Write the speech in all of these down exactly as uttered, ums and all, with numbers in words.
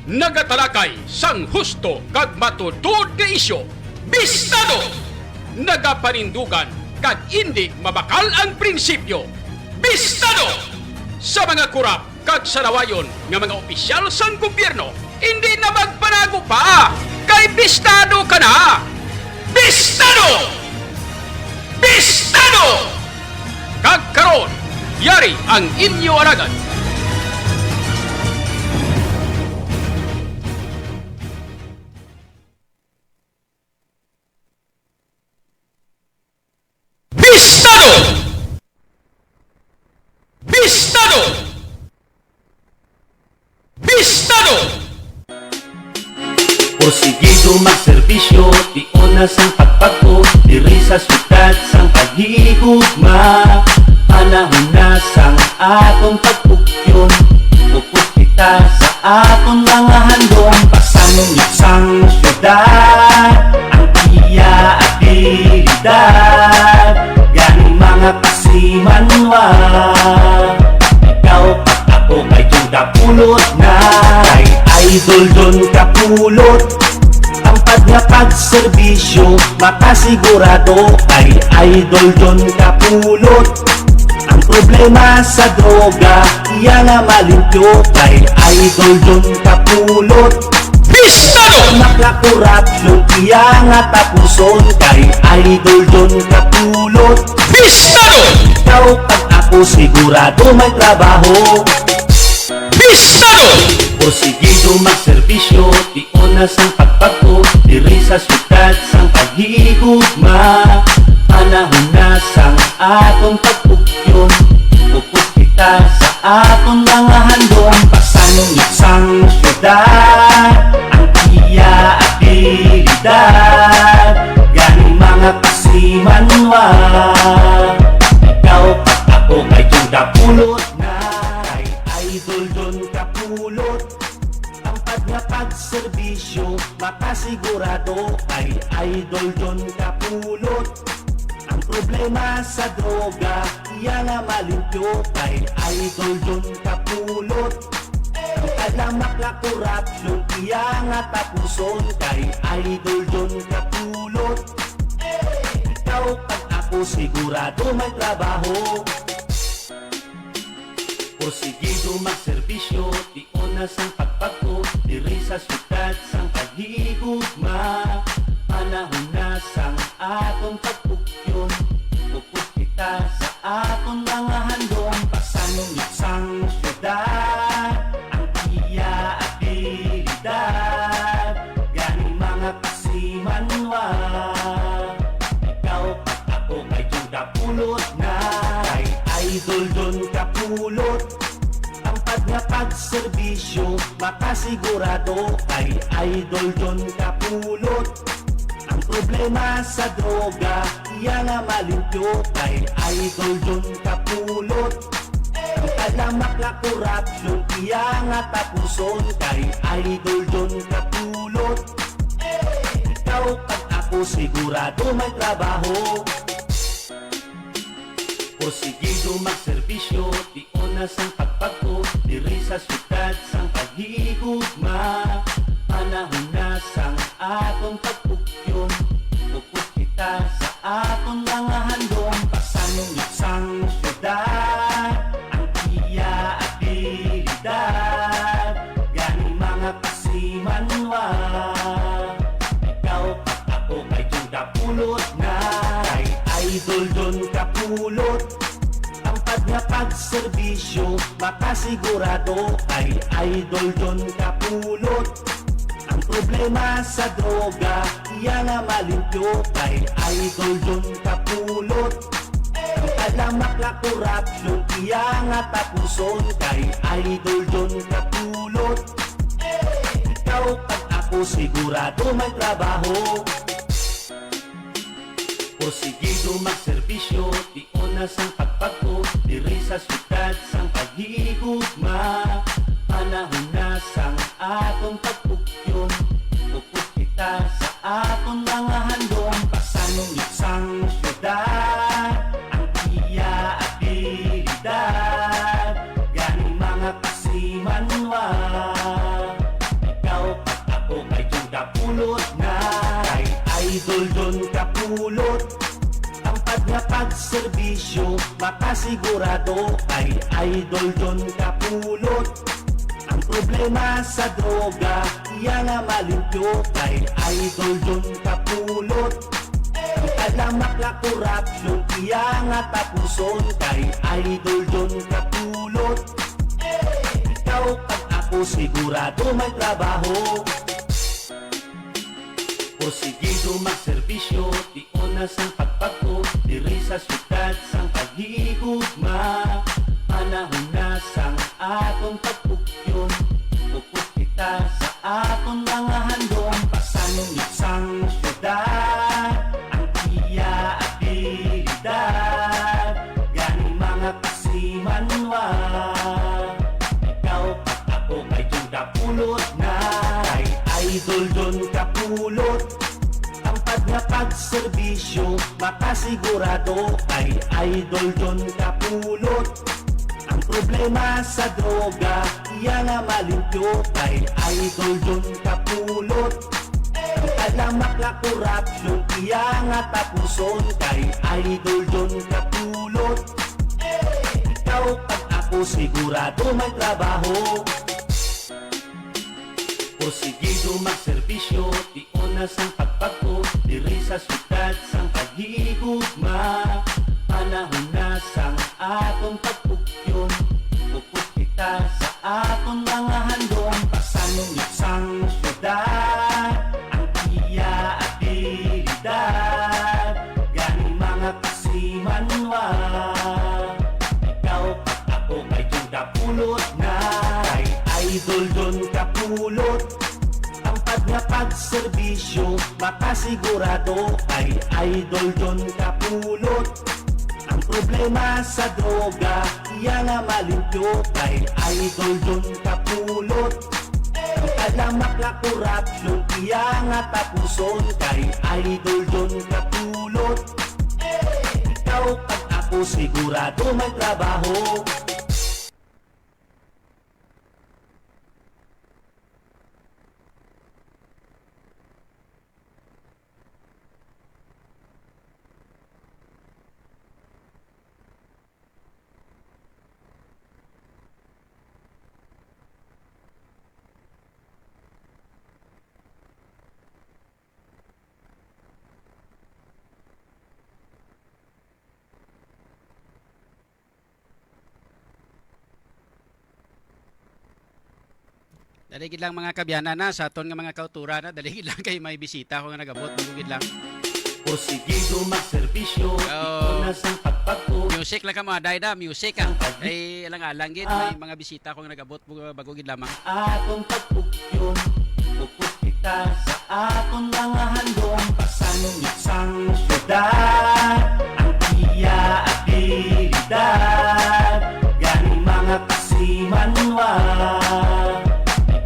Nagatalakay sang husto kag matuod nga isyu, bistado! Nagapanindugan kag indi mabakal ang prinsipyo, bistado! Sa mga kurap kag salawayon nga mga opisyal sang gobyerno, indi na magpanago pa, kay bistado ka na! Bistado! Bistado! Kag karon, yari ang inyo alagad. Bistado! Bistado! Bistado! Porsigido magserbisyo, tion na sang pagpagko, diri sa syudad sang paghigugma. Panahon na sang aton pagpugyon, upod kita sa aton mga handom. Pasangyot sang syudad ang iya abilidad. Gani, mga kasimanwa, ikaw kag ako kay John Kapulot na. Kay Idol John Kapulot, tampad nga pagserbisyo, makasigurado. Kay Idol John Kapulot, ang problema sa droga, iya nga malimpyo. Kay Idol John Kapulot, bistado! Tamak nga korupsyon, iya nga tapuson. Kay Idol John Kapulot, bistado! Ikaw kag ako, sigurado may trabaho. Bistado! Porsigido magserbisyo, tion na sang pagpagko, diri sa syudad sang paghigugma. Panahon na sang aton pagpugyon, upod kita sa aton mga handom. Pasangyot sang syudad ang iya abilidad. Gani, mga kasimanwa, ikaw kag ako kay John Kapulot na. Kay Idol John Kapulot, tampad nga pagserbisyo, makasigurado. Kay Idol John Kapulot, ang problema sa droga, iya nga malimpyo. Kay Idol John Kapulot, ang talamak nga korupsyon, iya nga tapuson. Kay Idol John Kapulot, ikaw kag ako, sigurado may trabaho. Porsigido magserbisyo, tion na sang pagpagko, diri sa syudad sang paghigugma. Panahon na sang aton pagpugyon, upod kita sa aton mga handom. Pasangyot sang syudad ang iya abilidad. Gani, mga kasimanwa, ikaw kag ako kay John Kapulot na. Kay Idol John Kapulot, tampad nga pagserbisyo, makasigurado. Kay Idol John Kapulot, ang problema sa droga, iya nga malimpyo. Kay Idol John Kapulot, ang talamak nga korupsyon, iya nga tapuson. Kay Idol John Kapulot, ikaw kag ako, sigurado may trabaho. Porsigido magserbisyo, tion na sang pagpagko, diri sa syudad sang paghigugma. Panahon na sang aton pagpugyon, upod kita sa aton mga handom. Pasangyot sang syudad ang iya abilidad. Gani, mga kasimanwa, ikaw kag ako kay John Kapulot na. Kay Idol John Kapulot, tampad nga pagserbisyo, makasigurado. Kay Idol John Kapulot, ang problema sa droga, iya nga malimpyo. Kay Idol John Kapulot, ang talamak nga korupsyon, iya nga tapuson. Kay Idol John Kapulot, ikaw kag ako, sigurado may trabaho. Porsigido magserbisyo, tion na sang pagpagko, diri sa syudad sang paghigugma. Panahon na sang aton pagpugyon, upod kita sa aton mga handom. Pasangyot sang syudad ang iya abilidad. Gani, mga kasimanwa, na kay Idol John Kapulot. Tampad nga pagserbisyo, makasigurado kay Idol John Kapulot. Ang problema sa droga, iya nga malimpyo kay Idol John Kapulot. Ang talamak nga korupsyon, iya nga tapuson kay Idol John Kapulot. Ikaw kag ako sigurado may trabaho. Porsigido magserbisyo, tion na sang pagpagto, diri sa siyudad sang paghigugma. Panahon na sang aton pagpugyon, upod kita sa aton mga handom. Pasangyot sang siyudad ang iya abilidad, gani mga kasimanwa. Ikaw kag ako kay John Kapulot na, kay Idol John Kapulot. Tampad nga pagserbisyo, makasigurado kay Idol John Kapulot. Ang problema sa droga, iya nga malimpyo kay Idol John Kapulot. Ang talamak nga korupsyon, iya nga tapuson kay Idol John Kapulot. Ikaw kag ako sigurado may trabaho. Porsigido magserbisyo, tion na sang pagpagto, diri sa siyudad sang paghigugma. Panahon na sang aton pagpugyon, upod kita sa aton mga handom. Pasangyot sang siyudad ang iya abilidad, gani mga kasimanwa. Ikaw kag ako kay John Kapulot na, kay Idol John Kapulot. Tampad nga pagserbisyo, makasigurado kay Idol John Kapulot. Ang problema sa droga, iya nga malimpyo kay Idol John Kapulot. Ang talamak nga korupsyon, iya nga tapuson kay Idol John Kapulot. Ikaw kag ako sigurado may trabaho. Dali gid lang, mga kaabyanan, na sa aton nga mga kauturan, na dali gid lang kay may bisita ko nga nagabot, dali gid lang. Porsigido magserbisyo, oh, tion na sang pagpagto. Music lang ka, mga day, da, music, ah. Ay, alang-alang gid, may mga bisita ko nga nagabot, bago, bago gid lamang. Atong pagpugyon, upod kita sa aton mga handom. Pasangyot sang siyudad ang iya abilidad, gani mga kasimanwa.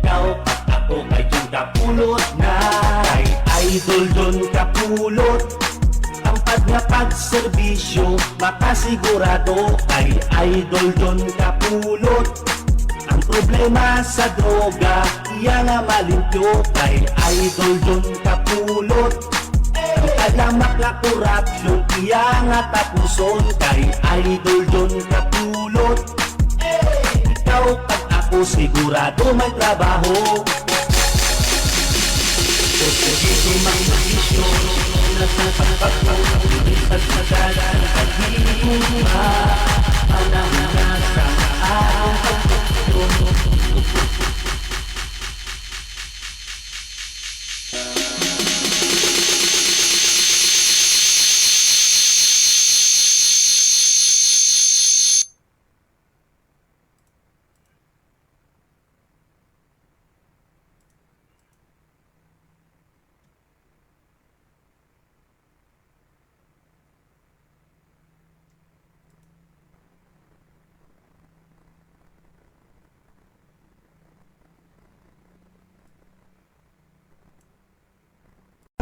Ikaw kag ako kay John Kapulot na, kay Idol John Kapulot. Tampad nga pagserbisyo, makasigurado kay Idol John Kapulot. Ang problema sa droga, iya nga malimpyo kay Idol John Kapulot. Ang talamak nga korupsyon, iya nga tapuson kay Idol John Kapulot. Ikaw kag ako sigurado may trabaho. Porsigido magserbisyo, tion na sang pagpagto, diri sa siyudad ang paghigugma. Panahon na sang aton pagpugyon.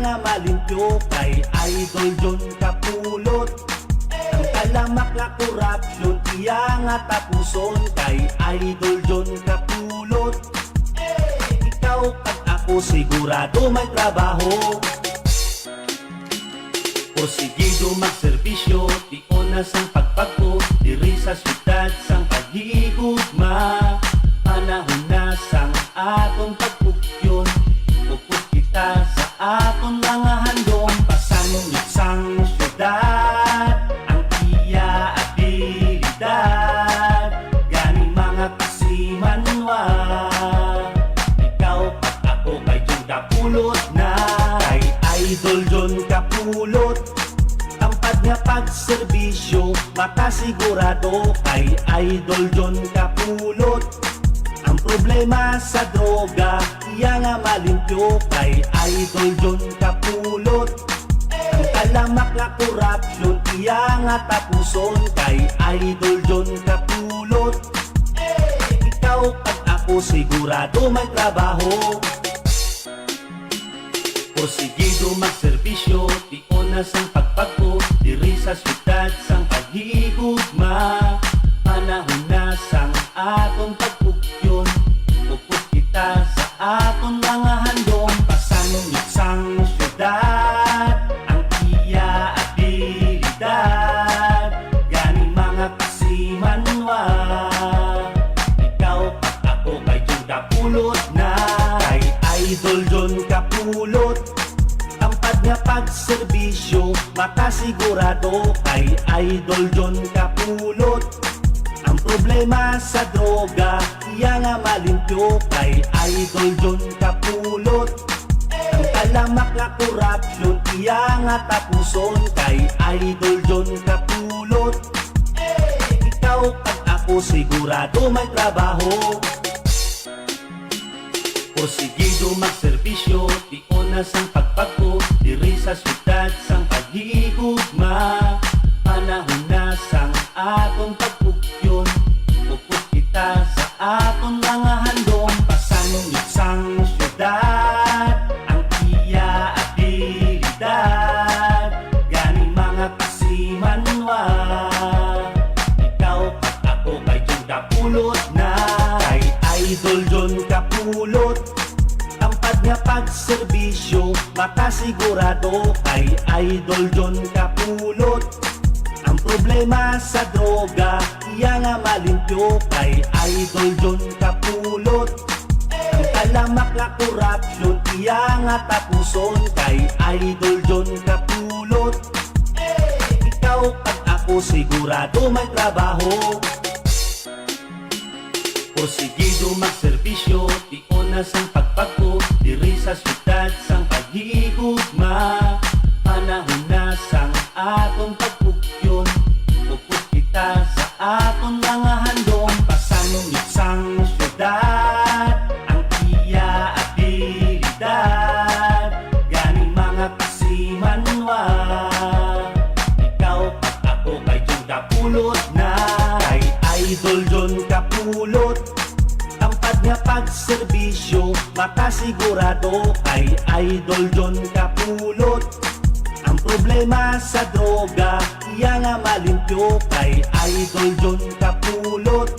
Nga malimpyo kay Idol John Kapulot. Ang talamak nga korupsyon, iya nga tapuson kay Idol John Kapulot. Ikaw kag Ako sigurado may trabaho. Porsigido magserbisyo, tion na sang pagpagko, diri sa syudad sang paghigugma. Panahon na sang aton pagpugyon, upod kita sa aton mga handom, pasangit sang syudad ang iya abilidad. Gani, mga kasimanwa, ikaw kag ako kay John Kapulot na. Kay Idol John Kapulot, tampad nga pagserbisyo, makasigurado kay Idol John Kapulot. Ang problema sa droga, iya nga malimpyo kay Idol John Kapulot. Ang talamak nga korupsyon, iya nga tapuson kay Idol John Kapulot. Ikaw kag ako sigurado may trabaho. Porsigido magserbisyo, tion na sang pagpagko, diri sa syudad sang paghigugma. Panahon na sang aton pagpugyon, upod kita sa aton mga handom, pasangit sang syudad ang iya abilidad. Gani, mga kasimanwa, ikaw kag ako kay John Kapulot na. Kay Idol John Kapulot, tampad nga pagserbisyo, makasigurado kay Idol John Kapulot. Ang problema sa droga, iya nga malimpyo kay Idol John Kapulot. Ang talamak nga korupsyon, iya nga tapuson kay Idol John Kapulot. Ikaw kag ako sigurado may trabaho. Porsigido magserbisyo, tion na sang pagpagko, diri sa syudad sang paghigugma. Panahon na sang aton pagpugyon, upod kita sa aton mga handom, pasangit sang syudad ang iya abilidad. Gani, mga kasimanwa, ikaw kag ako kay John Kapulot na. Kay Idol John Kapulot, tampad nga pagserbisyo, makasigurado kay Idol John Kapulot. Ang problema sa droga, iya nga malimpyo kay Idol John Kapulot. Ang talamak nga korupsyon, iya nga tapuson kay Idol John Kapulot. Ikaw kag ako sigurado may trabaho. Porsigido magserbisyo, tion na sang pagpagko, diri sa syudad sang paghigugma. Panahon na sang aton pagpugyon, upod kita sa aton mga handom, pasangit sang syudad ang iya abilidad. Gani, mga kasimanwa, ikaw kag ako kay John Kapulot na. Kay Idol John Kapulot, tampad nga pagserbisyo, makasigurado kay Idol John Kapulot. Ang problema sa droga, iya nga malimpyo kay Idol John Kapulot.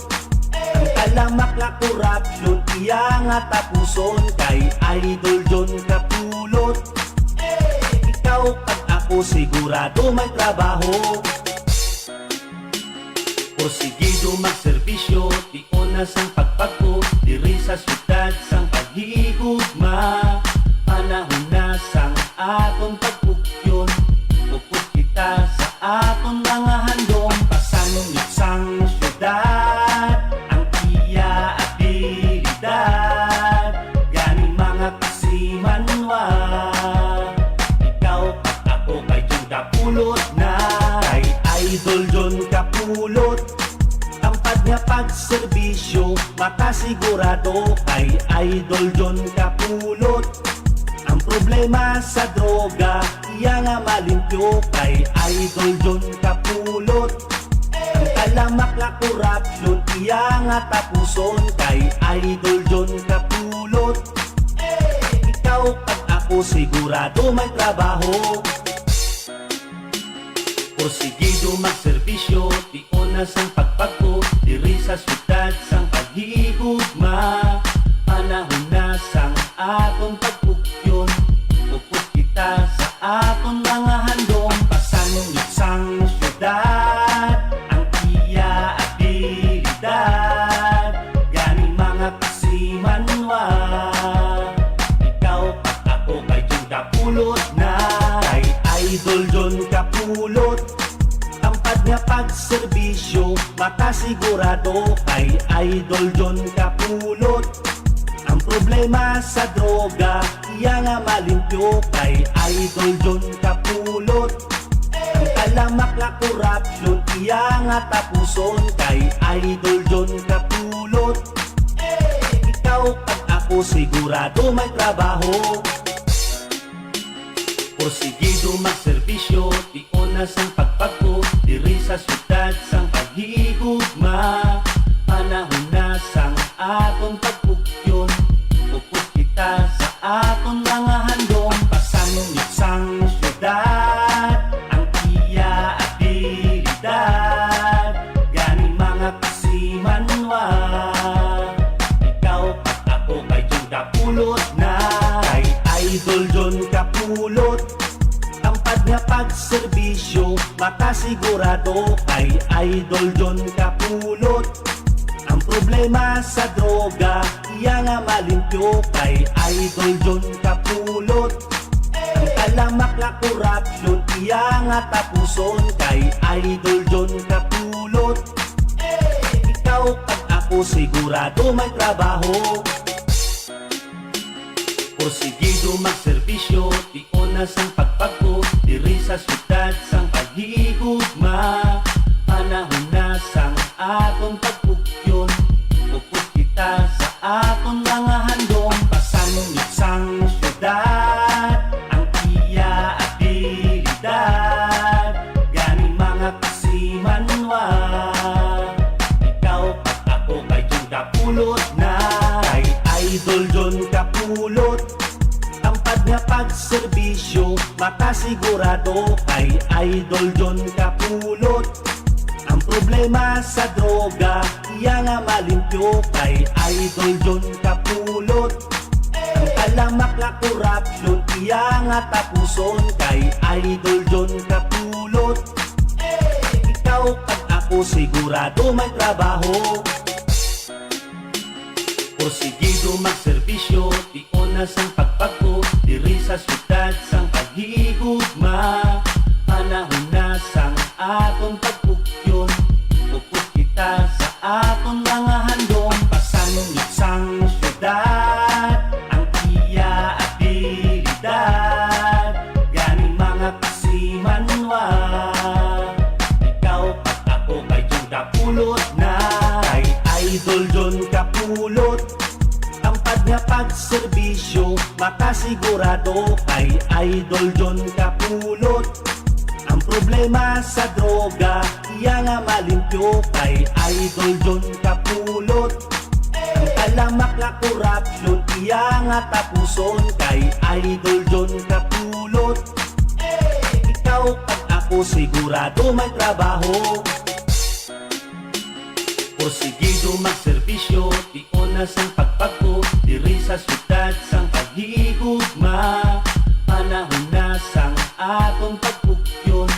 Ang talamak nga korupsyon, iya nga tapuson kay Idol John Kapulot. Ikaw kag ako sigurado may trabaho. Porsigido magserbisyo, tion na sang pagpagko, diri sa syudad sang paghigugma. Panahon na sang aton pagpugyon, upod kita sa aton mga handom, pasangit sang syudad ang iya abilidad. Gani, mga kasimanwa, ikaw kag ako kay John Kapulot na. Kay Idol John Kapulot, tampad nga pagserbisyo, makasigurado kay Idol John Kapulot. Ang problema sa droga, iya nga malimpyo kay Idol John Kapulot. Ang talamak nga korupsyon, iya nga tapuson kay Idol John Kapulot. Ikaw kag ako sigurado may trabaho. Porsigido magserbisyo, tion na sang pagpagko, diri sa syudad sang paghigugma. Panahon na sang Aton pagpugyon, upod kita sa aton mga handom, pasangit sang syudad ang iya abilidad. Gani, mga kasimanwa, ikaw kag ako kay John Kapulot na, kay Idol John Kapulot. Tampad nga pagserbisyo, makasigurado kay Idol John Kapulot. Ang problema sa droga, iya nga malimpyo kay Idol John Kapulot. Ang talamak nga korupsyon, iya nga tapuson kay Idol John Kapulot. Ikaw kag ako sigurado may trabaho. Porsigido magserbisyo, tion na sang pagpagko diri sa syudad sang paghigugma. Panahon na sang aton pagpugyon, upod kita sa aton mga handom, pasangit sang syudad ang iya abilidad. Gani, mga kasimanwa, ikaw kag ako kay John Kapulot na, kay Idol John Kapulot. Tampad nga pagserbisyo, makasigurado kay Idol John Kapulot. Ang problema sa droga, iya nga malimpyo kay Idol John Kapulot. Ang talamak nga korupsyon, iya nga tapuson kay Idol John Kapulot. Ikaw kag ako sigurado may trabaho. Porsigido magserbisyo, tion na sang pagpagko diri sa syudad sang paghigugma. Panahon na sang aton pagpugyon, upod kita sa aton mga handom, pasangit sang syudad ang iya abilidad. Gani, mga kasimanwa, ikaw kag ako kay John Kapulot na, kay Idol John Kapulot. Tampad nga pagserbisyo, makasigurado kay Idol John Kapulot. Ang problema sa droga, iya nga malimpyo kay Idol John Kapulot. Ang talamak nga korupsyon, iya nga tapuson kay Idol John Kapulot. Ikaw kag ako sigurado may trabaho. Porsigido magserbisyo, tion na sang pagpagko diri sa syudad sang paghigugma. Panahon na sang aton pagpugyon, upod kita sa aton mga handom, pasangit sang syudad ang iya abilidad. Gani, mga kasimanwa, ikaw kag ako kay John Kapulot na, kay Idol John Kapulot. Tampad nga pagserbisyo, makasigurado kay Idol John Kapulot. Ang problema sa droga, iya nga malimpyo kay Idol John Kapulot. Ang talamak nga korupsyon, iya nga tapuson kay Idol John Kapulot. Ikaw kag ako sigurado may trabaho. Porsigido magserbisyo, tion na sang pagpagko diri sa syudad sang paghigugma. Panahon na sang aton pagpugyon,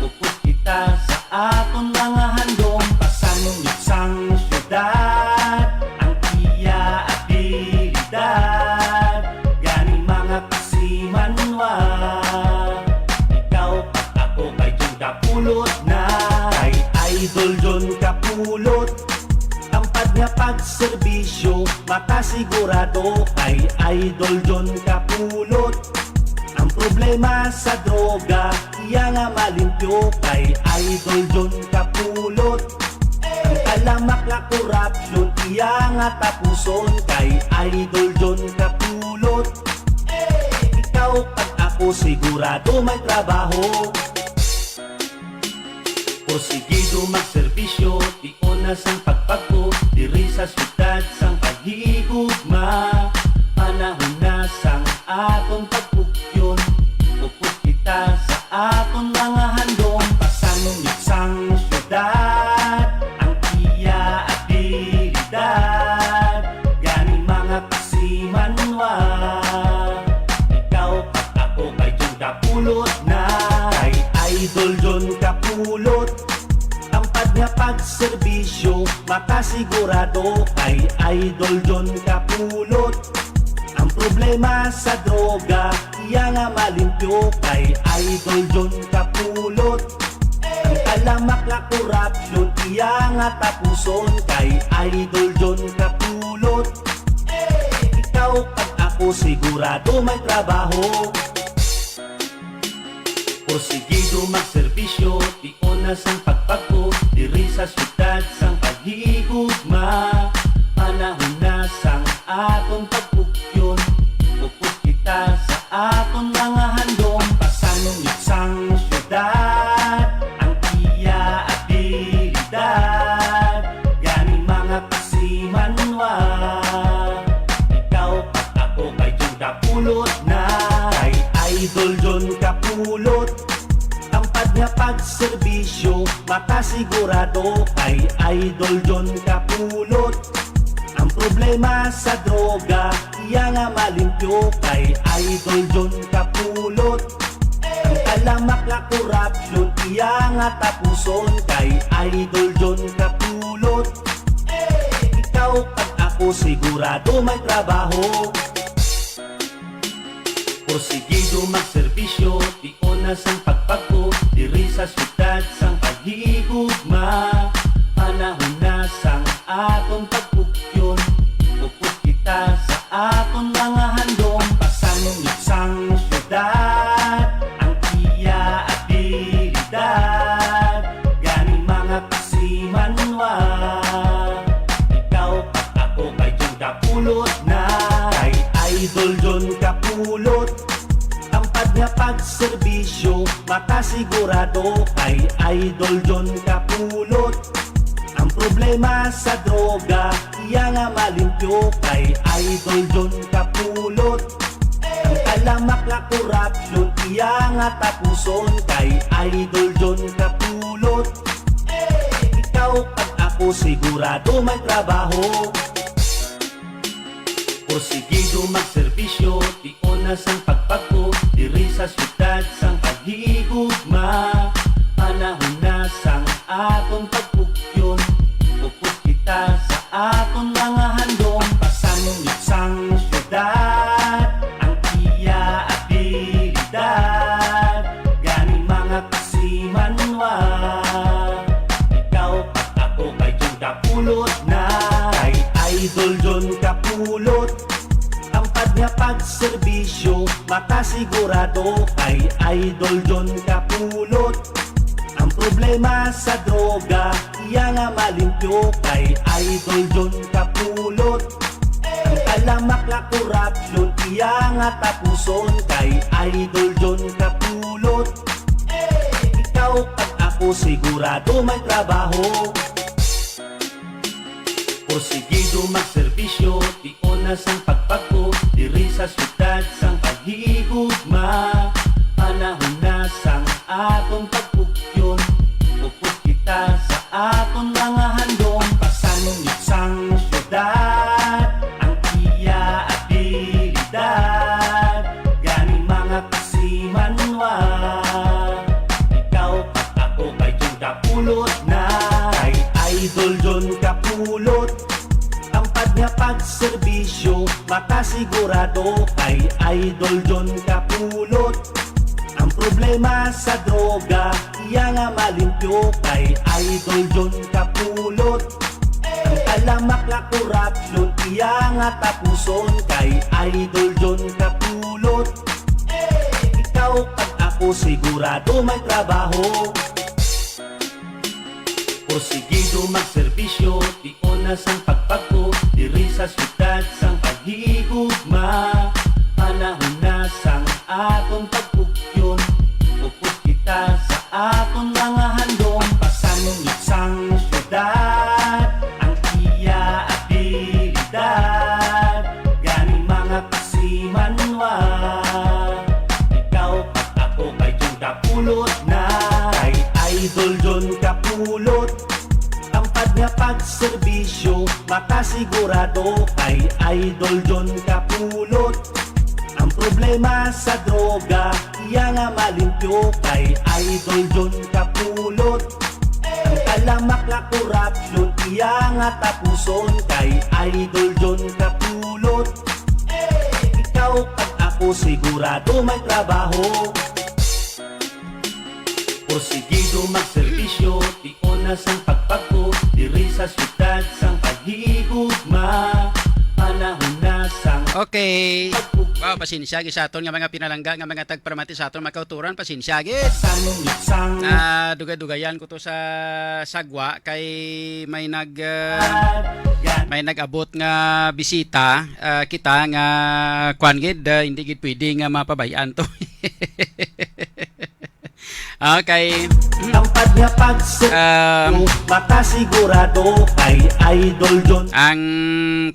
upod kita sa aton mga handom, pasangit sang syudad ang iya abilidad. Gani, mga kasimanwa, ikaw kag ako kay John Kapulot na, kay Idol John Kapulot. Tampad nga pagserbisyo, makasigurado kay Idol John Kapulot. Ang problema sa droga, iya nga malimpyo kay Idol John Kapulot. Ang talamak nga korupsyon, iya nga tapuson kay Idol John Kapulot. Ikaw kag ako sigurado may trabaho. Porsigido magserbisyo, tion na sang pagpagko diri sa syudad sang paghigugma. Panahon na sang aton pagpugyon, upod kita sa aton mga handom, pasangit sang syudad ang iya abilidad. Gani, mga Ikaw kag ako kay John Kapulot na. Kay Idol John Kapulot, tampad nga pagserbisyo, makasigurado kay Idol John Kapulot. Ang problema sa droga, iya nga malimpyo kay Idol John Kapulot. Ang talamak nga korupsyon, iya nga tapuson kay Idol John Kapulot. Ikaw kag ako sigurado may trabaho. Porsigido magserbisyo, tion na sang pagpagko, diri sa siyudad sang paghigugma. Panahon na sang aton pagpugyon, upod kita sa aton mga handom, pasangit sang siyudad ang iya abilidad. Gani mga kasimanwa, ikaw kag ako kay John Kapulot na. Kay Idol John Kapulot, tampad nga pagserbisyo, makasigurado kay Idol John Kapulot. Ang problema sa droga, iya nga malimpyo kay Idol John Kapulot. Ang talamak nga korupsyon, iya nga tapuson kay Idol John Kapulot. Ikaw kag ako sigurado may trabaho. Porsigido magserbisyo, tion na sang pagpagko, diri sa siyudad sang paghigugma. Panahon na sang aton pagpugyon, upod kita sa aton mga handom, pasangit sang siyudad ang iya abilidad. Gani mga kasimanwa, ikaw kag ako kay John Kapulot na. Kay Idol John Kapulot, tampad nga pagserbisyo, makasigurado kay Idol John Kapulot. Ang problema sa droga, iya nga malimpyo kay Idol John Kapulot. Ang talamak nga korupsyon, iya nga tapuson kay Idol John Kapulot. Ikaw kag ako sigurado may trabaho. Porsigido magserbisyo, tion na sang pagpagko, diri sa siyudad sang paghigugma. Panahon na sang aton pagpugyon, upod kita sa aton mga handom, pasangit sang siyudad ang iya abilidad. Gani mga kasimanwa, ikaw kag ako kay John Kapulot na. Kay Idol John Kapulot, tampad nga pagserbisyo, makasigurado kay Idol John Kapulot. Ang problema sa droga, iya nga malimpyo kay Idol John Kapulot. Ang talamak nga korupsyon, iya nga tapuson kay Idol John Kapulot. Ikaw kag ako sigurado may trabaho. Porsigido magserbisyo, tion na sang pagpagko, diri sa siyudad sang paghigugma. Panahon na sang aton pagpugyon, upod kita sa aton mga handom, pasangit sang siyudad ang iya abilidad. Gani mga kasimanwa, ikaw kag ako kay John Kapulot na. Kay Idol John Kapulot, tampad nga pagserbisyo, makasigurado kay Idol John Kapulot. Ang problema sa droga, iya nga malimpyo kay Idol John Kapulot. Ang talamak nga korupsyon, iya nga tapuson kay Idol John Kapulot. Ikaw kag ako sigurado may trabaho. Porsigido magserbisyo, tion na sang pagpagko, diri sa siyudad sang paghigugma. Panahon na sang aton pagpugyon, upod kita sa aton mga handom, pasangit sang siyudad ang iya abilidad. Gani mga kasimanwa, ikaw kag ako kay John Kapulot na. Kay Idol John Kapulot, tampad Nga pagserbisyo, makasigurado kay Idol John Kapulot. Ang problema sa droga, iya nga malimpyo kay Idol John Kapulot. Ang talamak nga korupsyon, iya nga tapuson kay Idol John Kapulot. Ikaw kag ako sigurado may trabaho. Porsigido magserbisyo, tion na sang pagpagpo, diri sa siyudad sang paghigugma. Panahon na sang Okay. pagpug- Wow, pasensya gid sa aton nga mga pinalangga nga mga tagparamati sa aton mga kauturan. Pasensya gid. Sang, sang Ah, dugay-dugayan ko to sa sagwa kay may nag, ah, may nag-abot nga bisita, ah, kita nga kwan gid, ah, hindi gid pwede nga mapabay-an to. Okay. Tampad nga pagservisyo, Um, makasigurado kay Idol John. Ang,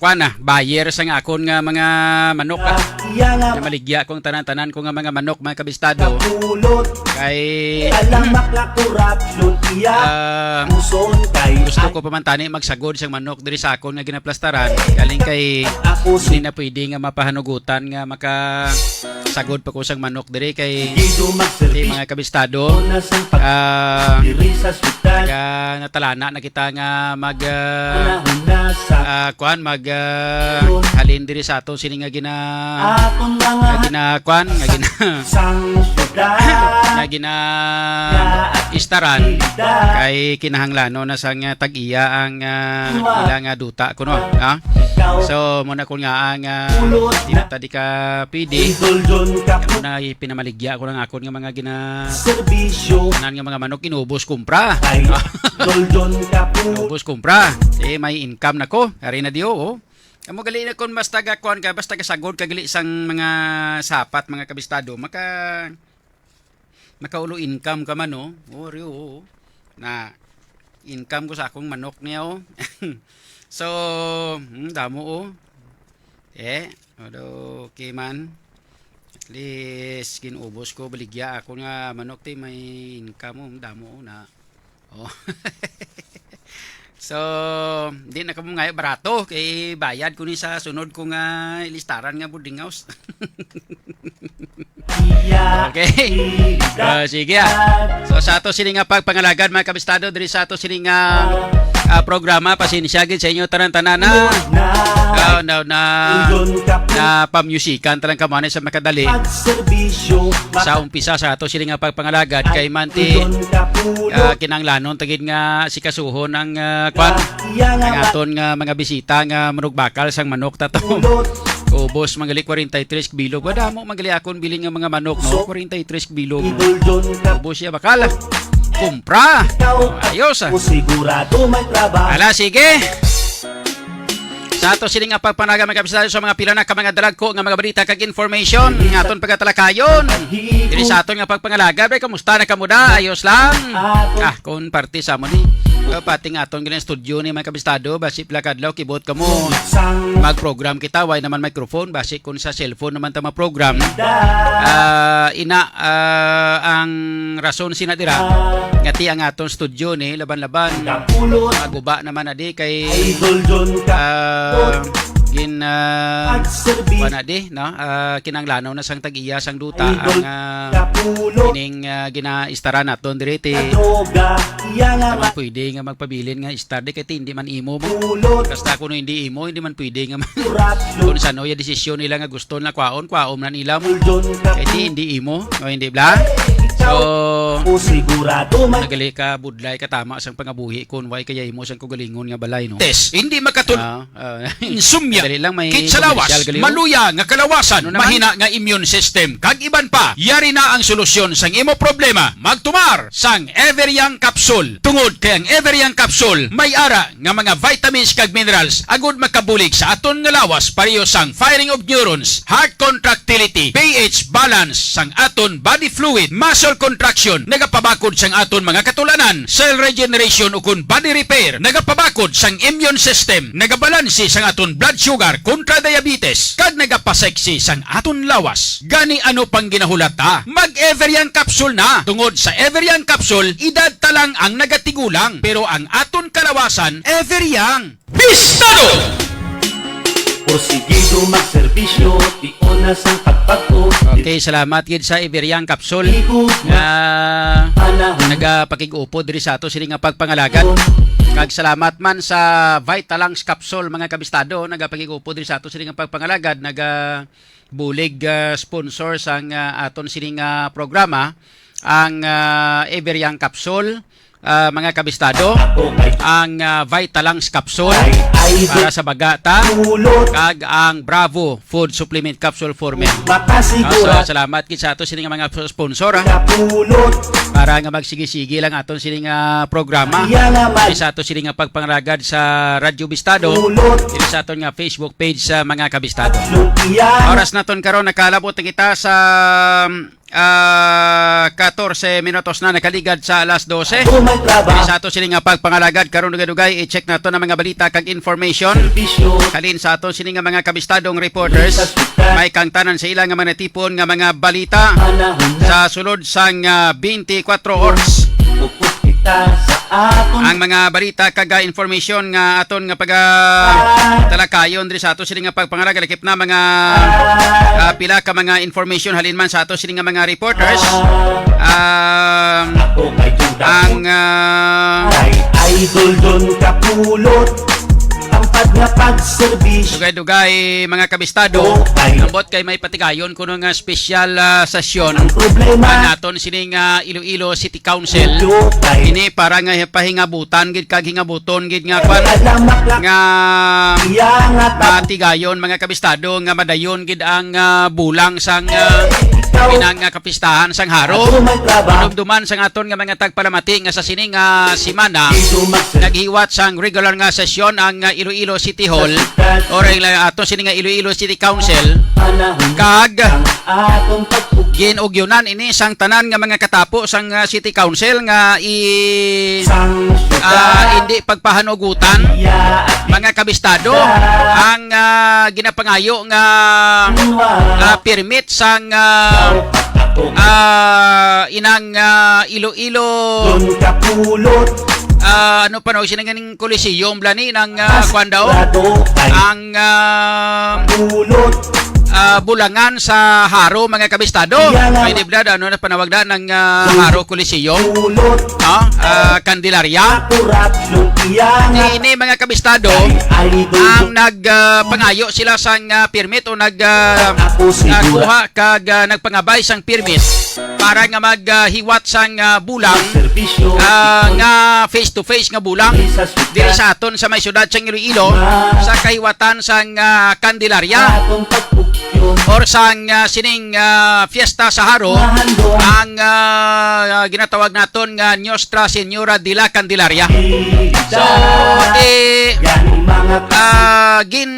kuwan na, buyer sang akon nga mga manok, ah. Iya nga Nga maligya kong tanan-tanan ko nga mga manok, mga kabistado. Kapulot. Kay, Alamak nga korupsyon, iya ah, puson kay gusto ko pa man tani magsagod sang manok diri sa akon nga ginaplastaran. Galing kay Ako si hindi na pwede nga mapahanugutan nga maka sagod pa ko sang manok diri kay Dito di magservisyo mga kabistado. Na sang pag- Ah, diri sa siyudad. Naga natalana na kita nga mag, ah, Panahon na sa ah, kuan, mag, ah, halin diri sa ato sini nga gina Atong mga nga gina kuan, nga gina sang siyudad. Nga gina istaran kay kinahanglanon na sang, ah, tag-iya ang, ah, ila nga duta kuno, ha? So, mo na kun nga ang, ah, di na ta di ka pwede. Idol John Kapu. Mo na ipinamaligya ko lang akon nga mga gina Serbisyo. Tanan nga mga manok inubos kumpra. Idol John Kapu. Inubos kumpra. Eh, may income na ko. Ari na diyo, oh. Amo gali na kun basta ga kuan ka, basta gasagod ka gali sang mga sapat, mga kabistado, maka makaulo income ka man, oh. Oh, Rio, oh. Na income ko sa akong manok niya, oh. So, hmm, damo, oh. Eh, although, okay man. At least, kinubos ko, baligya ako nga manok, ti may income, oh, damo, oh, na. Oh. So, di na kamo ngayo barato, kay bayad ko ni sa sunod ko nga ilistaran nga boarding house. Okay. Ah, sige, ah. So, sa ato sini nga pagpangalagad, mga kabistado, diri sa ato sini nga, ah, programa, pasensya gid sa inyo tanan-tanan na. Ah, na, na, na pamusikan talang kamuanay sa makadali. Sa umpisa sa ato sini nga pagpangalagad, kay man ti, ah, kinahanglanon ta gid nga sikasuhon ang, ah, kwan, ang aton nga mga bisita nga manugbakal sang manok tato. Ubos, manggali forty-three bilog. Wa damo manggali akon bilin nga mga manok, no? Forty-three bilog. Ubos siya, bakal. Kumpra. Ayos, ah. Sigurado may trabaho. Ala, sige. Sa ato sini nga pagpanaga, mga kabisado, sa mga pila na ka mga dalagko nga mga balita kag information nga aton pagatalakayon. Diri sa aton nga pagpangalaga, bay, kamusta na kamo da? Ayos lang. Ah, kung parte sa mo ni. Pero pati nga aton gani studio ni, mga kabistado, basi pila kadlaw kibot kamo mag-program kita, way naman microphone, basi kung sa cellphone naman ta ma-program. Ah, ina, ah, ang rason sina dira nga ti ang aton studio ni laban-laban maguba naman na di kay, ah, gin, ah, wa na di, no? Ah, kinanglanaw na sang tag-iya sang duta ang, ah, ining, ah, ginaistaran naton diri ti. Naman pwede nga magpabilin nga istar di kay ti hindi man imo mo. Basta kuno hindi imo, hindi man pwede nga mag-, kung sano ya desisyon nila nga gusto na kwaon, kwaon na nila mo. Kay ti hindi imo, o hindi bla? So, nagali ka budlay ka tama sang pangabuhi kung way kaya imo sang kugalingon nga balay, no? Test. Hindi makatul- Ah, ah. Insomnia. Madali lang, may Kit sa lawas, commercial gali, oh. Maluya nga kalawasan, ano naman? Mahina nga immune system, kag iban pa. Yari na ang solusyon sang imo problema. Magtumar sang Ever Young Capsule. Tungod kay ang Ever Young Capsule may ara nga mga vitamins kag minerals agud makabulig sa aton nga lawas, pareho sang firing of neurons, heart contractility, P H balance sang aton body fluid, muscle contraction, nagapabakod sang aton mga katulanan, cell regeneration ukon body repair, nagapabakod sang immune system, nagabalanse sang aton blood sugar kontra diabetes, kag nagapaseksi sang aton lawas. Gani ano pang ginahulat ta? Mag Everyang capsule na. Tungod sa Everyang capsule, edad ta lang ang nagatigulang, pero ang aton kalawasan, Everyang. Bistado! Porsigido magserbisyo, tion na sang pagpagod. Okay, salamat gid sa Iberiang Capsule nga nagapakig-upod diri sa ato sini nga pagpangalagad. Kag salamat man sa Vitalux Capsule, mga kabistado, nagapakig-upod diri sa ato sini nga pagpangalagad, naga bulig ah, sponsor sang ah, aton sini nga programa, ang ah, Everyang Capsule, ah, mga kabistado, ang ah, Vitalux Capsule para sa bagata, kag ang Bravo Food Supplement Capsule for Men. Ah, so, salamat gid sa ato sini nga mga sponsor, ah, para nga magsige-sige lang aton sini nga programa. Sa ato sini nga pagpangalagad sa Radyo Bistado, diri sa aton nga Facebook page sa mga kabistado. Oras naton karon, nakalabot na kita sa ah, katorse minutos na nakaligad sa alas dose. Diri sa ato sini nga pagpangalagad karon, dugay-dugay i-check nato ang mga balita kag information halin sa ato sini nga mga kabistadong reporters. May kang tanan sa ila nga mga natipon nga mga balita sa sulod sang ah, twenty-four oras. Ang mga balita kag ah, information nga aton nga pagatalakayon diri sa ato sini nga pagpangalagad, lakip na mga ah, pila ka mga information halin man sa ato sini nga mga reporters. Ah, ang ah, Ay, idol Don Kapulot, tampad nga pagserbisyo. Dugay-dugay, mga kabistado, ambot kay may patigayon kuno nga special ah, sesyon ang aton sining ah, Iloilo City Council. Ini para nga pahingabutan gid kag hingabuton gid nga kwan nga matigayon, mga kabistado, nga madayon gid ang ah, bulang sang ah, pinang nga kapistahan sang Haro. Dumduman sang aton nga mga tagpalamati nga sa sining ah, semana naghiwat sang regular nga sesyon ang ah, Iloilo City Hall or ang ato sining nga Iloilo City Council, kag gin-ugyunan ini sang tanan nga mga katapo sang ah, City Council nga i ah, hindi pagpahanugutan, mga kabistado, ang ah, ginapangayo nga ah, permit sang ah, ah, inang ah, Iloilo. Ah, ano pa no, sini nga ning Coliseum, blani ng ah, kwan daw, ang ah, ah, bulangan sa Haro, mga kabistado. May diblad, ano na panawag na ng ah, Haro Coliseum? Ah, ah, Candelaria. Ini, mga kabistado, ang nag ah, pangayo sila sang ah, permit o nag ah, ah, kuha kag ah, nagpangabay sang permit para nga maghiwat sang ah, bulang ah, nga face to face nga bulang diri sa aton sa may siyudad sang Iloilo sa kahiwatan sang ah, Candelaria or sang ah, sining ah, fiesta sa Haro, ang ah, ginatawag naton nga Nuestra Señora de la Candelaria. So, eh, ah, gin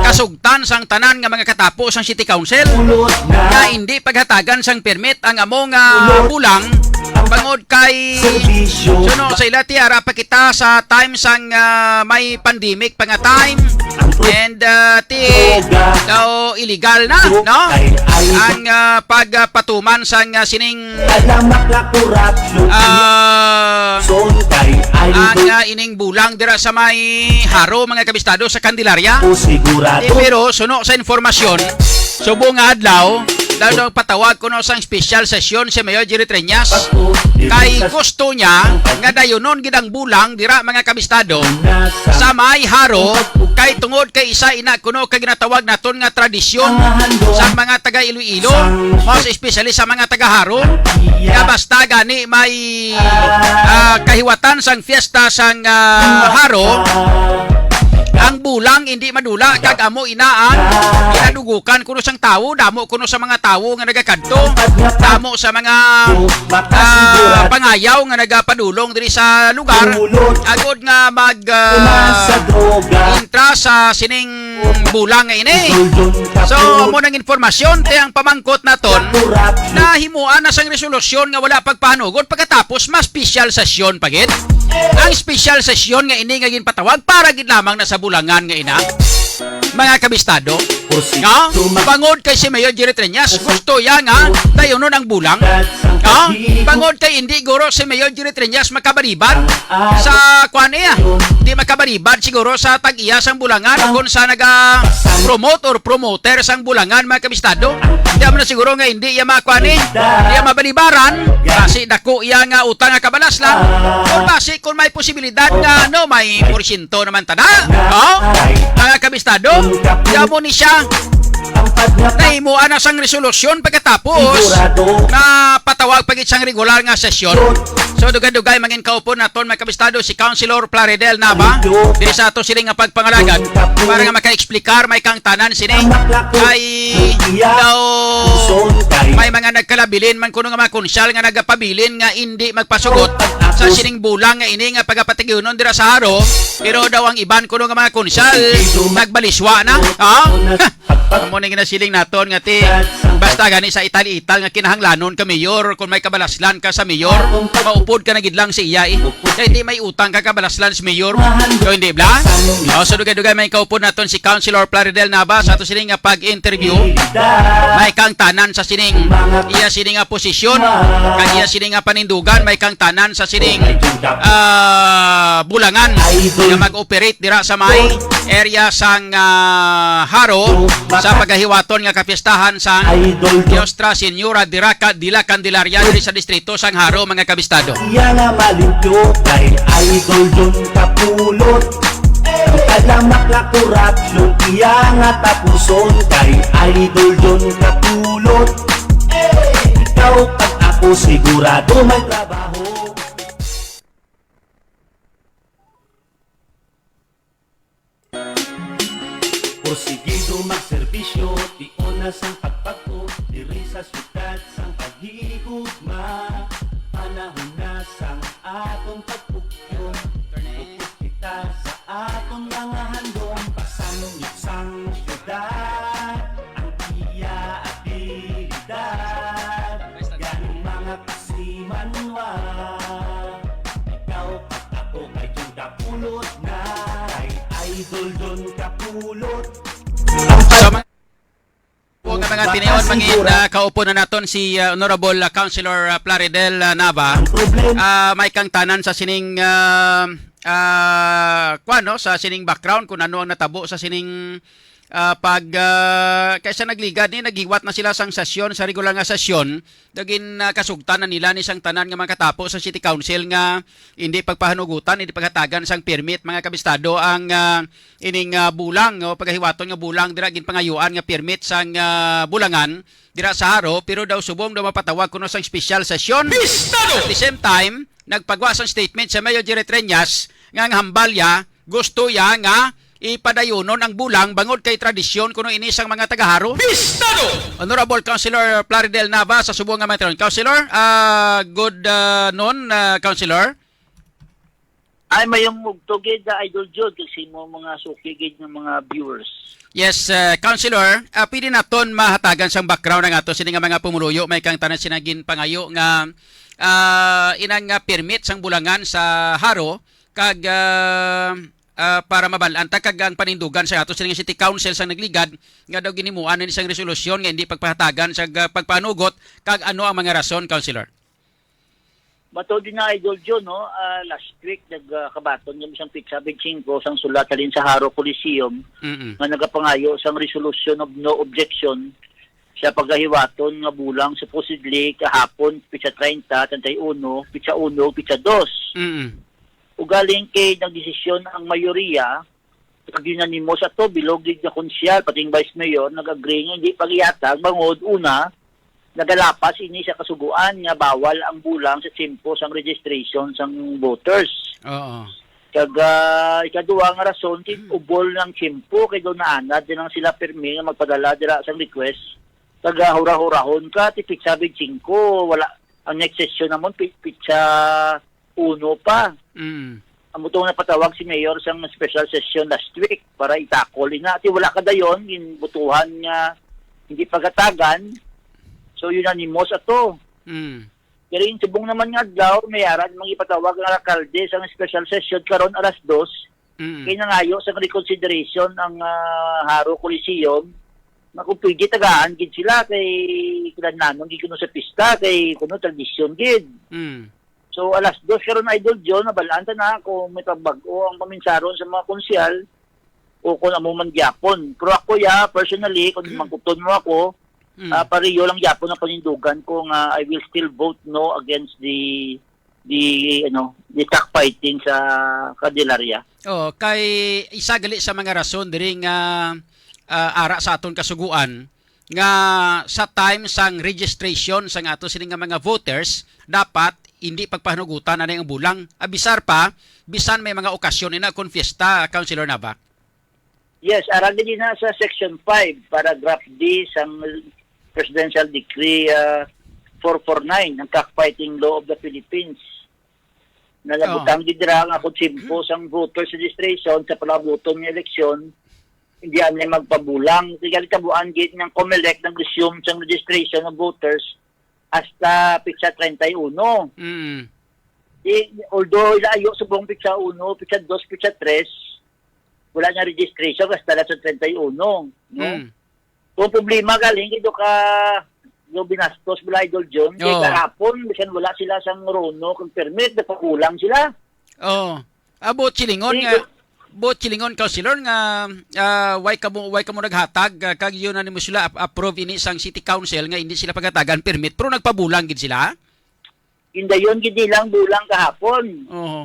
kasugtan sang tanan nga mga katapo sang City Council nga hindi paghatagan sang permit ang amo nga bulang bangod kay suno sa ila, ti, ara pa kita sa time sang ah, may pandemic pa nga time, and ah, ti daw illegal na, no, ang ah, pagpatuman sang ah, sining ah, ang ah, ining bulang dira sa may Haro, mga kabistado, sa Candelaria. Eh, pero suno sa informasyon, subong nga adlaw daw daw patawag kuno sang special session si Mayor Jerry Treñas kay gusto niya nga dayunon gid ang bulang dira, mga kabistado, sa may Haro, kay tungod kay isa ina kuno ka ginatawag naton nga tradisyon sa mga taga Iloilo, mas especially sa mga taga Haro, nga basta gani may ah, kahiwatan sang fiesta sang ah, Haro, ang bulang hindi madula kag amo ina ang ginadugukan kuno sang tawo, damo kuno sa mga tawo nga nagakadto, damo sa mga ah, pangayaw nga nagapadulong diri sa lugar, agod nga mag ah, intra sa sining bulang nga ini. So, amo nang informasyon, te, ang pamangkot naton, nahimuan na sang resolusyon nga wala pagpahanugot pagkatapos mas special session pa gid. Ang special session nga ini nga ginpatawag para gid lamang na sa bulangan nga ina. Mga kabistado, no? Bangod kay si Mayor Jerry Treñas, gusto iya nga dayunon ang bulang. No? Bangod kay hindi guro si Mayor Jerry Treñas makabalibad sa kwan iya. Di makabalibad siguro sa tag-iya sang bulangan kung sa naga-promote or promoter sang bulangan, mga kabistado. Di mo na siguro nga hindi iya makuan eh. Di iya mabalibaran. Basi dako iya nga utang nga kabalaslan. Or basi kung may posibilidad nga ano, may porsyento naman tada. Oh? Mga kabistado, di mo ni siya. Nahimuan na sang resolusyon pagkatapos na patawag pa gid sang regular nga sesyon. So, dugay-dugay, mangin kaupon naton, mga kabistado, si Councilor Plaridel Nava, diri sa ato sini nga pagpangalagad, para nga maka-explicar may kangtanan sini. Kay daw may mga nagkalabilin man kuno nga mga konsyal nga nagapabilin nga indi magpasugot sa sining bulang nga ini nga pagapatigyunon dira sa Haro, pero daw ang iban kuno nga mga konsyal nagbaliswa na. Ah? Amo ning nasiling naton nga ti basta gani sa ital-ital nga kinahanglanon ka mayor, kung may kabalaslan ka sa mayor, maupod ka na gid lang sa iya eh. Kay di may utang ka kabalaslan sa mayor. So, hindi bla? Oh, so dugay-dugay may kaupod naton si Councilor Plaridel Nava sa ato sining nga pag-interview. May kangtanan sa sining iya sining nga posisyon, kag iya sining nga panindugan, may kangtanan sa sining ah, bulangan nga mag-operate dira sa may area sang ah, Haro sa pagahiwaton nga kapistahan sang Diostra Señora Diraca de la Candelaria diri sa distrito sang Haro, mga kabistado. Iya nga malimpyo kay Idol John Kapulot. Ang kalamak nga kurat nung iya nga tapuson kay Idol John Kapulot. Ikaw pag ako sigurado may trabaho. Porsigido magserbisyo, tiuna sang pagpagto, diri sa syudad sang paghigugma. Panahon na sang aton pagpukyom, focus kita sa aton mga handom. Pasamyot sang syudad, ang iya abilidad. Gani mga kasimanwa, ikaw pag ako kay Jun Kapulot na, kay Idol Don Kapulot. Sa mga po nga mga tinion, mangin, ah, kaupo na naton si, ah, Honorable, ah, Councilor, ah, Plaridel, ah, Nava. Ah, may kangtanan sa sining, ah, ah, kwan, no, sa sining background kung ano ang natabo sa sining, ah, pag, ah, kaysa nagligad ni, naghiwat na sila sang sesyon, sa regular nga sesyon, nagin, ah, kasugtan na nila ni sang tanan nga mga katapo sa City Council nga hindi pagpahanugutan, hindi paghatagan sang permit, mga kabistado, ang, ah, ining, ah, bulang o pagahiwaton nga bulang dira ginpangayuan nga permit sang, ah, bulangan dira sa Haro, pero daw subong daw mapatawag kuno sang special session. Bistado! At the same time, nagpagwa sang statement sa Mayor Jerry Treñas nga ang hambalya gusto ya nga ipadayunon ang bulang bangod kay tradisyon kuno ini sang mga taga-Haro. Bistado! Honorable Councilor Plaridel Nava sa subong nga mga taon. Councilor, ah, good, ah, noon, ah, Councilor. Ay, mayong ugto gid, ah, Idol Jud, kag sa imo mga suki gid nga mga viewers. Yes, uh, Councilor, uh, pwede naton mahatagan sang background ang ato sini nga mga pumuluyo, may kang tanan sina ginpangayo nga, ah, inang nga permit sang bulangan sa Haro kag, ah, ah, para mabal-an ta kag ang panindugan sa ato sini nga City Council sang nagligad nga daw ginimuan na ni sang resolusyon nga hindi pagpahatagan sa, ah, pagpanugot, kag ano ang mga rason, Councilor? Matuod din na, Idol John, no? Ah, last week, nagkabaton kami sang pitsa twenty-five sang sulat halin sa Haro Coliseum Mm-mm. nga nagapangayo sang resolution of no objection sa pagahiwaton nga bulang supposedly kahapon, pitsa treinta, treinta y uno, pitsa uno, pitsa dos. Mm-mm. Ugaling kay nagdesisyon ang mayoriya, pag-unanimous ato, bilog gid nga konsyal, pati ang vice mayor, nag-agree nga hindi pag-ihatag, bangod, una, nagalapas ini sa kasugoan nga bawal ang bulang sa tiyempo sang registration sang voters. Oo. Kag, ah, ikaduha nga rason, ti ubol ng tiyempo, kay daw naanad din lang sila pirmi nga magpadala dira sang request. Kag, ah, hura-hurahon ka, ti pitsa twenty-five, wala, ang next session namon, pi-, pitsa uno pa. Mm. Amo to napatawag si Mayor sang special session last week para itakol ina. Ti wala ka dayon, ginbutuhan nga hindi pagatagan. So, unanimous ato. Mm. Pero yung subong naman nga adlaw, may ara namang ipatawag ang alkalde sang special session karon alas dos. Mm. Kay nangayo sang reconsideration ang, ah, Jaro Coliseum nga kung pwede tagaan gid sila kay kinahanglanon gid kuno sa pista kay kuno tradisyon gid. Mm. So, alas dos karon, Idol John, nabalaan ta na kung may pabag-o ang paminsaron sa mga konsehal o kung amo man gyapon. Pero ako, ya, personally, kung mangkuton mo ako, Mm. ah, pareho lang gyapon ang panindugan ko nga I will still vote no against the the, ano, the cockfighting sa Candelaria. Oh, kay isa gali sa mga rason diri nga, ah, ara sa aton kasuguan nga sa time sang registration sang ato sini nga mga voters, dapat hindi pagpahanugutan anay ang bulang. Abisar pa, bisan may mga okasyon ina kon fiesta, Councilor Nava. Yes, ara gid na sa Section five, Paragraph D sang Presidential Decree, ah, four four nine, ang Cockfighting Law of the Philippines. Na Oh. nabutang gid dira nga kung simpo sang voter registration sa palabuton nga eleksyon, hindi anay magpabulang. Kaya kabuan gid ng COMELEC nag-resume sang registration of voters hasta pitsa treinta y uno. Mm. Di, although layo subong pitsa uno, pitsa dos, pitsa tres, wala na registration hasta na sa treinta y uno, no? Mm. Kung problema galing ito ka do binastos bala, Idol John, kay Oo. kahapon bisan wala sila sang RONO kag permit, nagpakulang sila. Oo. Abo silingon Sige. nga, abo silingon, Councilor, nga, ah, why kamo, why kamo naghatag, ah, kag unanimous sila ap-, approve ini sang City Council nga hindi sila pagatagan permit, pero nagpabulang gid sila? Gindayon gid nila ang bulang kahapon. Oo.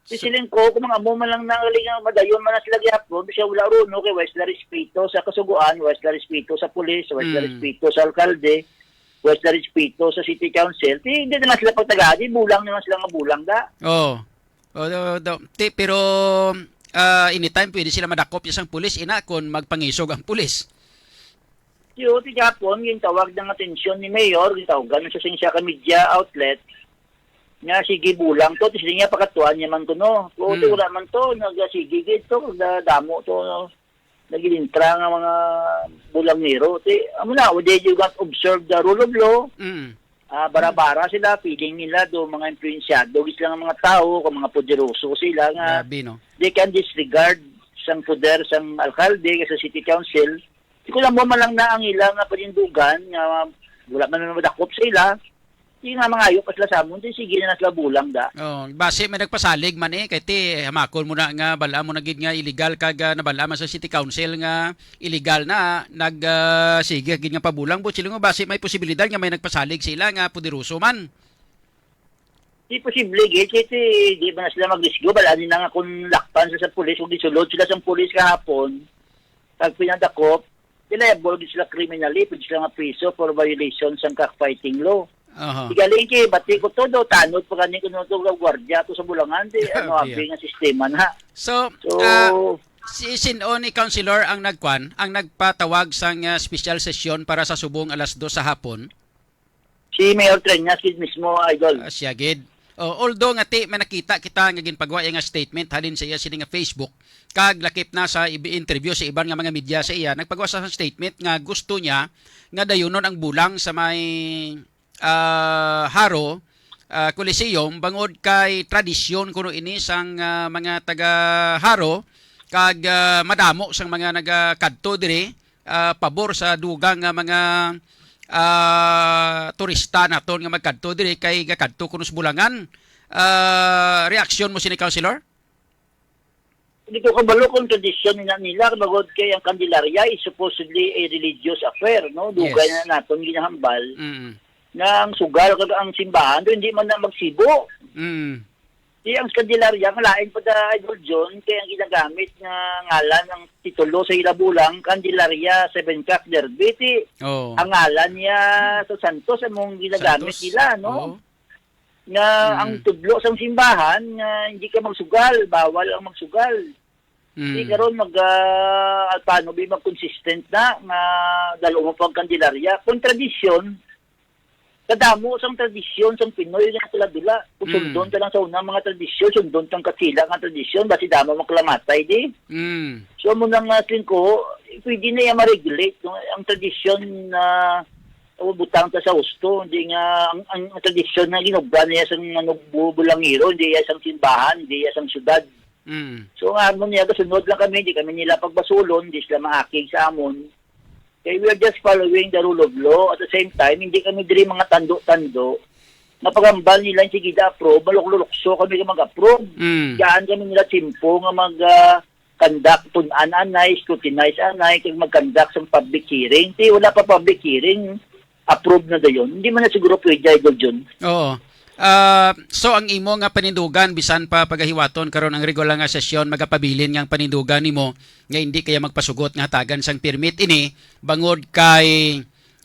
Si So siling ko, kung mga amo man lang nangaling nga madayon man na sila gihapon, siya wala RONO kay wala sila respeto sa kasugoan, wala sila respeto sa pulis, wala sila Mm. respeto sa alkalde, wala sila respeto sa city council. Ti, hindi na lang sila pagtagadi, bulang na lang sila nga bulang da. Oo. O, do, do, ti, pero, ah, anytime pwede sila madakop sa pulis, ina, kung magpangisog ang pulis. Tiyo, ti gihapon, gintawag ng atensyon ni Mayor, gitawagan sa sing siya ka media outlet, nga sige bulang to, ti sige niya pakatuan niya man kuno. O, ti Hmm. wala man to, nagasige gid to, na damo to, no? Nagilintra nga mga bulangnero. Ti, amo na, they do not observe the rule of law. Hmm. Ah, bara-bara sila, feeling nila do mga impluwensyado gid sila nga mga tawo, kung mga poderoso sila nga Grabe, no? they can disregard sang poder sang alkalde kag sa city council. Di ko lang mo man lang na ang ila nga panindugan nga wala man madakop sa ila. Di nga mangayo pa sila sa amon, di sige na sila bulang da. Oh, basi may nagpasalig man eh, kay ti hamakon mo na nga bala mo na gid nga illegal kag, ah, nabala man sa city council nga illegal na nag, ah, sige gid nga pabulang. But sila nga basi may posibilidad nga may nagpasalig sa ila nga poderoso man. Di posible gid, kay ti, di ba na sila magrisgo? Bala nila nga kung lakpan sila sa pulis, kung gisulod sila sa pulis kahapon, pag pinadakop, liable gid sila criminally, pwede sila nga priso for violation sang cockfighting law. Aha. Di galing kay, bati ko to, do, tanod pa gani ko to, gwardiya to sa Bulangan, di, ano, Grabe, abi ah. nga sistema na. So, So, ah, si, sin-o ni Councilor ang nagkwan, ang nagpatawag sang, ah, special session para sa subong alas dos sa hapon? Si Mayor Treñas gid mismo, Idol. Ah, siya gid. Oh, although nga ti, may nakita kita nga ginpagwa iya nga statement halin sa iya sini nga Facebook, kag lakip na sa ibi-, interview sa iban nga mga media sa iya, nagpagwa sa statement nga gusto niya nga dayunon ang bulang sa may, ah, Jaro, ah, Coliseum, bangod kay tradisyon kuno ini sang, ah, mga taga Jaro, kag, ah, madamo sang mga nagakadto diri, ah, pabor sa dugang nga mga, ah, turista naton nga magkadto diri kay gakadto kuno sa Bulangan. Ah, reaksyon mo sini, Councilor? Hindi ko kabalo kung tradisyon nila, nila, bangod kay ang Candelaria is supposedly a religious affair, no? Dugay Yes. na naton ginahambal Mm. na ang sugal kag ang simbahan do hindi man na magsibo. Mm. Di ang Candelaria, ang lain pa da, Idol John, kay ang ginagamit nga ngalan, ang titulo sa ila bulang, Candelaria Seven Cock Derby. Ti, Oh. ang ngalan niya sa Santos, among ginagamit Santos? nila, no? Oh. Nga ang Mm. tudlo sang simbahan, nga hindi ka magsugal, bawal ang magsugal. Di Mm. karon mag, ah, paano bi mag-consistent na nga dalo mo pang Candelaria? Kung tradisyon, Kadamo sang tradisyon sang Pinoy nga dula-dula. Kung Mm. sundon ta lang sa unang mga tradisyon, sundon tang kasila nga tradisyon, basi damo makalamatay di. Mm. So, amo na nga, Singko, pwede na iya ma-regulate, no? Ang tradisyon na o butang ta sa husto, hindi nga ang, ang tradisyon na ginugba niya sang, ano, bu-, bulangiro, hindi iya sang simbahan, hindi iya sang syudad. Mm. So, nga, amo niya, gasunod lang kami, hindi kami nila pagbasulon, hindi sila maakig sa amon. Kay we are just following the rule of law. At the same time, hindi kami diri mga tando-tando. Napagambal nila yung sige da approve, malukso-lukso kami nga mag-approve. Mm. Diyan kami nila simpo nga mag, ah, conduct pun-an anay, scrutinize anay, kag mag-conduct sa public hearing. Ti wala pa public hearing, approve na dayon. Hindi man na siguro pwede, Idol Jun. Oo. Ah, so ang imo nga panindugan, bisan pa pagahiwaton karon ang regular nga sesyon, magapabilin nga ang panindugan nimo nga hindi kaya magpasugot nga hatagan sang permit ini bangod kay,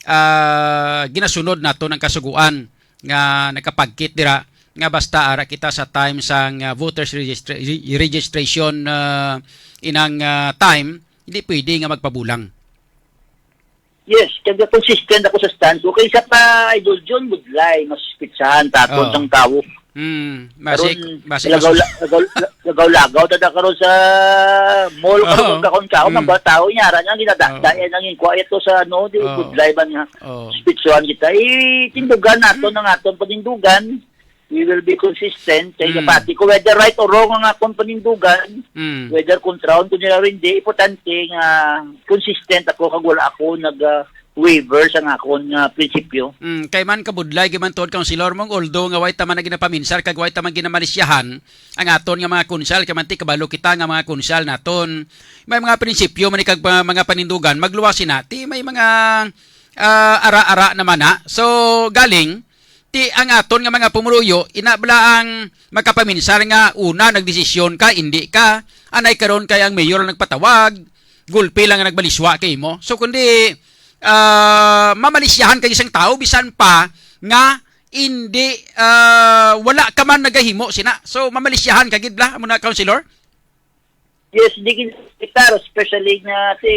ah, ginasunod nato ang kasuguan nga nakapagkit dira nga basta ara kita sa time sang, ah, voters registra-, re-, registration, ah, inang, ah, time, hindi pwede nga magpabulang. Yes, kaya consistent ako sa stand ko. Kaysa pa, Idol John, budlay, mas pitsahan tapon Oo. sang tawo. Hmm, basi, Karon, basi lagaw-, lagaw-, lagaw-lagaw ta karon sa mall, Oo. karon, karon, karon, Mm. ang mga tao, inyara niya, ginadakda, Oo. yan ang inquire to sa, ano, di, Oo. budlay ba nga? Oo. Spitsuhan kita. Itindugan nato Mm. ang aton panindugan. We will be consistent. Kay Mm. kapati ko, whether right or wrong ang akon panindugan, Mm. whether kontrahon ko nila o hindi, importante nga consistent ako kag wala ako nag, ah, waver sa akon nga prinsipyo. Mm, kay man kabudlay gyud man tuod, Councilor, mong, although nga way ta man na ginapaminsar kag way ta man ginamalisyahan ang aton nga mga konsehal, kay man ti kabalo kita nga mga konsehal naton may mga prinsipyo man ni kag pa-, mga panindugan, magluwas sina ti may mga, ah, ara-ara naman na. So, galing ti ang aton nga mga pumuluyo, ina bala ang makapaminsar nga una nagdesisyon ka, indi ka, anay karon kay ang mayor ang nagpatawag, gulpi lang ang nagbaliswa kay imo. So, kundi, ah, mamalisyahan kay isang tao, bisan pa nga hindi, ah, wala ka man nagahimo sina. So, mamalisyahan ka gid bala, amo na, Councilor? Yes, di gid kita, especially nga si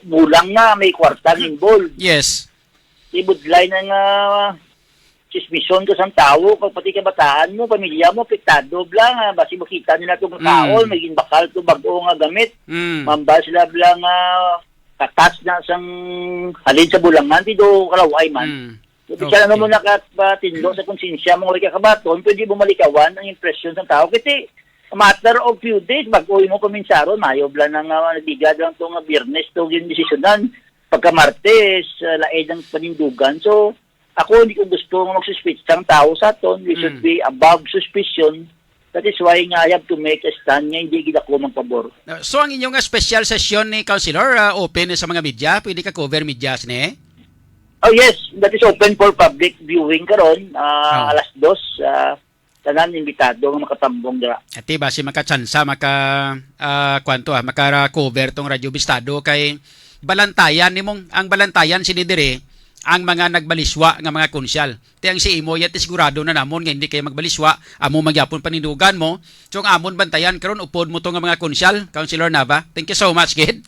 bulang nga may kwarta Hmm. involved. Yes. Ibudlay na nga chismison ka sang tawo, kag pati kabataan mo, pamilya mo, apektado bala nga basi makita nila itong Mm. kaon, may ginbakal to bag-o nga gamit. Mm. Mambal sila bala nga katas na sang halin sa bulangan, ti do kalaway man. Mm. So, bisan ano Okay. mo nakapatinlo sa konsensya mo, wala ka kabaton, pwede mo malikawan ang impresyon sang tao. Kasi a matter of few days, bag-o mo paminsaron, mayo bala na nga nagligad lang to nga Biyernes to yung desisyonan. Pagka Martes, ah, laid ang panindugan. So, ako hindi ko gusto nga magsuspitsa ang tao sa aton. We should Mm. be above suspicion. That is why nga I have to make a stand nga hindi gid ako magpabor. Uh, so, ang inyo nga special session ni Councilor, ah, open sa mga media? Pwede ka cover media sini? Oh, yes. That is open for public viewing karon, ah, Oh. alas dos, ah, tanan imbitado nga makatambong dira. Ati, basi makatsansa, maka, ah, kwan to, ah, maka-cover tong Radyo Bistado kay balantayan nimong, ang balantayan sini diri, ang mga nagbaliswa nga mga konsehal. Ti ang si imo, yati sigurado na namon nga hindi kayo magbaliswa, amo man gyapon panindugan mo. So, ang amon bantayan karon, upod mo to nga mga konsehal, Councilor Nava. Thank you so much, gid.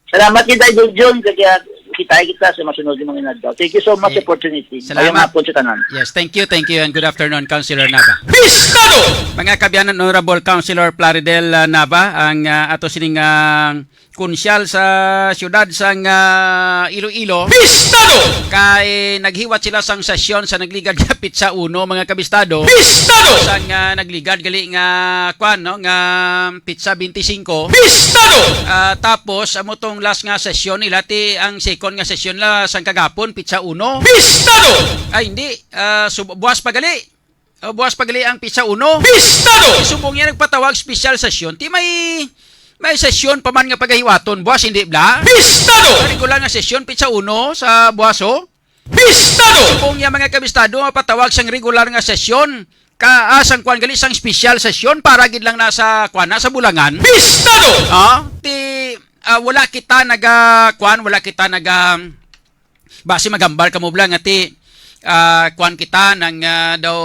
Salamat kita, Idol John, kaya kita kita sa masunod yung mga inadlaw. Thank you so much Eh, sa opportunity. Salamat. Mayong hapon sa tanan. Yes, thank you, thank you, and good afternoon, Councilor Nava. Bistado! Mga kaabyanan, Honorable Councilor Plaridel, ah, Nava, ang, ah, ato sining, ah, konsyal sa siyudad sang, ah, Iloilo. Bistado! Kay naghiwat sila sang sesyon sa nagligad nga pitsa uno, mga kabistado. Bistado! Sang, ah, nagligad gali nga, kwan, no, nga pitsa twenty-five. Bistado! Ah, tapos, amo tong last nga sesyon nila, ti ang second nga sesyon la sang kagapon, pitsa uno. Bistado! Ay, hindi. Ah, sub-, buwas pa gali. Oh, buwas pa gali ang pitsa uno. Bistado! Subong niya nagpatawag special session. Ti may, may sesyon pa man nga pagahiwaton. Buwas, hindi bala? Bistado! Regular nga sesyon, pitsa uno sa buwas, oh. Bistado! Kung iya mga kabistado, mapatawag sang regular nga sesyon, ka, ah, sang kwan gali, sang special session, para gid lang na sa kwan, na sa bulangan. Bistado! Ah, ti, ah, wala kita naga, kwan, wala kita naga, basi magambal kamo bala nga ti, ah, kwan kita nang, ah, daw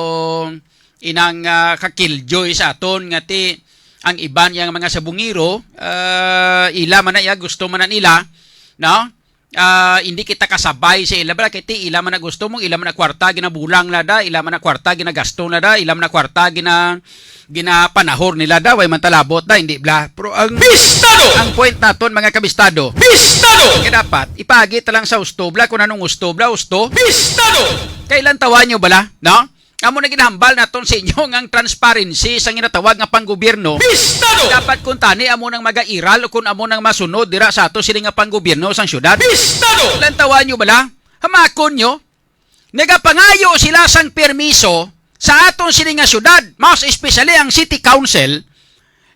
inang, ah, kakiljoy sa aton nga ti ang iban yang mga sabungiro, ah, ila man na iya, gusto man na nila, no? ah, hindi kita kasabay sa ila, bala, kay ti ila man na gusto mo, ila man na kwarta ginabulang na da, ila man na kwarta ginagasto na da, ila man na kwarta gina-, ginapanahor nila da, way man talabot da, hindi bala. Pero ang Bistado! Ang point naton, mga kabistado, Bistado! Kaya dapat, ipagi ta lang sa husto, bala, kung anong husto, bala, husto. Bistado! Kailan tawa nyo bala, no? Amo na ginahambal naton sa inyo nga ang transparency sa ginatawag nga panggobyerno. Bistado! Dapat kung tani amo nang magairal o kung amo nang masunod dira sa ato sini nga panggobyerno sang syudad. Bistado! Lantawan nyo bala? Hamakon nyo? Nagapangayo sila sang permiso sa aton sini nga syudad, mas especially ang city council.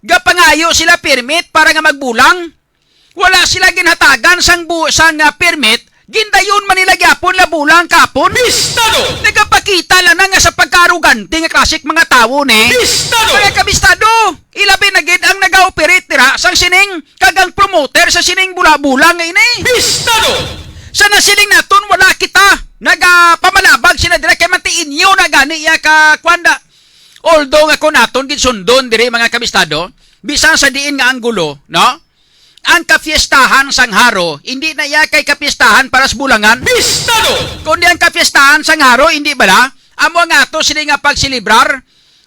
Gapangayo sila permit para nga magbulang. Wala sila ginhatagan sang bu-, sang, ah, permit, gindayon man nila gyapon labulang kapon. Bistado! Nagapakita lang na nga sa pagkaarugante nga klasik mga tawo ni. Bistado! Mga kabistado, ilabi na gid ang nag-operate dira sang sining kag ang promoter sa sining bula-bulang nga ini. Bistado! Sa nasiling naton, wala kita nagapamalabag sila dira kay mati inyo na gani iya ka kwanda. Although nga kung naton gid sundon diri, mga kabistado, bisan sa diin nga anggulo, no? Ang kapiestahan sang Haro, hindi na iya kay kapiestahan para sa bulangan. Bistado! Kundi ang kapiestahan sang Haro, hindi bala? Amo nga ato sini nga pagselebrar,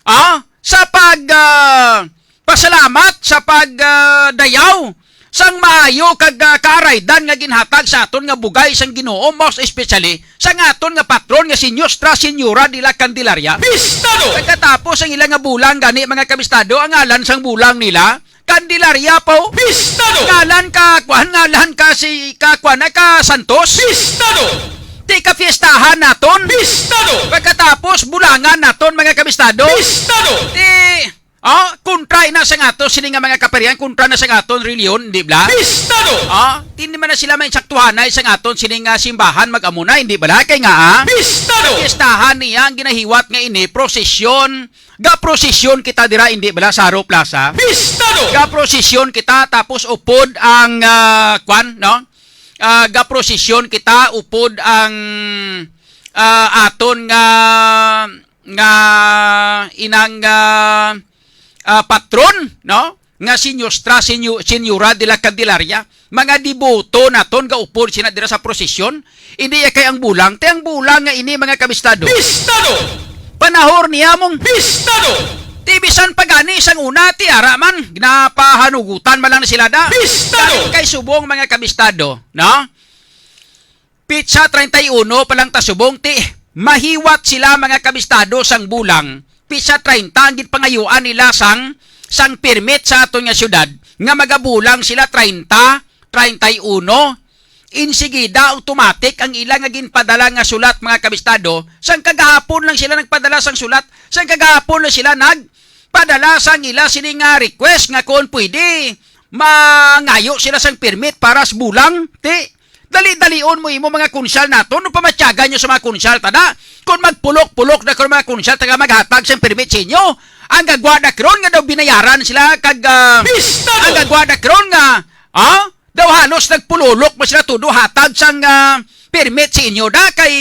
ah, sa pag, ah, pasalamat, sa pag, ah, dayaw sang maayo kag, ah, kaaraydan nga ginhatag sa aton nga bugay sang Ginoo, most especially sang aton nga patron nga si Nuestra Señora de la Candelaria. Bistado! Pagkatapos ang ila nga bulang gani, mga kabistado, ang ngalan sang bulang nila, Candelaria po. Bistado! Ngalan ka, kuan, ngalan ka si, ka, kuan, ka Santos. Bistado! Ti kapiestahan naton. Bistado! Pagkatapos, bulangan naton, mga kabistado. Bistado! Ti, ah, kontra na sa ato, sini nga mga kaparian, kontra na sa aton reliyon, di ba? Bistado! Ah, hindi man na sila may saktuhanay sa aton, sini nga simbahan, mag-amo na, hindi bala? Kay nga, ah, Bistado! Kapiestahan niya, ang ginahiwat nga ini, prosesyon, ga prosesyon kita dira, hindi bala, sa Haro Plaza? Bistado! Ga prosesyon kita, tapos upod ang, ah, kwan, no? Ah, ga prosesyon kita, upod ang, ah, aton nga, nga inang, ah, ah, patron, no? Nga si Nuestra Senyo-, Señora de la Candelaria, mga deboto naton gaupod sina dira sa prosesyon. Hindi ya kay ang bulang, ti ang bulang nga ini, mga kabistado. Bistado! Panahor niya mong bistado! Ti bisan pa gani sang una, ti ara man, ginapahanugutan man lang sila da. Bistado! Galing kay subong, mga kabistado, no? Pitsa treinta y uno pa lang ta subong, ti mahiwat sila, mga kabistado, sang bulang. Pitsa treinta ang ginpangayuan nila sang, sang permit sa aton nga syudad, nga magabulang sila treinta, treinta y uno. Insigida, automatic ang ila nga ginpadala nga sulat, mga kabistado. Sang kagahapon lang sila nagpadala sang sulat, sang kagahapon lang sila nagpadala sang ila sini nga request nga kon pwede mangayo sila sang permit para sa bulang, ti. Dali-dalion mo imo mga konsyal nato, no pamatyagan nyo sa mga konsyal ta na. Kung magpulok-pulok na karon mga konsyal, taga maghatag sang permit sa inyo. Ang gagwa na karon nga daw binayaran sila kag, ah, Bistado! Ang gagwa na karon nga, ah, daw halos nagpululok pa sila tudo hatag sang, ah, permit sa inyo da kay,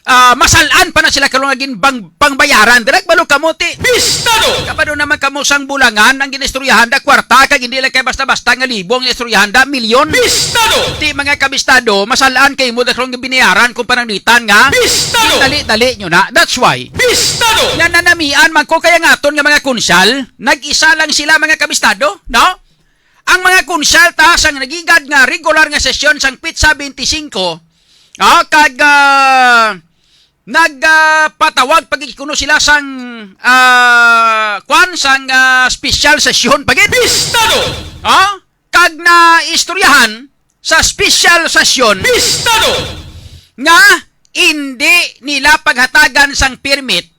ah, masal-an pa na sila karon nga ginbang-, pangbayaran. Dira, balo kamo, ti. Bistado! Kabalo naman kamo sang bulangan ang ginistoryahan da kwarta, kag hindi lang kay basta-basta nga libo ang ginistoryahan da, milyon. Bistado! Ti, mga kabistado, masal-an kay mo da karon nga binayaran kung pananglitan nga. Bistado! Dali-dali nyo na. That's why. Bistado! Nga nanamian man ko kaya nga aton nga mga konsyal, nag-isa lang sila, mga kabistado, no? Ang mga konsyal ta sang nagigad nga regular nga sesyon sang pitsa twenty-five, ah, kag, ah, nag, ah, patawag pa gid kuno sila sang, ah, kwan, sang, ah, special session pa gid. Bistado! Ah, kag naistoryahan sa special session Bistado! Nga hindi nila paghatagan sang permit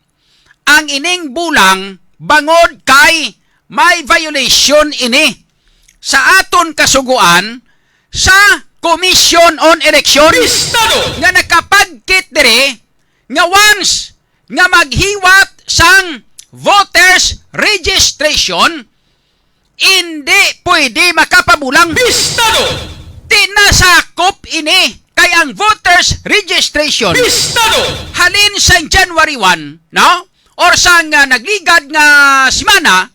ang ining bulang bangod kay may violation ini sa aton kasugoan sa Commission on Election Bistado! Nga nakapagkit diri nga once nga maghiwat sang voters registration, hindi pwede makapabulang. Bistado! Di nasakop ini kay ang voters registration Bistado! Halin sang January one, no? Or sang, ah, nagligad nga semana,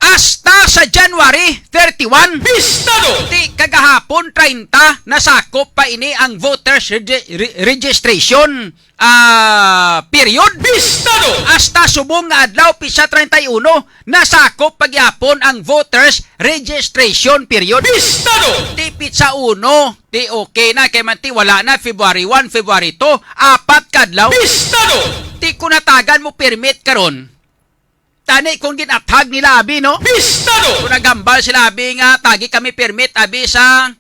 hasta sa January thirty-one. Pistado! Ti kagahapon, treinta, nasakop pa ini ang voters regi-, re-, registration, ah, period. Pistado! Hasta subong nga adlaw, pitsa treinta y uno, nasakop pa gyapon ang voters registration period. Pistado! Ti pitsa uno, ti okay na, kay man ti wala na, February one, February two, apat ka adlaw. Pistado! Ti kung natagan mo permit karon, tani kung ginathag nila, abi, no? Pistado! Kung naghambal sila, abi, nga tagi kami permit, abi, sa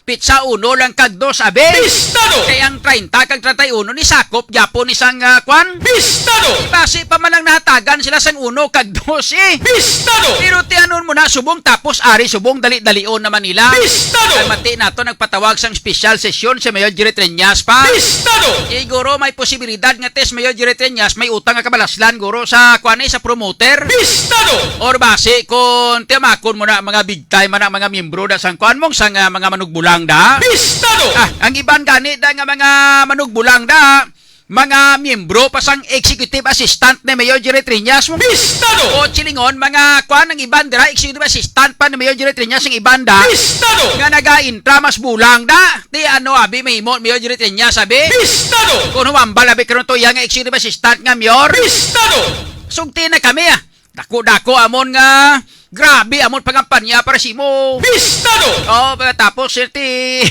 pitsa uno lang kag dos, abi. Pistado! Kay ang treinta kag treinta y uno ni sakop gyapon ni sang, ah, kwan. Pistado! Basi pa man lang nahatagan sila sang uno kag dos, eh. Pistado! Pero tianon mo na, subong, tapos ari subong dali-dalion naman nila. Pistado! Kay mati nato nagpatawag sang special session si Mayor Jerry Treñas pa. Pistado! Siguro may posibilidad nga tis Mayor Jerry Treñas may utang nga kabalaslan, guro, sa, kwan, eh, sa promoter. Pistado! Or basi kung tiyamakon mo na mga big time man ang mga miyembro da sang, kwan, mong sang, ah, mga manugbulang da. Pistado! Ah, ang iban gani da nga mga manugbulang da, mga miyembro pa sang executive assistant ni Mayor Jerry Treñas mo. Pistado! O silingon, mga, kwan, ang iban dira, executive assistant pa ni Mayor Jerry Treñas ang iban da. Pistado! Nga nagaintra mas bulang da. Ti ano, abi, mahimo, Mayor Jerry Treñas, abi? Pistado! Kung humambal, abi, karon to, iya nga executive assistant nga, Mayor? Pistado! Sugti na kami, ah. Dako-dako amon nga, grabe amon pangampanya para simo. Pistado! Oh, pagkatapos, sirti,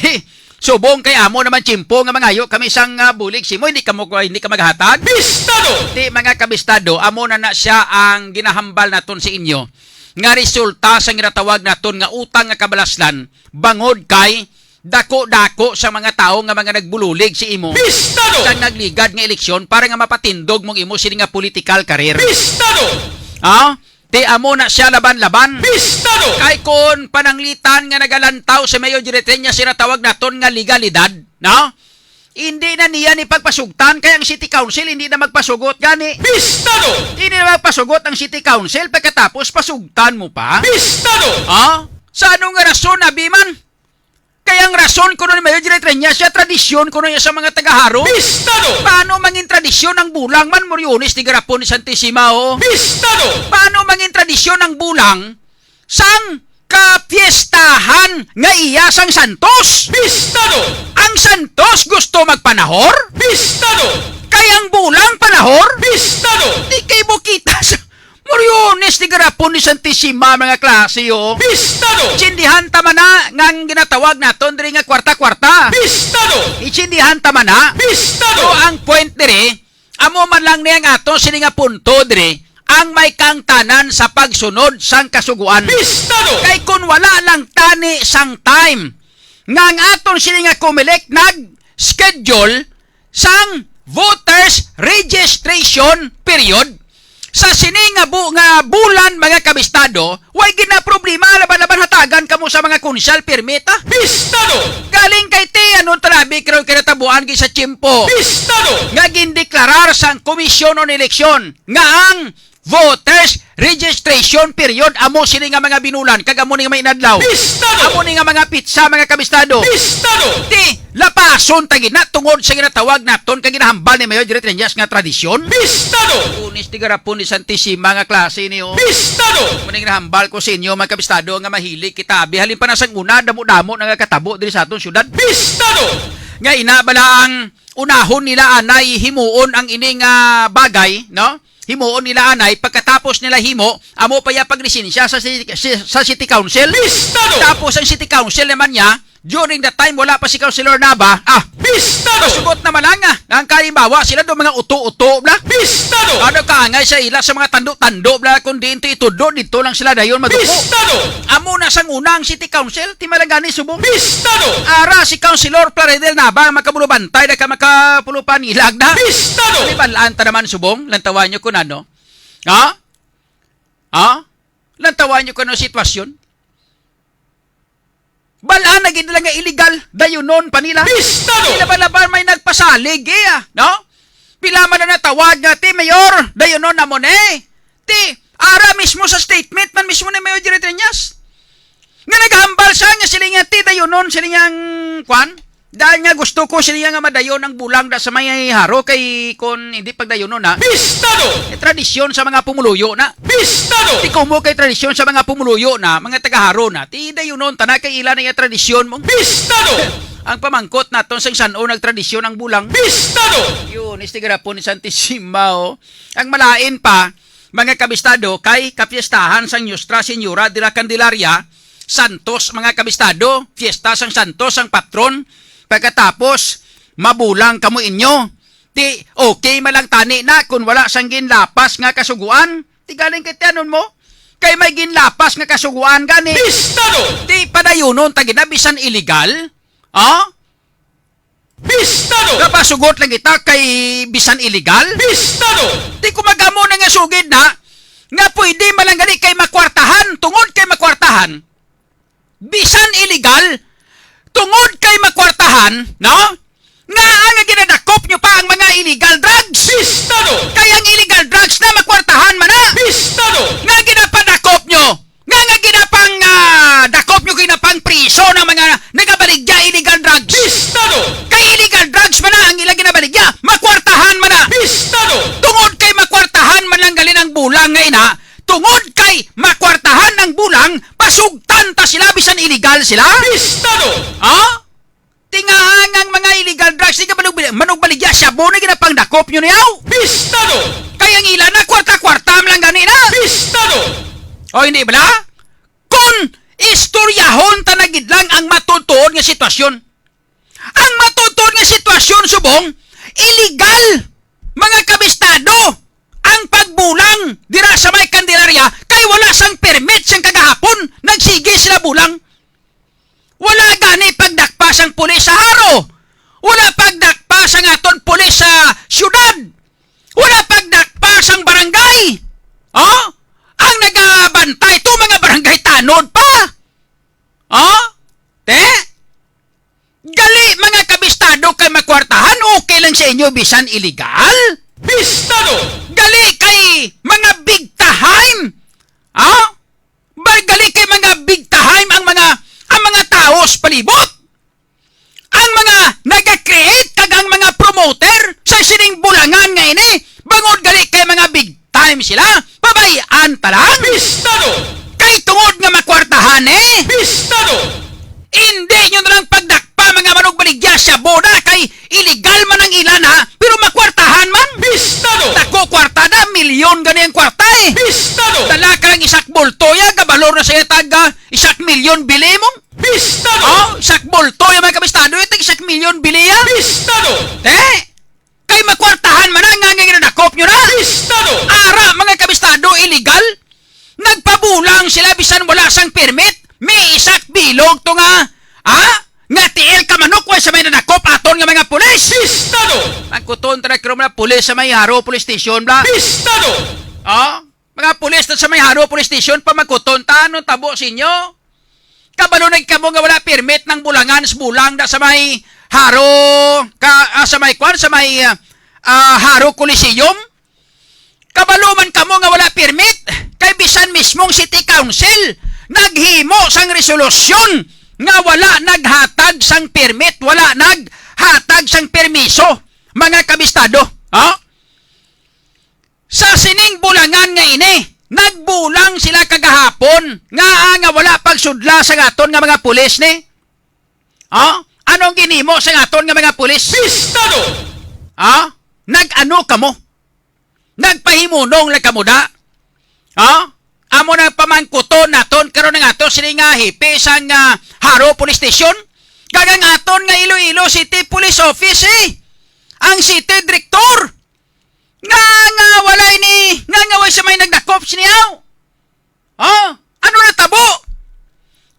subong kay amo naman tiyempo nga mangayo kami sang, ah, bulig simo, hindi ka mo, hindi ka maghatag? Pistado! Ti, mga kabistado, amo na na siya ang ginahambal naton sa inyo nga resulta sang ginatawag naton nga utang nga kabalaslan, bangod kay dako-dako sa mga tawo nga mga nagbululig si imo Pistado! Sa nagligad nga eleksyon para nga mapatindog mong imo sini nga political career. Pistado! Ah? Ti amo na siya laban-laban. Pistado! Kay kon pananglitan nga nagalantaw si Mayor Jerry Treñas, sira tawag naton nga legalidad, no? Hindi na niya ni pagpasugtan kay ang City Council hindi na magpasugot gani. Pistado! Hindi na magpasugot ang City Council pagkatapos pasugtan mo pa? Pistado! Ah? Sa ano nga rason, abi man? Kay ang rason kuno ni Mayor Jerry Treñas, siya tradisyon kuno niya sa mga taga-Jaro. Pistado! Paano mangin tradisyon ang bulang man, Moriones, ti garapon ni Santissima, o? Pistado! Paano mangin tradisyon ang bulang sang kapiestahan nga iya sang Santos? Pistado! Ang Santos gusto magpanahor? Pistado! Kay ang bulang panahor? Pistado! Di kay bukita sa Moriones ni garapon ni Santissima, mga klase, o. Pistado! Intindihan ta man na nga ang ginatawag naton diri nga kwarta-kwarta. Pistado! Intindihan ta man na. Pistado! Pero ang point diri, amo man lang ni ang ato sini nga punto diri, ang may kaangtanan sa pagsunod sang kasugoan. Pistado! Kay kun wala lang tani sang time nga ang aton sini nga Comelec nag-schedule sang voters registration period. Sa sini nga bu-, nga bulan, mga kabistado, way ginaproblema, laban-laban hatagan kamo sa mga konsehal permit, ah. Pistado! Galing kay ti, ano, talabi, karon kinatabuan gi sa tiyempo. Pistado! Nga gindeklarar sang Commission on Election nga ang voters registration period, amo sini nga mga binulan, kag amo ni nga mga inadlaw. Pistado! Amo ni nga mga pitsa, mga kabistado. Pistado! Ti, lapason ta gid na tungod sa ginatawag naton kag ginahambal ni Mayor Jerry Treñas nga tradisyon. Pistado! Unis ti garapon ni Santissima nga klase ni, o. Pistado! Amo ni ginahambal ko sa inyo, mga kabistado, nga mahilig kita. Abi, halin pa na sang una, damo-damo na nga katabo diri sa aton syudad. Pistado! Nga ina bala ang unahon nila anay himuon ang ini nga bagay, no? Himuon nila anay, pagkatapos nila himo, amo pa ya paglisensya sa ci-, ci-, sa City Council. Pistado! Tapos ang City Council naman niya, during the time wala pa si Councilor Nava, ah, Pistado! Masugot naman lang, ah, nga ang kalimbawa sila do mga uto-uto bla. Pistado! Ano kaangay sa ila sa mga tando-tando bla, kung diin to itudo, dito lang sila dayon maduko. Pistado! Amo na sang una ang City Council, ti malagani subong. Pistado! Ara si Councilor Plaridel Nava ang makabulubantay na ka makapulupan ilag na. Pistado! Di ba, laan ta naman subong? Lantawan nyo kung ano. Ha? Ha? Lantawan nyo kung ano sitwasyon? Balaan na gid nila nga illegal, dayunon pa nila. Pistado! Sila ba na ba may nagpasalig, eh, ah, no? Pila man na natawag nga, "Ti, Mayor, dayunon na mo ni." Ti, ara mismo sa statement man mismo ni Mayor Jerry Treñas. Nga naghambal siya nga sila nga, "Ti, dayunon, sila nga, kwan, Dahil nga gusto ko sila nga madayon ang bulang da sa may haro kay kon hindi pagdayonon na. Pistado! Eh, tradisyon sa mga pumuluyo na. Pistado! Di ko mo kay tradisyon sa mga pumuluyo na, mga tagaharo na. Ti dayonon tana kay ila na iya tradisyon mo. Pistado! Ang pamangkot naton sang san-o nagtradisyon ang bulang. Pistado! Yun, istigarapon ni Santissima, oh. Ang malain pa, mga kabistado, kay kapiestahan sang Nuestra Señora de la Candelaria, Santos, mga kabistado, fiesta sang Santos, sang patron. Pagkatapos, mabulang kamo inyo. Ti, okay man lang tani na kung wala sang ginlapas nga kasuguan. Ti galing kay tianon mo, kay may ginlapas nga kasuguan gani. Pistado! Ti padayunon ta gid na bisan illegal. Ah? Pistado! Kapasugot lang kita kay bisan illegal? Pistado! Di ko magamo na nga sugid na nga pwede man lang gali kay makwartahan, tungod kay makwartahan. Bisan illegal, tungod kay makwartahan, no? Nga ang ginadakop nyo pa ang mga illegal drugs? Pistado! Kay ang illegal drugs na makwartahan man na. Pistado! Nga ginapadakop nyo Nga, nga ginapang, ah, dakop nyo, ginapang priso ng mga nagabaligya illegal drugs. Pistado! Kay illegal drugs man na ang ilang ginabaligya, makwartahan man na. Pistado! Tungod kay makwartahan man lang gali ang bulang nga ina, tungod kay makwartahan ang bulang, pasugtan ta sila bisan illegal sila. Pistado! Ha? Tingahangang mga illegal drugs, di ka manugbaligya, shabu na ginapangdakop nyo niyaw. Pistado! Kay ang ila na kwarta-kwarta man lang gani na. Pistado! O, hindi bala? Kung istoryahon ta na gid lang ang matutuod nga sitwasyon. Ang matutuod nga sitwasyon, subong, illegal, mga kabistado, ang pagbulang dira sa may Candelaria kay wala sang permit sang kagahapon, nagsigi sila bulang. Wala gani pagdakpa sang pulis sa Jaro. Wala pagdakpa sang aton pulis sa siyudad. Wala pagdakpa sang barangay. Oh? Ang nagabantay to, mga barangay tanod pa. Oh? Te? Gali, mga kabistado, kay makwartahan, okay lang sa inyo bisan illegal? Bistado! Gali kay mga big time. Oh? Ba-, gali kay mga big time ang mga, ang mga tawo sa palibot. Ang mga naga-create kag ang mga promoter sa sining bulangan nga ini, bangod gali kay mga big time sila, pabay-an ta lang. Bistado! Kay tungod nga makwartahan, eh. Bistado! Hindi nyo na lang pagdakpa, mga manugbaligya, shabu na kay illegal man ang ila na, pero makwartahan man. Bistado! Dako kwarta na, milyon gani ang kwarta, eh. Bistado! Dala ka lang isak bulto, ya, gabalor na siya tag, ah, isak milyon bili mo. Bistado! Oh, isak bulto, ya, mga kabistado, ya, tag isak milyon bili, ya. Bistado! Eh? Kay makwartahan man na nga, nga ginadakop nyo na. Bistado! Ara, mga kabistado, illegal. Nagpabulang sila bisan wala sang permit. May isak bilog to nga, ah, nga tiil ka manok, way sa may nadakop aton nga mga pulis. Bistado! Ang kuton ta na kiro mga pulis sa may Jaro Police Station, bla. Bistado! Ah, mga pulis na sa may Jaro Police Station, pamangkuton ta, anong tabo sa inyo? Kabalo na kamo nga wala permit ng bulangan sa bulang da sa may Jaro, ka, ah, sa may kwan, sa may, ah, ah, Jaro Coliseum? Kabalo man kamo nga wala permit, kay bisan mismong city council naghimo sang resolusyon nga wala naghatag sang permit, wala naghatag sang permiso, mga kabistado. Ha? Sa sining bulangan nga ini, nagbulang sila kagahapon nga, nga wala pagsudla sa aton nga mga pulis ni. Ha? Anong ginhimo sa aton nga mga pulis? Bistado! Ha? Nag-ano kamo? Nagpahimunong lang kamo da? Ha? Amo nang pamangkuton naton karon ang ato sini nga hepe sang, ah, Jaro Police Station. Kag ang aton nga Iloilo City Police Office, eh. Ang city director. Nga, nga wala ini, nga, nga wala sa may nagdakop siniyaw. Ha? Ano na tabo?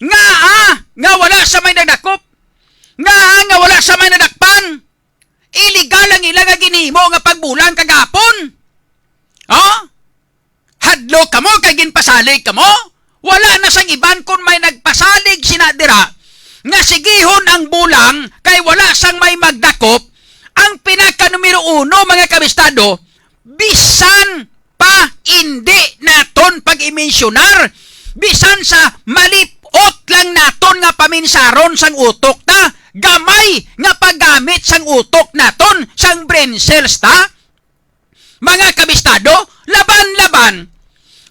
Nga, ah, nga wala sa may nagdakop. Nga, ah, nga wala sa may nadakpan. Illegal ang ila nga ginhimo nga pagbulang kagapon. Ha? Hadlok kamo kay ginpasalig kamo? Wala na sang iban kon may nagpasalig sina dira nga sigihon ang bulang kay wala sang may magdakop. Ang pinaka numero uno, mga kabistado, bisan pa indi naton pag-imensyonar, bisan sa malip-ot lang naton nga paminsaron sang utok ta, gamay nga paggamit sang utok naton, sang brain cells ta, mga kabistado, laban-laban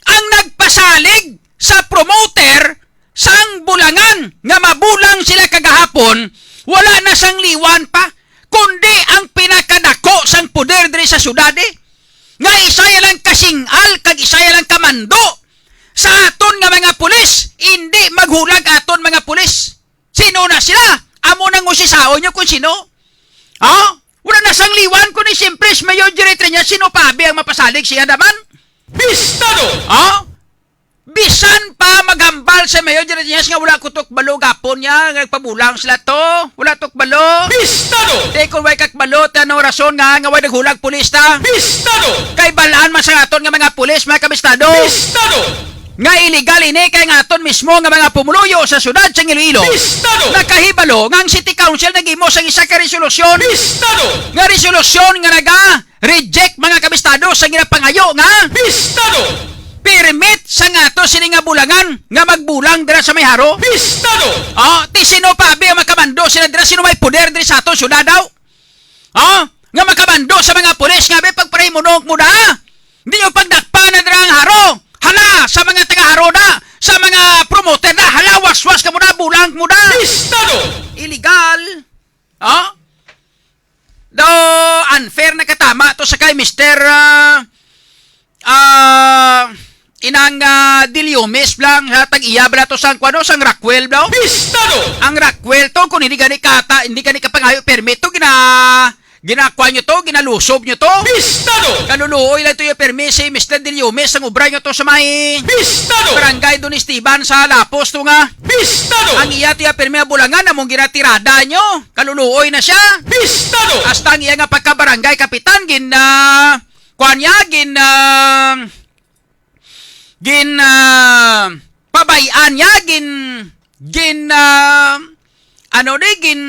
ang nagpasalig sa promoter sang Bulangan nga mabulang sila kagahapon, wala na sang liwan pa, kundi ang pinakadako sang poder diri sa syudad, eh, nga isaya lang kasing-al kag isaya lang kamando sa aton nga mga pulis, indi maghulag aton mga pulis. Sino na sila? Amo nang usisaon nyo kung sino. Ha? Wala na sang liwan kundi siyempre si Mayor Jerry Triñas, sino pa abi ang mapasalig siya naman? Pistado! Ha? Bisan pa maghambal si Mayor Jerry Triñas nga wala ko tukbalo gapon niya, nga nagpabulang sila to. Wala tukbalo. Pistado! Di kung way kakbalo, ti ano rason nga, nga way naghulag pulis ta? Pistado! Kay balaan man sa aton nga mga pulis, mga kabistado. Pistado! Nga iligal ini kay nga aton mismo nga mga pumuluyo sa siyudad sa Iloilo. Pistado! Nakahibalo nga ang City Council naghimo sang isa ka resolusyon. Pistado! Nga resolusyon nga naga-reject, mga kabistado, sa ginapangayo nga Pistado! Permit sa nga ato sini nga Bulangan nga magbulang dira sa may Jaro. Pistado! Oh, ti sino pa abi ang makamando sila dira? Sino may poder diri sa ato siyudad daw? Ha? Nga makamando sa mga pulis nga, "Be, pagparimunok mo na, ha? Hindi nyo pagdakpa na dira ang Jaro. Hala, sa mga taga Jaro na, sa mga promoter na, hala, waswas ka mo na, bulang mo na." Pistado! Illegal. Ha? Do, unfair na katama to sa kay Mister, ah, ah, inang, ah, Diliomes lang, ha, tag-iya bala to sang, kuwano, sang Rockwell, bro? Pistado! Ang Rockwell to, kung hindi gani kata, hindi gani kapangayo permit to, gina-, ginakuha nyo to, ginalusob nyo to. Pistado! Kaluluoy lang to yung permit si Mister Diliomes, ang obra nyo to sa may Pistado! Barangay Don Esteban sa Lapos to nga. Pistado! Ang iya to yung permit bulangan, among ginatirada nyo. Kaluluoy na siya. Pistado! Hasta ang iya nga pagka-barangay kapitan, gin, ah, kuwan niya, gin, ah, gin, ah, pabay-an niya, gin, gin, ah, ano ni, gin,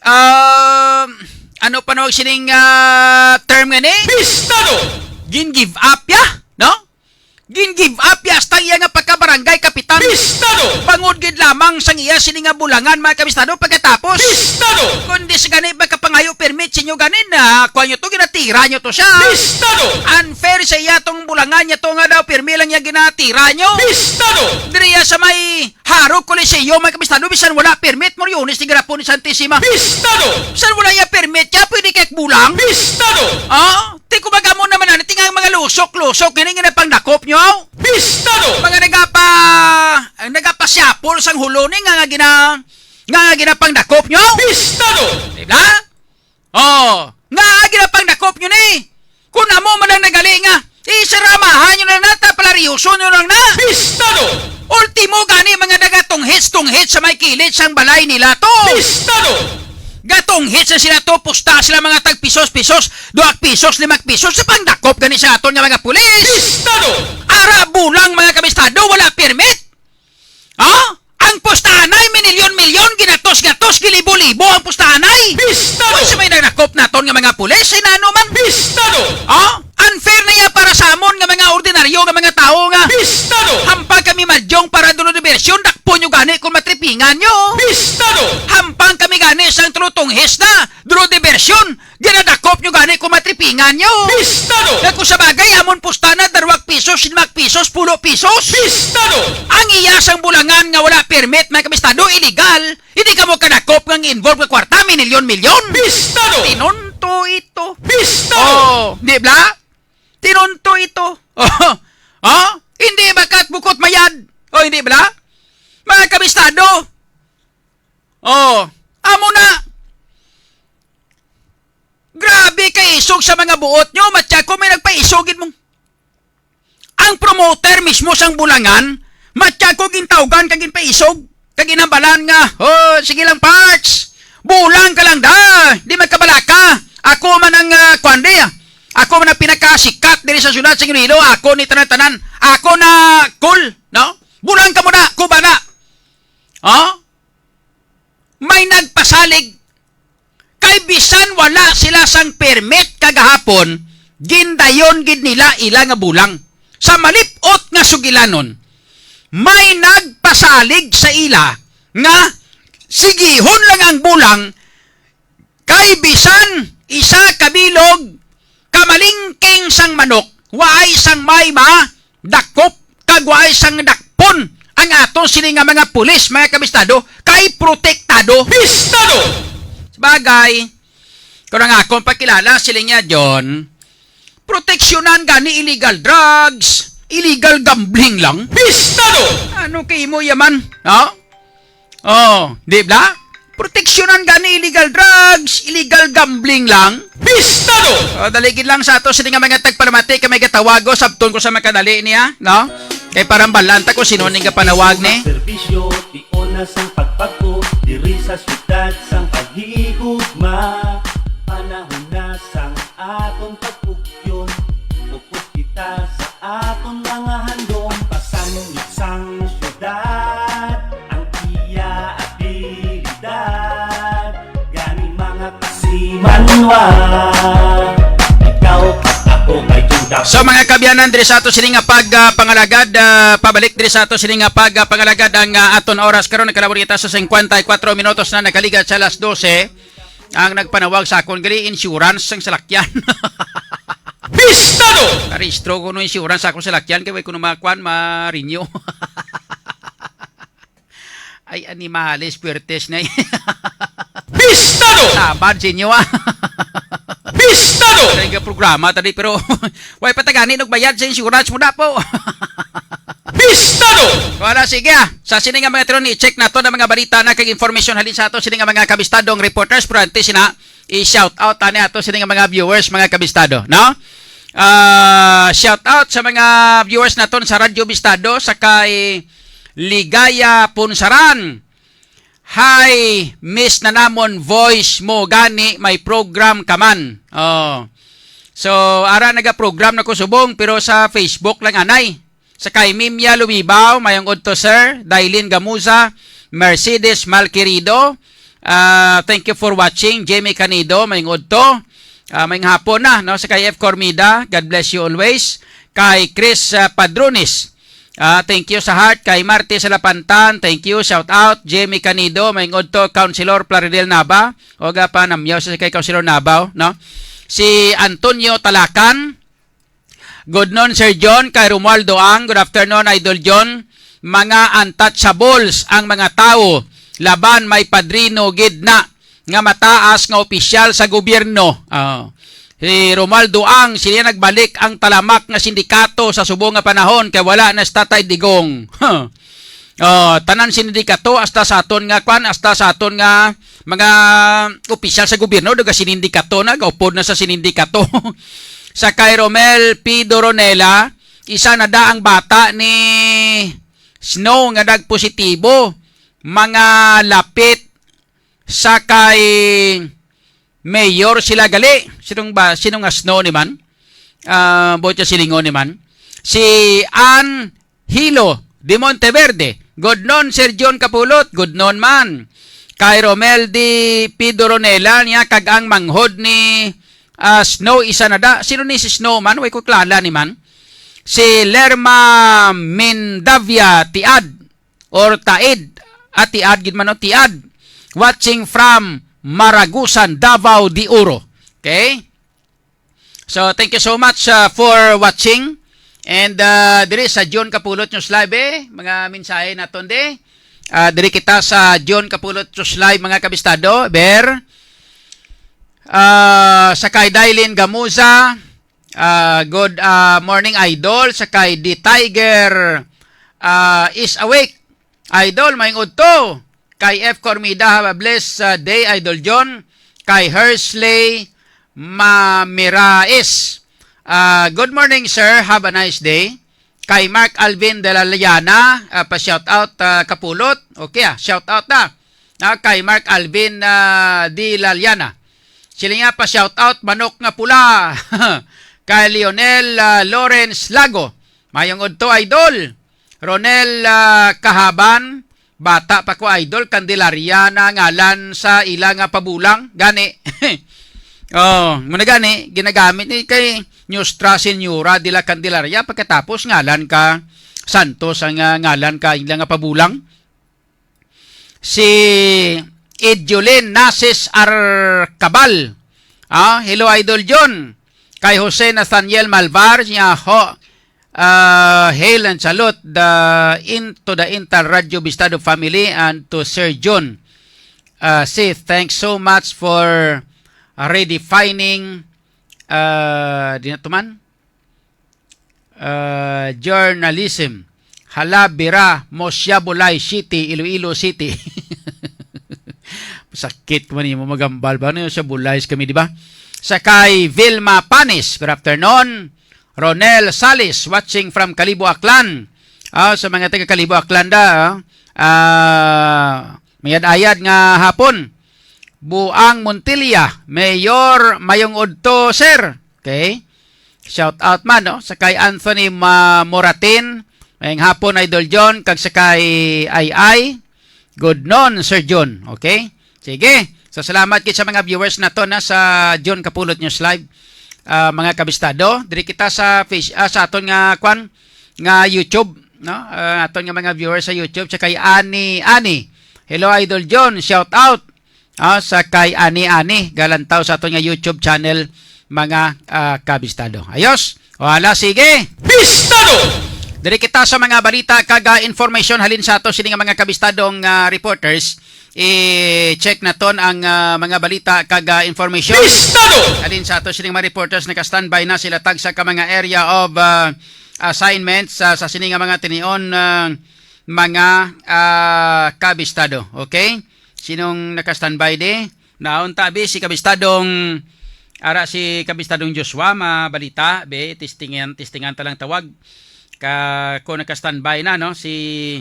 ah, ano pa nawag sining, ah, term nga ni? Pistado! Gin give up ya, no? Gin give up ya hasta iya nga pagka-barangay kapitan. Pistado! Bangod gid lamang sang iya sini nga bulangan, mga kabistado, pagkatapos. Pistado! Kundi sa gani ba kapangayo permit sa inyo ganin na kuha nyo to, ginatira nyo to siya. Pistado! Unfair sa iya tong bulangan niya to nga daw permi lang niya ginatira nyo. Pistado! Diri ya sa may Jaro Coliseum, mga kabistado, bisan wala permit, Moriones ni garapon ni Santissima. Pistado! Bisan wala iya permit, kaya pwede kay bulang. Pistado! Ah? Ti, kumbaga mo naman, ano, ti nga mga lusok-lusok, gini nga napangdakop nyo? Pistado! Mga nagapa-, ang nagapasyapol sang hulo ni nga, nga gina-, nga, nga ginapangdakop nyo? Pistado! Di ba? Oh, nga ginapangdakop nyo ni? Kung amo man lang nagali nga, isaramahan nyo na nata, palaryoso nyo lang na. Pistado! Ultimo gani, mga nagatunghits-tunghits sa may kilid sang balay nila to. Pistado! Gatunghits na sila to, pusta sila mga tag pisos-pisos, duha pisos, lima pisos, sa pangdakop gani sa aton nga mga pulis. Pistado! Ara bulang, mga kabistado, wala permit. Ha? Ang pustahanay, minilyon-milyon, ginatos-gatos, gilibo-libo ang pustahanay. Pistado! Uy, sa may nagdakop naton nga mga pulis, inano man? Pistado! Ha? Unfair na iya para sa amon nga mga ordinaryo nga mga tawo nga Pistado! Hampang kami madyong para dulo dibersyon, dakpon nyo gani kung matripingan nyo. Pistado! Hampang kami gani sang tulo tunghis na, dulo dibersyon, ginadakop nyo gani kung matripingan nyo. Pistado! Nga kung sa bagay, amon pusta na, darwag pisos, sinmak pisos, pulo pisos. Pistado! Ang iya sang bulangan nga wala permit, mga kabistado, illegal, hindi ka mo kadakop nga involve nga kwarta, minilyon-milyon. Pistado! Tinunto ito. Pistado! Oh, di ba? Tinunto ito. Oh, oh? Hindi ba kat bukot mayad? Oh, hindi ba? Mga kabistado. Oh, amo na. Grabe kay isog sa mga buot nyo, matya ko may nagpaisog gid mo. Ang promoter mismo sang bulangan, matya ko gintawgan kag ginpaisog, kag ginhambalan nga, "Oh, sige lang, Parts. Bulang ka lang da. Di magkabalaka. Ako man ang, ah, kwan di, ah. Ako man ang pinakasikat diri sa syudad sa Iloilo. Ako ni tanan-tanan. Ako na cool, no? Bulang ka muna, kuba na." Oh? May nagpasalig kay bisan wala sila sang permit kagahapon, gindayon gid nila ila nga bulang. Sa malip-ot nga sugilanon, may nagpasalig sa ila nga sigihon lang ang bulang, kay bisan isa ka bilog, kamalingking sang manok, waay sang may madakop, kag waay sang dakpon ang aton sini nga mga pulis, mga kabistado, kay protektado. Bistado! Sabagay, kung ang akon pakilala, siling niya, John, proteksyonan gani illegal drugs, illegal gambling lang. Bistado! Ano kay imo yaman? No? Oh, di ba? Proteksyonan gani illegal drugs, illegal gambling lang. Bistado! Oh, dali gid lang sa ato sini nga mga tagpalamati kay may gatawago, sabton ko sa makadali niya, no? Kay parang balaan ta kung sino ning gapanawag ni. Serbisyo, tion na sang pagpagko, diri sa siyudad sang paghigugma. Panahon na sang aton pagpugyon, upos kita sa aton mga handom. Pasangit sang siyudad ang iya abilidad. Gani, mga kasimanwa, ikaw at ako may duda. So, mga kaabyanan, diri sa ato sini nga pag, ah, pangalagad, ah, pabalik diri sa ato sini nga pag, ah, pangalagad ang, ah, aton oras karon. Nagkalabot kita sa singkwenta y kuwatro minutos na, nakaligad sa alas dose. Ang nagpanawag sa akon gali, insurance sang salakyan. Bistado! Narehistro ko no insurance sa akong salakyan kay way ko no makuan, ma-renew. Ay, animales, puwertes na. Bistado! Tabad sa inyo, ah. Bistado! Ay, nga programa tadi, pero way pa tagani nagbayad sa insurance mo na po. Bistado! Wala, sige, ah. Sa sini nga mga tron, i-check nato ang mga balita na kag information halin sa ato sini nga mga kabistadong reporters, pero antes na, i-shout out ani ato sini nga mga viewers, mga kabistado, no? Ah, shout out sa mga viewers naton sa Radyo Bistado, sa kay Ligaya Punsaran. Hi, miss na namon voice mo gani, may program ka man. Oh. So, ara, naga-program na ko subong, pero sa Facebook lang anay. Sa kay Mimia Lumibaw, mayong udto, sir. Dailin Gamuza, Mercedes Malquerido, ah, thank you for watching. Jamie Canido, mayong udto. Ah, mayong hapon na, no? Sa kay F Cormida, God bless you always. Kay Chris, ah, Padrones, ah, thank you sa heart. Kay Marte Salapantan, thank you, shout out. Jamie Canido, mayong udto. Councilor Plaridel Nava, oga pa namyaw sa kay Councilor Nava, no? Si Antonio Talakan, good noon, Sir John, kay Romualdo Ang. Good afternoon, Idol John. Mga untouchables ang mga tawo, laban may padrino gid na nga mataas nga opisyal sa gobyerno. Ah, si Romualdo Ang, siya nagbalik ang talamak nga sindikato sa subong nga panahon kay wala na si Tatay Digong. Oh, tanan sindikato, hasta sa aton nga kwan, hasta sa aton nga mga opisyal sa gobyerno, daga sinindikato na, gaupod na sa sinindikato. Sa kay Romel P. Doronela, isa na da ang bata ni Snow nga nagpositibo, mga lapit sa kay Mayor sila gali. Sino ba, sino nga Snow ni man? Ah, buot siya silingon ni man. Si Ann Hilo de Monteverde. Good noon, Sir John Kapulot. Good noon man. Kay Romel di Pidoronela niya kag ang manghod ni, ah, Snow isa na da. Sino ni si Snow man? Way ko klala ni man. Si Lerma Mindavia Tiad or Taid. Ah, Tiad gid man, no? Tiad. Watching from Maragusan, Davao de Oro. Okay? So, thank you so much, uh, for watching. And, uh, diri sa John Kapulot News Live, eh, mga mensahe naton di. Uh, diri kita sa John Kapulot News Live, mga kabistado. Ber, uh, sa kay Dailin Gamuza, uh, good, uh, morning, Idol. Sa kay The Tiger, uh, is awake. Idol, maayong udto. Kay F Cormida, have a blessed, uh, day, Idol John. Kay Hersley Mamiraes, uh, good morning, sir. Have a nice day. Kay Mark Alvin de la Liana, uh, pa-shout out, uh, Kapulot. Okay, ah, shout out na. Ah, kay Mark Alvin, uh, de la Liana. Sila nga pa-shout out, Manok nga Pula. Kay Lionel, uh, Lawrence Lago. Mayong udto, Idol. Ronel, ah, Kahaban, bata pa ko, Idol, Candelaria na ngalan sa ila nga pabulang. Gani. Oh, muna gani, ginagamit ni kay Nuestra Señora de la Candelaria, pagkatapos ngalan ka Santos ang, ah, ngalan ka ila nga pabulang. si Edulin Nasis Arcabal. Ah, hello, Idol John. Kay Jose Nathaniel Malvar, niya ho, ah, hail and salute the, in, to the entire Radyo Bistado family and to Sir John. Ah, say thanks so much for redefining, ah, di na to man? Ah, journalism. Hala, bira, Mosiabulay City, Iloilo City. Sakit man mo magambal ba? Ano yung sa Bulay kami, di ba? Sa kay Vilma Panis, good afternoon. Ronel Salis, watching from Kalibo, Aklan. Ah, sa mga taga Kalibo, Aklan da, ah. Ah, mayad-ayad nga hapon. Buang Montilla, Mayor, mayong udto, sir. Okay? Shout out man, no? Sa kay Anthony Ma-, Moratin, mayong hapon, Idol John, kag sa kay Ay Ay, good noon, Sir John. Okay? Sige. So, salamat gid sa mga viewers nato na sa John Kapulot News Live, ah, mga kabistado. Diri kita sa face, ah, sa aton nga, kwan, nga YouTube, no? Ah, aton nga mga viewers sa YouTube, sa kay Ani Ani. Hello, Idol John. Shout out. Ah, sa kay Ani Ani, galantaw sa aton nga YouTube channel, mga, ah, kabistado. Ayos? O, hala, sige. Bistado! Diri kita sa mga balita kag, ah, information halin sa ato sini nga mga kabistadong, ah, reporters. I-check naton ang, ah, mga balita kag, ah, information. Bistado! Halin sa ato sini nga mga reporters, naka-standby na sila tagsa ka mga area of, ah, assignments sa, sa sini nga mga tinion, ah, mga, ah, kabistado. Okay? Sinong naka-standby di? Naon tabi si kabistadong, ara si kabistadong Joshua, mabalita, be, testingan, testingan ta lang tawag. Ka, kung naka-standby na, no, si,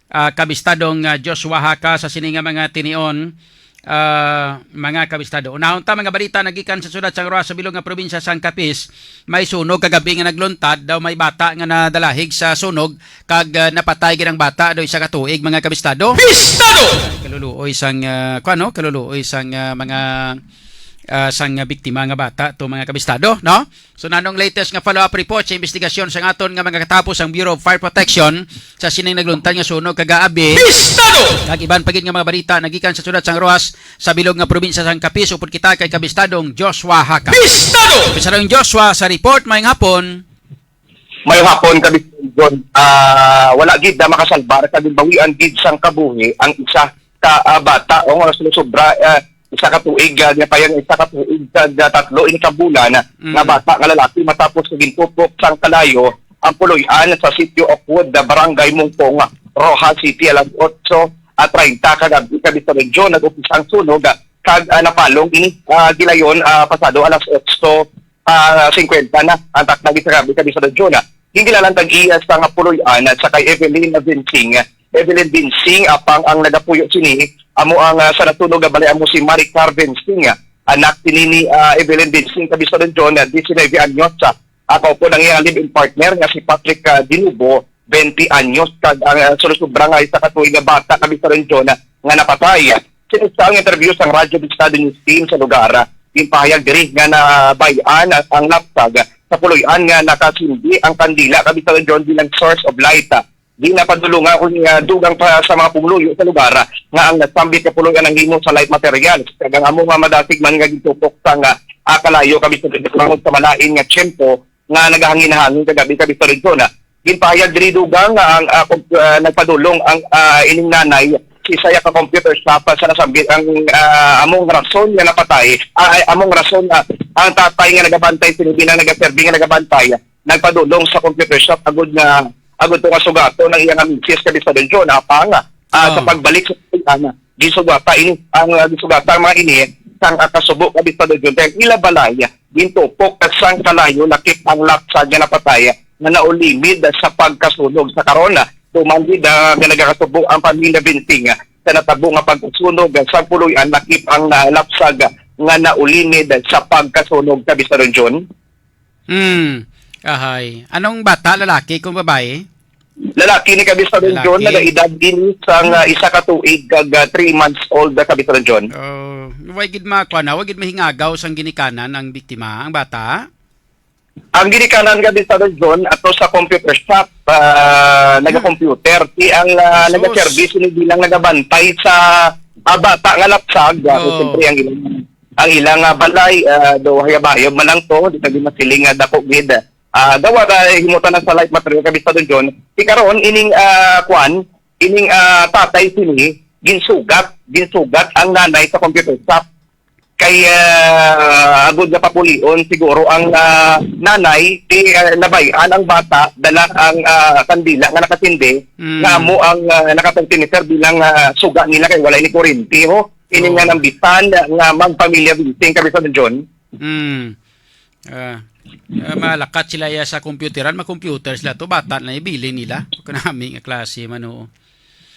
ah, kabistadong, ah, Joshua Haka sa sini nga mga tinion, ah, mga kabistado. Unahon ta, mga balita nagikan sa syudad sang Roxas sa bilog nga probinsya sang Capiz. May sunog kagabi nga nagluntad, daw may bata nga nadalahig sa sunog kag, ah, napatay gid ang bata, daw isa ka tuig, mga kabistado. Bistado! Kaluluoy sang, ah, kuwan, no? Kaluluoy sang, ah, mga, ah, sang biktima nga bata to, mga kabistado, no? So, nanong latest nga follow-up report sa investigasyon sang aton nga mga katapos ang Bureau of Fire Protection sa sining nagluntad nga sunog kagaabi? Bistado! Kag iban pa gid nga mga balita nagikan sa syudad sang Roxas sa bilog nga probinsya sang Capiz, upod kita kay kabistadong Joshua Haka. Bistado! Kabistadong Joshua sa report, maayong hapon. Maayong hapon, Kabistadong John. Ah, wala gid na makasalbar kag ginbawian gid sang kabuhi ang isa ka, ah, bata o nga sobra, ah, isa ka tuig, ah, niya pa yang isa ka tuig kag, ah, tatlo ini ka bulan, ah, nga Mm. bata nga lalaki matapos nga gintupok sang kalayo ang puloy-an sa Sitio Oakwood, ah, Barangay Mungkong, Roxas City, alas otso, ah, treinta kagabi, Kabistadong John, nag-umpisa ang sunog, ah, kag, ah, napalong ini, ah, gilayon, ah, pasado alas otso, ah, singkwenta na ang takna gid sa gabi, Kabistadong John. Ginkilalan tag iya sa nga puloy-an sa kay Evelyn Vinsing. Evelyn Vinsing, apang ang nagapuyo sini amo ang, ah, sa nasunog nga balay amo si Maricar Vinsing. Anak sini ni, ah, Evelyn Vinsing, Kabistadong John, ah, diecinuebe anyos. Ah, kaupod ang iyang live-in partner nga si Patrick, ah, Dinubo, twenty anyos, kag ang, ah, sulusubra nga isa ka tuig nga bata, Kabistadong John, nga napatay. Sinusta ang interview sang Radyo Bistado News Team sa lugar. Ginpahayag diri nga nabay-an ang, ang lapsag sa puloy-an nga nakasindi ang kandila, Kabistadong John, bilang source of light. Di napadulungan ko nga dugang pa sa mga pumuluyo sa lugar nga ang nasambit nga puloy-an nanghimo sa light materials, kag ang amo nga madasig man nga gintupok sang, ah, kalayo, Kabistadong John, bangod sa malain nga tiyempo nga nagahangin-hangin kagabi, Kabistadong John. Ginpahayag diri dugang nga ang, ah, kom-, ah, nagpadulong ang, ah, ining nanay sa isa ka computer shop sa nasambit ang, ah, among rason nga napatay, ah, ay, among rason, ah, ang tatay nga nagabantay, sini bilang nagaserbi nga nagabantay, nagpadulong sa computer shop agud nga, agud to nga sugaton ang iya nga misis, Kabistadong John, apang, ah, sa Oh. pagbalik sa, ah, gisugata ini ang, ah, gisugata ang mga ini sang, ah, kasubo, Kabistadong John, kay ila balay gintupok kag sang kalayo lakip ang lapsag nga napatay nga naulimid sa pagkasunog. Sa karon, tuman gid, ah, nga nagakasubo ang pamilya Binting, ah, sa natabo nga pagkasunog, ah, sa puloy-an lakip ang, ah, lapsag nga naulimid sa pagkasunog, Kabistadong John. Hmm. Ahay. Anong bata, lalaki kung babae? Lalaki ni, Kabistadong John, Lalaki. nagaedad ini sang, ah, isa ka tuig kag, ah, three months old, ah, Kabistadong John. Oh, way gid makuha na, way gid mahingagaw sang ginikanan ang biktima, ang bata? Ang ginikanan nga, Kabisado John, ato sa computer shop, ah, nag-computer. Ti ang, ah, Jesus. Nag-service ni bilang nagabantay sa, ah, bata nga lapsag, ah, so, siyempre, ang ilang, ang ilang, ah, balay, ah, do hayabayog man lang to, di sabi masiling nga dako gid. Ah, gawa ka, himo ta na sa light material, Kabisado John. Ti karon, ining, ah, kwan, ining, ah, tatay sini, ginsugat, ginsugat ang nanay sa computer shop. Kay, ah, agod nga papulion siguro ang, ah, nanay, ti, ah, nabay-an ang bata, dala ang, ah, kandila nga nakasindi, Mm. nga amo ang, ah, nakapagtinisir bilang, ah, suga nila kay walay ni kuryente, ho. Ini Oo. nga nambitan nga magpamilya building, Kabisado John. Mm. Ah, ah, malakat sila iya sa computeran, mag-computer sila to, bata na ibilin nila. Kanami nga klase man, oo.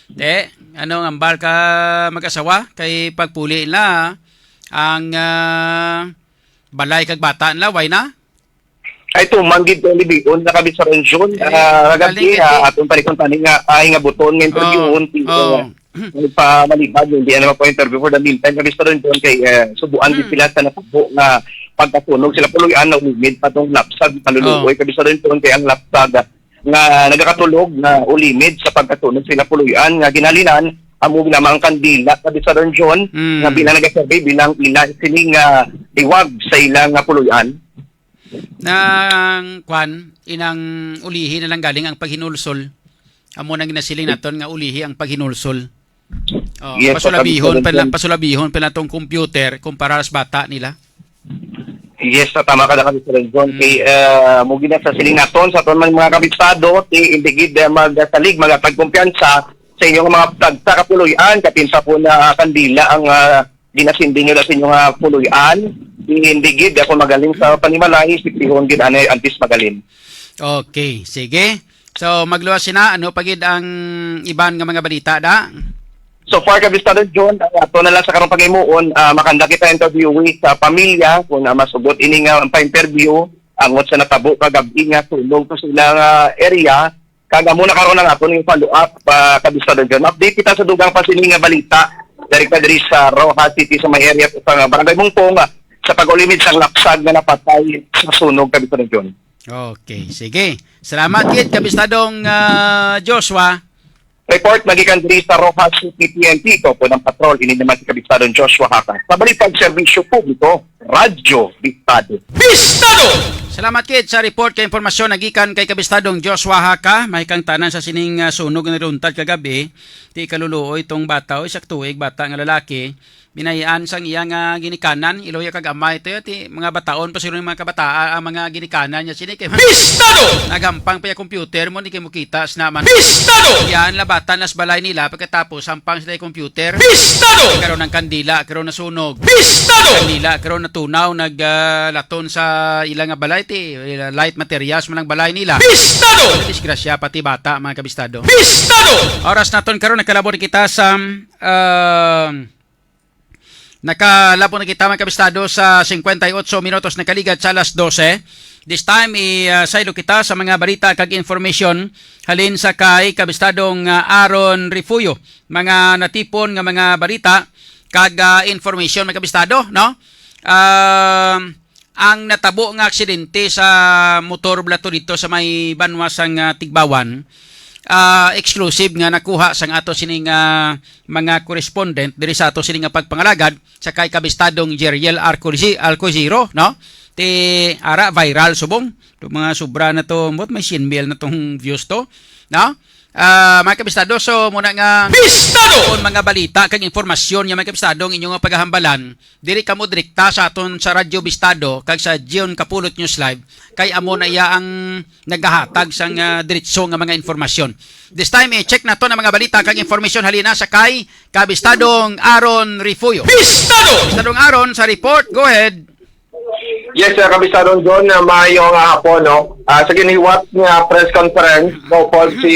Te, ano ang ambal ka mag-asawa? Kay pagpuli na ang, ah, balay kag bata nila, why na? Ay, tuman gid to, libion na kami sa Ranjon. Eh, Ah, kagabi, galing ah, ito. Atong palikon tani nga, ay, nga buton nga interviewon, Oh, ti, oh. ah, nagpamalibad, hindi na magpa-interview for the meantime, kami sa Ranjon, kay, eh, subuan gid Hmm. sila sa natabo nga pagkasunog sila puloy-an na umigid pa tong lapsag, maluluoy, Oh. kami sa Ranjon, kay ang lapsag, ah, nga nagakatulog nga ulimid sa pagkasunog sila puloy-an nga ginhalinan amo lamang ang kandila sa Southern Zone Mm. nga bilang nagaserbi bilang ila sini nga liwag sa ila nga puloy-an. Nang kwan, inang ulihi na lang galing ang paghinulsol. Amo nang ginasiling naton nga ulihi ang paghinulsol. Oh, Yes, pasulabihon Congressman pa na, John. Pasulabihon pa na tong computer kumpara sa bata nila. Yes, sa tama ka na, Congressman John. Mm. Kay, ah, mo gina sa siling naton sa aton man mga kabisado, ti indigid, ah, magsalig, magatag kumpiyansa sa inyong mga tagsa kapuloy-an, kapin sa po na kandila ang, ah, ginasindi nyo sa inyong, ah, puloy-an. Indigid, ako magaling sa panimalay, sipihon gid anay antes magaling. Okay, sige. So, magluwas sina, ano pa gid ang iban nga mga balita, da? So far, Kabistado John, ang ato na lang sa karong paghimuon, ah, makanda kita interview sa pamilya, kung, ah, masugot ini nga pa-interview, angot sa natabo kagabi nga sunog to sila nga area, kag amo na karon ang aton yung follow-up, ah, Kabistado John. Update kita sa dugang pa sini nga balita, direkta diri sa Roxas City, sa may area sa Barangay Mungpong, ah, sa pag-ulimid sang lapsag nga napatay sa sunog, Kabistado John. Okay, sige. Salamat gid, Kabistadong, ah, Joshua. Report magikan diri sa Roxas City P N P. Ito po ng patrol. Ini naman si Kabistadong Joshua Haka. Sa Balitang Serbisyo Publiko, Radyo Bistado. Bistado! Salamat gid sa report kay impormasyon nagikan kay Kabistadong Joshua Haka. Mahikang tanan sa sining, ah, sunog nga niluntad kagabi. Ti kaluluoy tong bata, o isa ka tuig, bata nga lalaki. Binahian sang iya nga ginikanan, iloya kag amay. Ito ti mga bataon pa siguro yung mga kabataan, ang mga ginikanan niya. Sini kay Bistado! Nagampang pa yung computer mo, di kay mukita sa naman. Bistado! Yan, labatan nas balay nila, pagkatapos, sampang sila yung computer. Bistado! Karon ang kandila, karon nasunog. Bistado! Kandila, karon natunaw, nag, ah, laton sa ila nga balay, ti, ila light materials man ang balay nila. Bistado! Disgrasya, pati bata, mga kabistado. Bistado! Oras naton karon, nagkalabo na kita sa, ah, Nakalabo na kita, mga kabistado, sa cincuenta y ocho minutos na kaligat sa alas doce. This time, i, ah, saylo kita sa mga balita kag information halin sa kay Kabistadong, ah, Aaron Refugio. Mga natipon nga mga balita kag, ah, information, mga kabistado, no? Um, ang natabo nga aksidente sa motor bala to dito sa may banwa sang, ah, Tigbawan, ah, exclusive nga nakuha sang ato sini nga mga correspondent diri sa ato sini nga pagpangalagad sa kay Kabistadong Jeriel Arcosi-, Alcoziro, no? Ti ara viral subong. Itong mga sobra na to, ambot may cien mil na tong views to, no? Ah, mga kabistado, so muna nga Bistado! Kung mga balita kag impormasyon nga mga kabistado ang inyo nga pagahambalan, diri kamo direkta sa aton sa Radyo Bistado kag sa June Kapulot News Live, kay amo na iya ang nagahatag sang, ah, diretso nga mga impormasyon. This time, i-check nato ang mga balita kag impormasyon halina sa kay Kabistadong Aaron Refugio. Bistado! Kabistadong Aaron, sa report, go ahead. Yes, uh, Kabistadong John, uh, maayong, uh, hapon, no? Uh, sa giniwat nga press conference, no, po si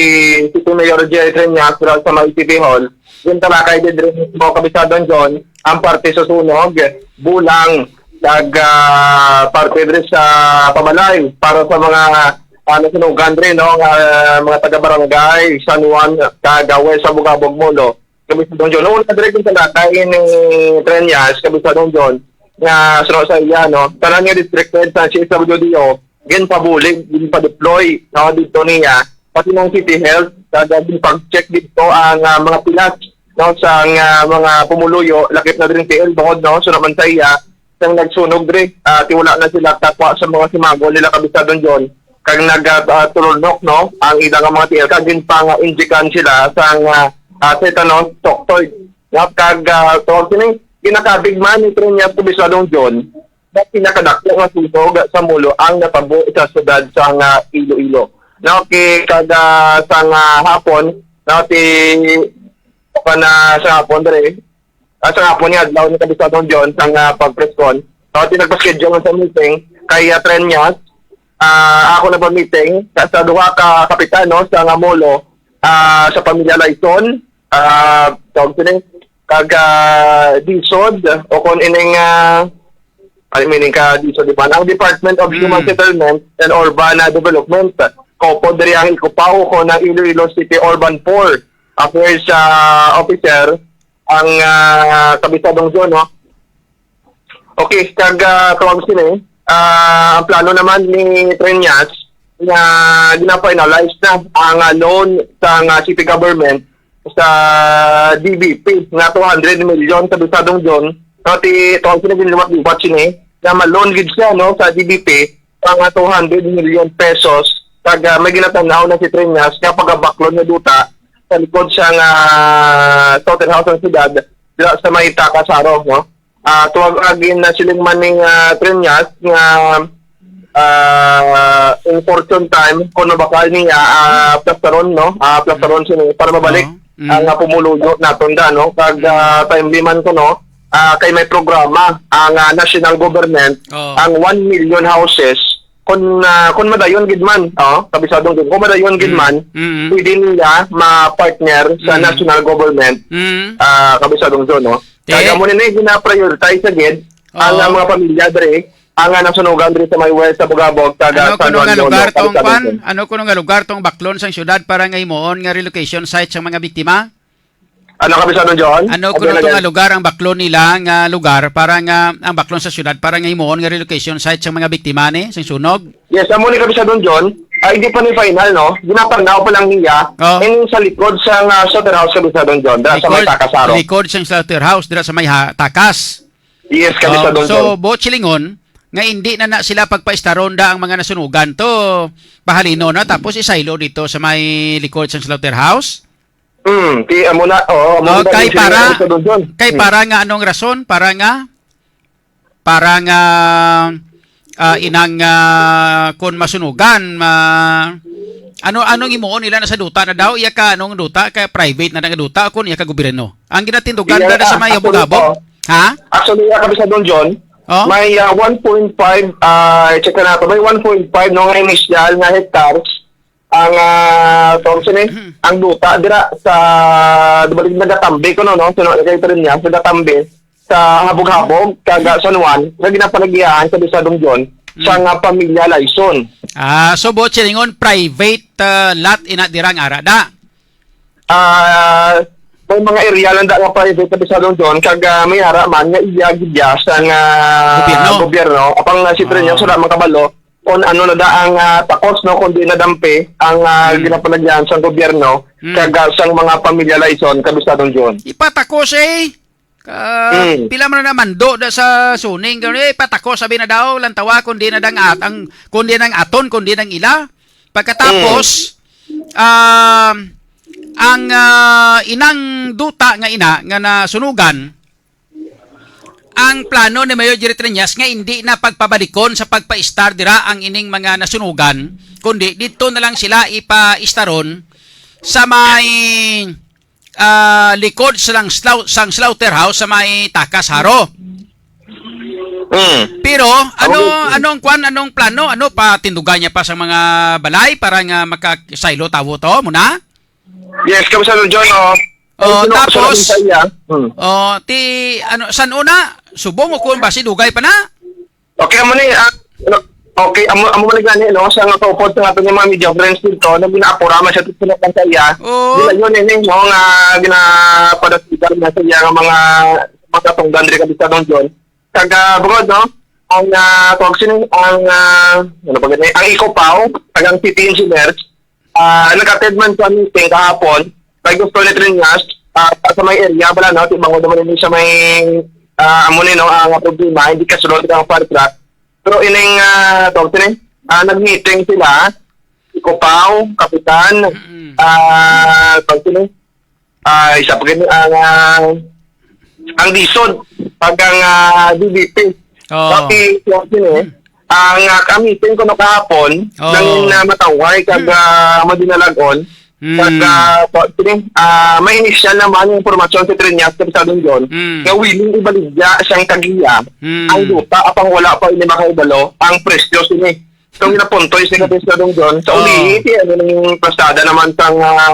City Mayor Jerry Treñas, sa may City Hall, yung talakay din rin mo, Kabistadong John, ang parte sa sunog, bulang, nag, ah, parte diri sa pamalay para sa mga, ah, nasunugan diri, no, nga mga taga-barangay San Juan, kag West Sabugabog, Molo. Kabistadong John, una diri kung talakay ni Treñas, Kabistadong John, nga suno sa iya, no, tanan nga district head sa C S W D O, ginpabulig, ginpa-deploy, no, didto niya, pati ng City Health, kag ginpag-check didto ang, ah, mga pilas, no, sang, ah, mga pumuluyo, lakip na diri T L, bangod, no, so naman sa iya, sang nagsunog diri, ah, ti wala na sila takwa sa mga simago nila, Kabisado John, kag nag, ah, ah, tulunok, no, ang ila nga mga T L, kag ginpang-injikan sila sang, ah, ah, tetanus toxoid. Nga kag, ah, tawag sini, ginakabig man ni Treñas, Kabisado John, nga pinakadako nga sunog sa Molo ang natabo sa siyudad sang Iloilo. Now, kay kada sang hapon, now, ti, pa na sa hapon diri, ah, sa hapon nga adlaw ni Kabisado John sang, ah, pag-press con, now, ti nagpa-schedule sa meeting kay, ah, Treñas, ah, ako nagpa-meeting sa, sa duha ka kapitan, no, sa nga Molo, ah, sa pamilya Laison, ah, tawag sini, kag, ah, DSUD, o kung ining, ah, I mean, ka DSUD, di ba? Ang Department of Human Mm. Settlement and Urban, ah, Development. Kaupo diri ang ikupaw ko ng Iloilo City Urban Four Affairs, ah, Officer, ang, ah, Kabisado John, no? Okay, kag, ah, tawag sini, ah, ang plano naman ni Treñas nga gina-finalize na ang, ah, loan sa, ah, city government sa D B P nga two hundred million, Kabisado John. No, ti, tawag sini, ginliwat-liwat sini nga ma-loan gid siya, no, sa D B P pa nga two hundred million pesos. Kag, ah, may ginatanaw na si Treñas nga pagabaklon nga duta sa likod sa nga slaughterhouse ng siyudad, dira sa may Takas Jaro, no? Ah, tuwag agin na siling man ni, ah, Treñas nga, ah, in fortune time, kung mabakal niya, ah, plastaron, no? Ah, plastaron sini para mabalik Oo. Mm. ang, ah, pumuluyo naton da, no? Kag, ah, timely man ko, no? Ah, kay may programa ang, ah, national government, Oo. ang one million houses, kung, ah, kung madayon gid man, oh, Kabisado John, kung madayon gid Mm. man, Mm. pwede niya ma-partner sa Mm. national government, Mm. ah, Kabisado John, no? Te- Kaya mo na gina-prioritize sa gid ang, Oo. ah, mga pamilya diri, ang, ah, nasunugan diri sa may West sa Bugabog, taga Ano San kuno Juan nga lugar Lolo, tong Kabisado kwan? John. Ano kuno nga lugar tong baklon sang syudad para nga himuon nga relocation site sang mga biktima? Ano, Kabisado John? Ano Ano kuno na to nga yan? lugar ang baklon nila nga lugar para nga ang baklon sa syudad para nga himuon nga relocation site sang mga biktima ni sang sunog? Yes, amo ni Kabisado John. Ay, hindi pa ni final, no? Ginapanaw pa lang niya. Oh. And sa likod sa nga slaughterhouse, Kabisado John, dira sa may Likod, Takas Jaro. likod sang slaughterhouse dira sa may ha-, Takas. Yes, Kabisado Oh, so, John. Bo Chilingon, nga hindi na, na sila pagpaistaron da ang mga nasunugan to, pahalino na, tapos isaylo dito sa may likod sang slaughterhouse? Hmm, ti, amo na, oo, amo Oh, na kay yung para, sila sa Luzon. kay Hmm. para nga anong rason? Para nga, para nga, ah, inang, ah, kun masunugan, ma-, ano, anong imuon nila na sa duta na daw? Iya ka anong duta? Kay private na nga duta o kun iya ka gobyerno? Ang ginatindugan Iya, na sa ah, may actually, habog-habog? oh. Ha? Actually, ah, Kabisado John, Oh? may, ah, one point five, ah, check na nato, may one point five, no, nga initial nga hectares ang, ah, tawag sini, Mhm. ang duta dira sa, di ba, nagatambi ko, no, no? So, no, kay Triñas, nagatambi sa Habog-Habog, kag, ah, San Juan, nga ginapalagihan sa Bisadong John, sa Mm. nga pamilya Laison. Ah, so, Bo Chilingon, private, ah, lot ina dira nga ara da? Ah, may mga area lang da nga private sa Bisadong John, kag, ah, may ara man nga iya gid ya sa nga Gobyerno. gobyerno. Apang, ah, si Triñas Ah. wala man kabalo, kung ano na da ang, ah, takos, no, kung di nadampi ang, ah, Hmm. ginapalagyan sa gobyerno, Hmm. kag, ah, sang mga pamilya Laison, Kabisado John. Ipatakos, eh. Ka-, Hmm. pila man na mando da sa suning, gano, eh, ipatakos, sabi na daw, lantawa, kung di na dang at-, ang, kung di nang aton, kung di nang ila. Pagkatapos, Hmm. um, ang, ah, inang duta nga ina, nga nasunugan, ang plano ni Mayor Jerry Treñas nga hindi na pagpabalikon sa pagpa-star dira ang ining mga nasunugan, kundi dito na lang sila ipa-staron sa may, ah, likod sa lang slau-, sang slaughterhouse sa may Takas Jaro. Mm. Pero, ano, Ako, anong kwan, anong plano? Ano, patindugan niya pa sa mga balay para nga makasaylo tawo to, muna? Yes, Kabisado John, oh. Oh, Ang sino-, tapos, sino sa iya? Hmm. Oh, ti, ano, san una? Subong o kung basi dugay pa na? Okay, amo ni, ah, ano, okay, amo, amo man gani, no, sa nga kaupod sa aton nga mga media friends dito, na ginaapura man siya, ti sino pa sa iya. Oo. Di layon ini, no, nga ginapadasigan na sa iya nga mga, mga tungdan diri, Kabisado John. Kag, ah, bukod, no, ang, ah, tawag sini, ang, ah, ano ba gani? Ang Eco Pau, kag ang city engineers, ah, nag-attend man sa meeting kahapon, kay gusto ni Triñas, ah, sa may area, wala, no? Timangon naman ini sa may, ah, amo ni, no, ang problema, hindi kasulod ang fire truck. Pero ining, ah, tawag sini, ah, nag-meeting sila, Eco Pau, Kapitan, Mm. ah, tawag sini, ah, isa pa gani ang, ah, ang DSUD, pag ang, ah, D B P. Oo. Pati, tawag sini, ang, ah, kamiting ko no kahapon, Oo. nang, ah, matawhay kag, Mm. ah, madinalagon, Mm. kag, ah, pa-, sini, ah, may initial naman yung impormasyon sa Triñas, sa Sadong John, Mm. nga willing ibaligya sang tagiya Mm. ang lupa, apang wala pa ini makahibalo ang presyo sini. Itong ginapuntoy sa Kabisado John, sa Oh. ulihi, ti, ano, ning pasada naman sang, ah,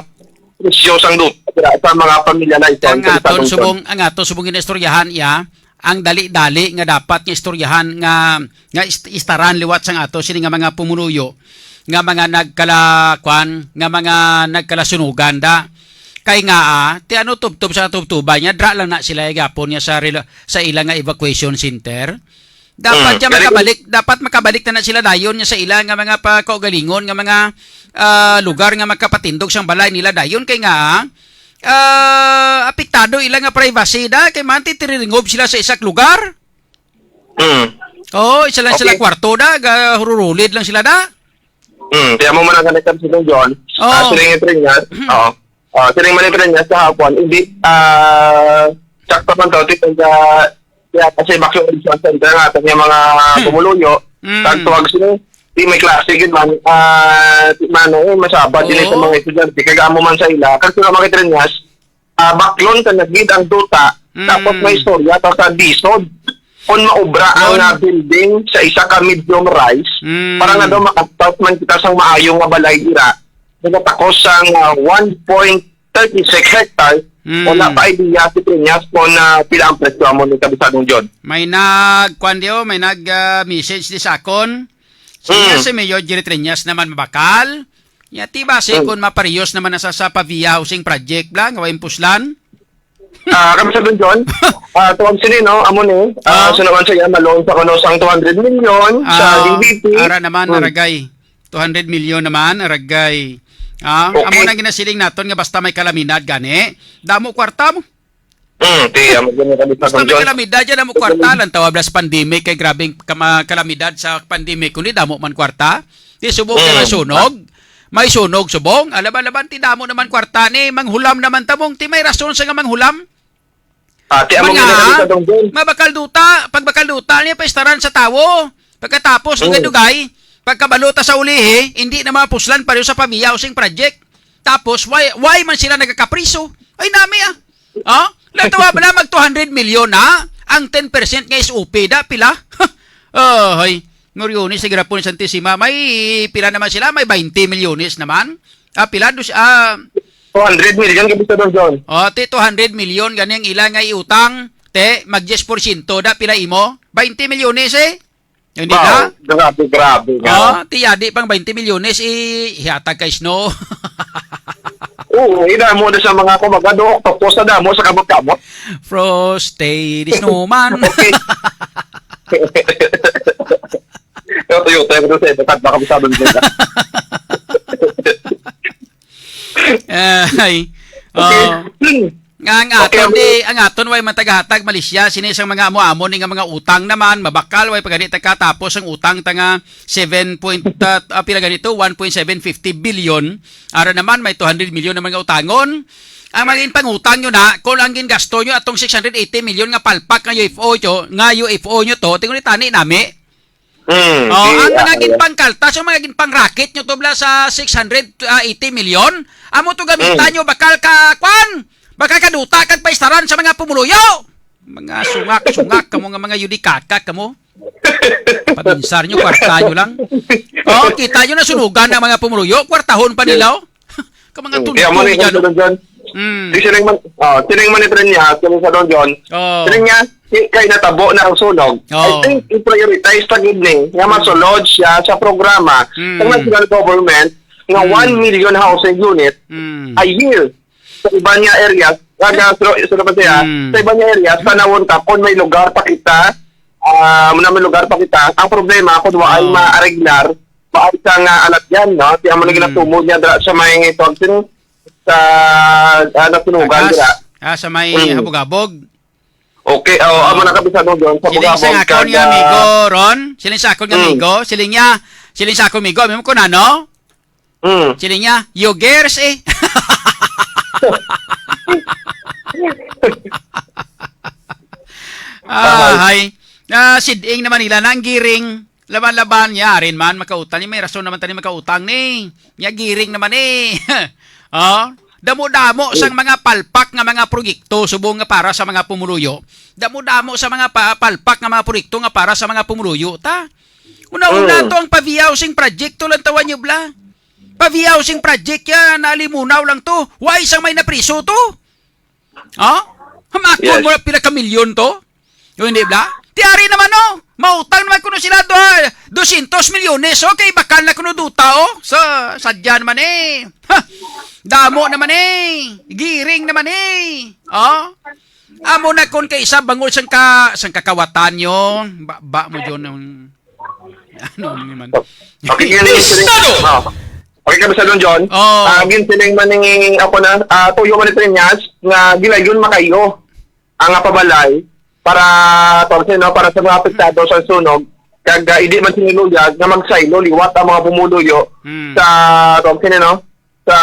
presyo sang lupa dira sa mga pamilya na ito, Ang sa aton Bisado John. subong, ang aton subong ginaistoryahan iya, ang dali-dali nga dapat nga istoryahan nga, nga ist-, istaran liwat sang ato sini nga mga pumunuyo, nga mga nagkala-, kwan, nga mga nagkalasunugan da. Kay nga, ah, ti ano tubtob sa tubtoban niya, dra lang na sila gapon niya sa rela-, sa ila nga evacuation center. Dapat Mm, siya galing. makabalik, dapat makabalik na, na sila dayon nga sa ila nga mga pa-, kaugalingon nga mga, ah, lugar nga makapatindog sang balay nila dayon kay nga, ah, apektado ila nga privacy da kay man titiringog sila sa isak lugar. Mm. Oo, isa lang sila Okay. kwarto da, ga-, hururulid lang sila da. Hmm, kaya mo man ang connector si Don John. Oo. Ah, siling yung train niya. Oo. Ah, siling man yung train niya sa hapon. Hindi, ah, sakto man to, di pag, ah, kaya kasi evacuation center nga, ato niya mga Hmm. pumuluyo, Hmm. tagtuwag sila, di may klase gid man, ah, di man, eh, masabad din sa Oo. mga estudyante, kag amo man sa ila, kag sa mga train niya, ah, baklon ka na gid ang duta, Mm. tapos may istorya pa sa DSUD. Kung maubra ang, Yun. ah, building sa isa ka medium rise, Mm. para nga daw makastart man kita sang maayo nga balay dira, nagatakos sang, ah, one point thirty six hectares, Mm. wala pa idea si Triñas kung, ah, pila ang presyo amo ni Kabisadong John. May nag-, kwan di, oh, may nag, ah, message di sa akon. Siya Mm. si Mayor Jerry Triñas naman mabakal. Nya, ti basi Mm. kun maparehos naman na sa, sa Pavia Housing Project, bla, nga way puslan? Ah, kami sa Don John, ah, tuwag sini, no? Amo ni, ah, Ah. sunuan sa iya, malon sa kuno sang two hundred million sa Ah, D B P. ara naman, Hmm. aragay. Two hundred million naman, aragay. Ah, Okay. amo na ginasiling naton nga basta may kalamidad gani, damo kwarta mo. Hmm, ti, amo gani kami sa Basta Don may John. kalamidad, yan amo kwarta lang. Tawag na sa pandemic, kay grabing kama-, kalamidad sa pandemic, kundi damo man kwarta. Di subong kay Mm. may sunog. May sunog subong. Alaban-laban, ti damo naman kwarta ni. Manghulam naman tamong. Ti may rason sa nga manghulam. Ah, ti amo Mga, gani kami sa Don John. mabakal duta. Pag bakal duta niya, paistaran sa tawo. Pagkatapos, Mm. dugay-dugay, pagkabalo ta sa ulihi, hindi na mapuslan pareho sa Pavia Housing Project. Tapos, why, why man sila nagkakapriso? Ay, nami ah. Oh? Natawa ba na mag two hundred million na? Ang ten percent nga S O P da, pila? Oh, hoy. Nguriuni sa girapon ni Santissima, may pila naman sila? May twenty milyones naman? Ah, pila? Dus, ah, Two hundred million ka, Mister Don John. Oh, ti two hundred million gani ang ila nga iutang, te, mag diyes porsyento da, pila imo? Twenty milyones eh. Hindi Wow, na? grabe, grabe nga. Oh, ti yadi pang twenty milyones, i-, ihatag kay Snow. Oo, idamo na sa mga kumagado, octopus na damo sa kamot-kamot. Frosty the Snowman. Okay. Pero Toyota, pero sa iba, baka masabi nila. Ay. Okay. Oh. Nga ang Okay, aton amo. di, ang aton way matagahatag, Malaysia, sini sang mga amo-amo ni nga mga utang naman, mabakal, way pa gani ta ka, tapos ang utang ta nga seven point, ah, ah, pila ganito, one point seven fifty billion, ara naman, may two hundred million naman nga utangon. Ang mga ginpangutang yun na, kung ang gingasto nyo atong six hundred eighty million nga palpak nga U F O nyo, nga U F O nyo to, tingon ni tani nami, Mm, Oh, di, ang mga ah, ginpangkaltas, ang mga ginpangrakit nyo tubla sa six hundred eighty million, amo to gamitan Mm. nyo bakal ka, kwan, bakal ka duta kag paistaran sa mga pumuluyo. Mga sungak-sungak kamo nga mga yudikaka kamo. Paminsar nyo, kwarta nyo lang. Oh, kita nyo na sunugan ang mga pumuluyo, kwartahon pa nila, oh. Ka mga Hmm, kaya mo ni tulog-tulog, ano? Don John. Mm. Di sining man, oh, sining man ni Trin niya, sining sa Don John. Oh. Sining niya, di kay natabo na ang sunog. I Oh. think i-prioritize ta gid ni nga Mm. masulod siya sa programa Mm. sa national government nga Mm. one million housing unit Mm. a year sa iban nga areas. Nga, nga, sa, sa, sa, Mm. sa iban nga areas, tanawon ta kung may lugar pa kita Ah, amo na may lugar pa kita. Ang problema, kung wa ay Oo. maareglar, wa ay sang, ah, alatyan, no? Ti amo na Mm. ginatumod niya dira sa may Thompson, sa, ah, nasunugan Tagas? dira. Ah, sa may Mm. Habog-Habog? Okay, oh, Ah. amo na, Kabisado John, sa Siling sa Habog-Habog, akon kag, nga ah, amigo, Ron. Siling sa akon nga Mm. amigo. Siling niya, siling sa akon amigo. Amo ko na, no? Mm. Siling niya, "Yogers eh." Ahay. Ah, hay. Ah, siding naman nila nang giring. Laban-laban niya, arin man, makautang ni. May rason naman tani makautang ni. Niya giring naman eh. Oh, damo-damo sang mga palpak nga mga proyekto subong nga para sa mga pumuluyo. Damo-damo sa mga pa- palpak nga mga proyekto nga para sa mga pumuluyo ta. Una-una Mm. to ang paviyaw sing proyekto lang tawa niyo bla. Paviyaw sing project ya, nalimunaw lang to. Why sang may napriso to? Ha? Hamakon Yes. mo na pila ka milyon to? Yung hindi bla? Tiari naman, no? Mautang naman kuno sila do, dosyentos milyones, okay, bakal na kuno duta, oh. Sa, sadya naman eh. Ha? Damo naman eh. Giring naman eh. Oh? Amo na kon kay isa bangol sang ka, sang kakawatan nyo. Ba, ba mo dyan ang, ano naman? Okay, yun yung Pistado! Oh. Okay, Kabisado John. Oh. Ah, ginsiling man ni, ako na, ah, tuyo man ni Treñas nga gilayon makayo ang, ah, pabalay para, tawag siya, no, para sa mga apektado sa sunog. Kag, ah, hindi man siniluyag nga magsaylo liwat ang mga pumuluyo Hmm. sa, tawag siya, no, sa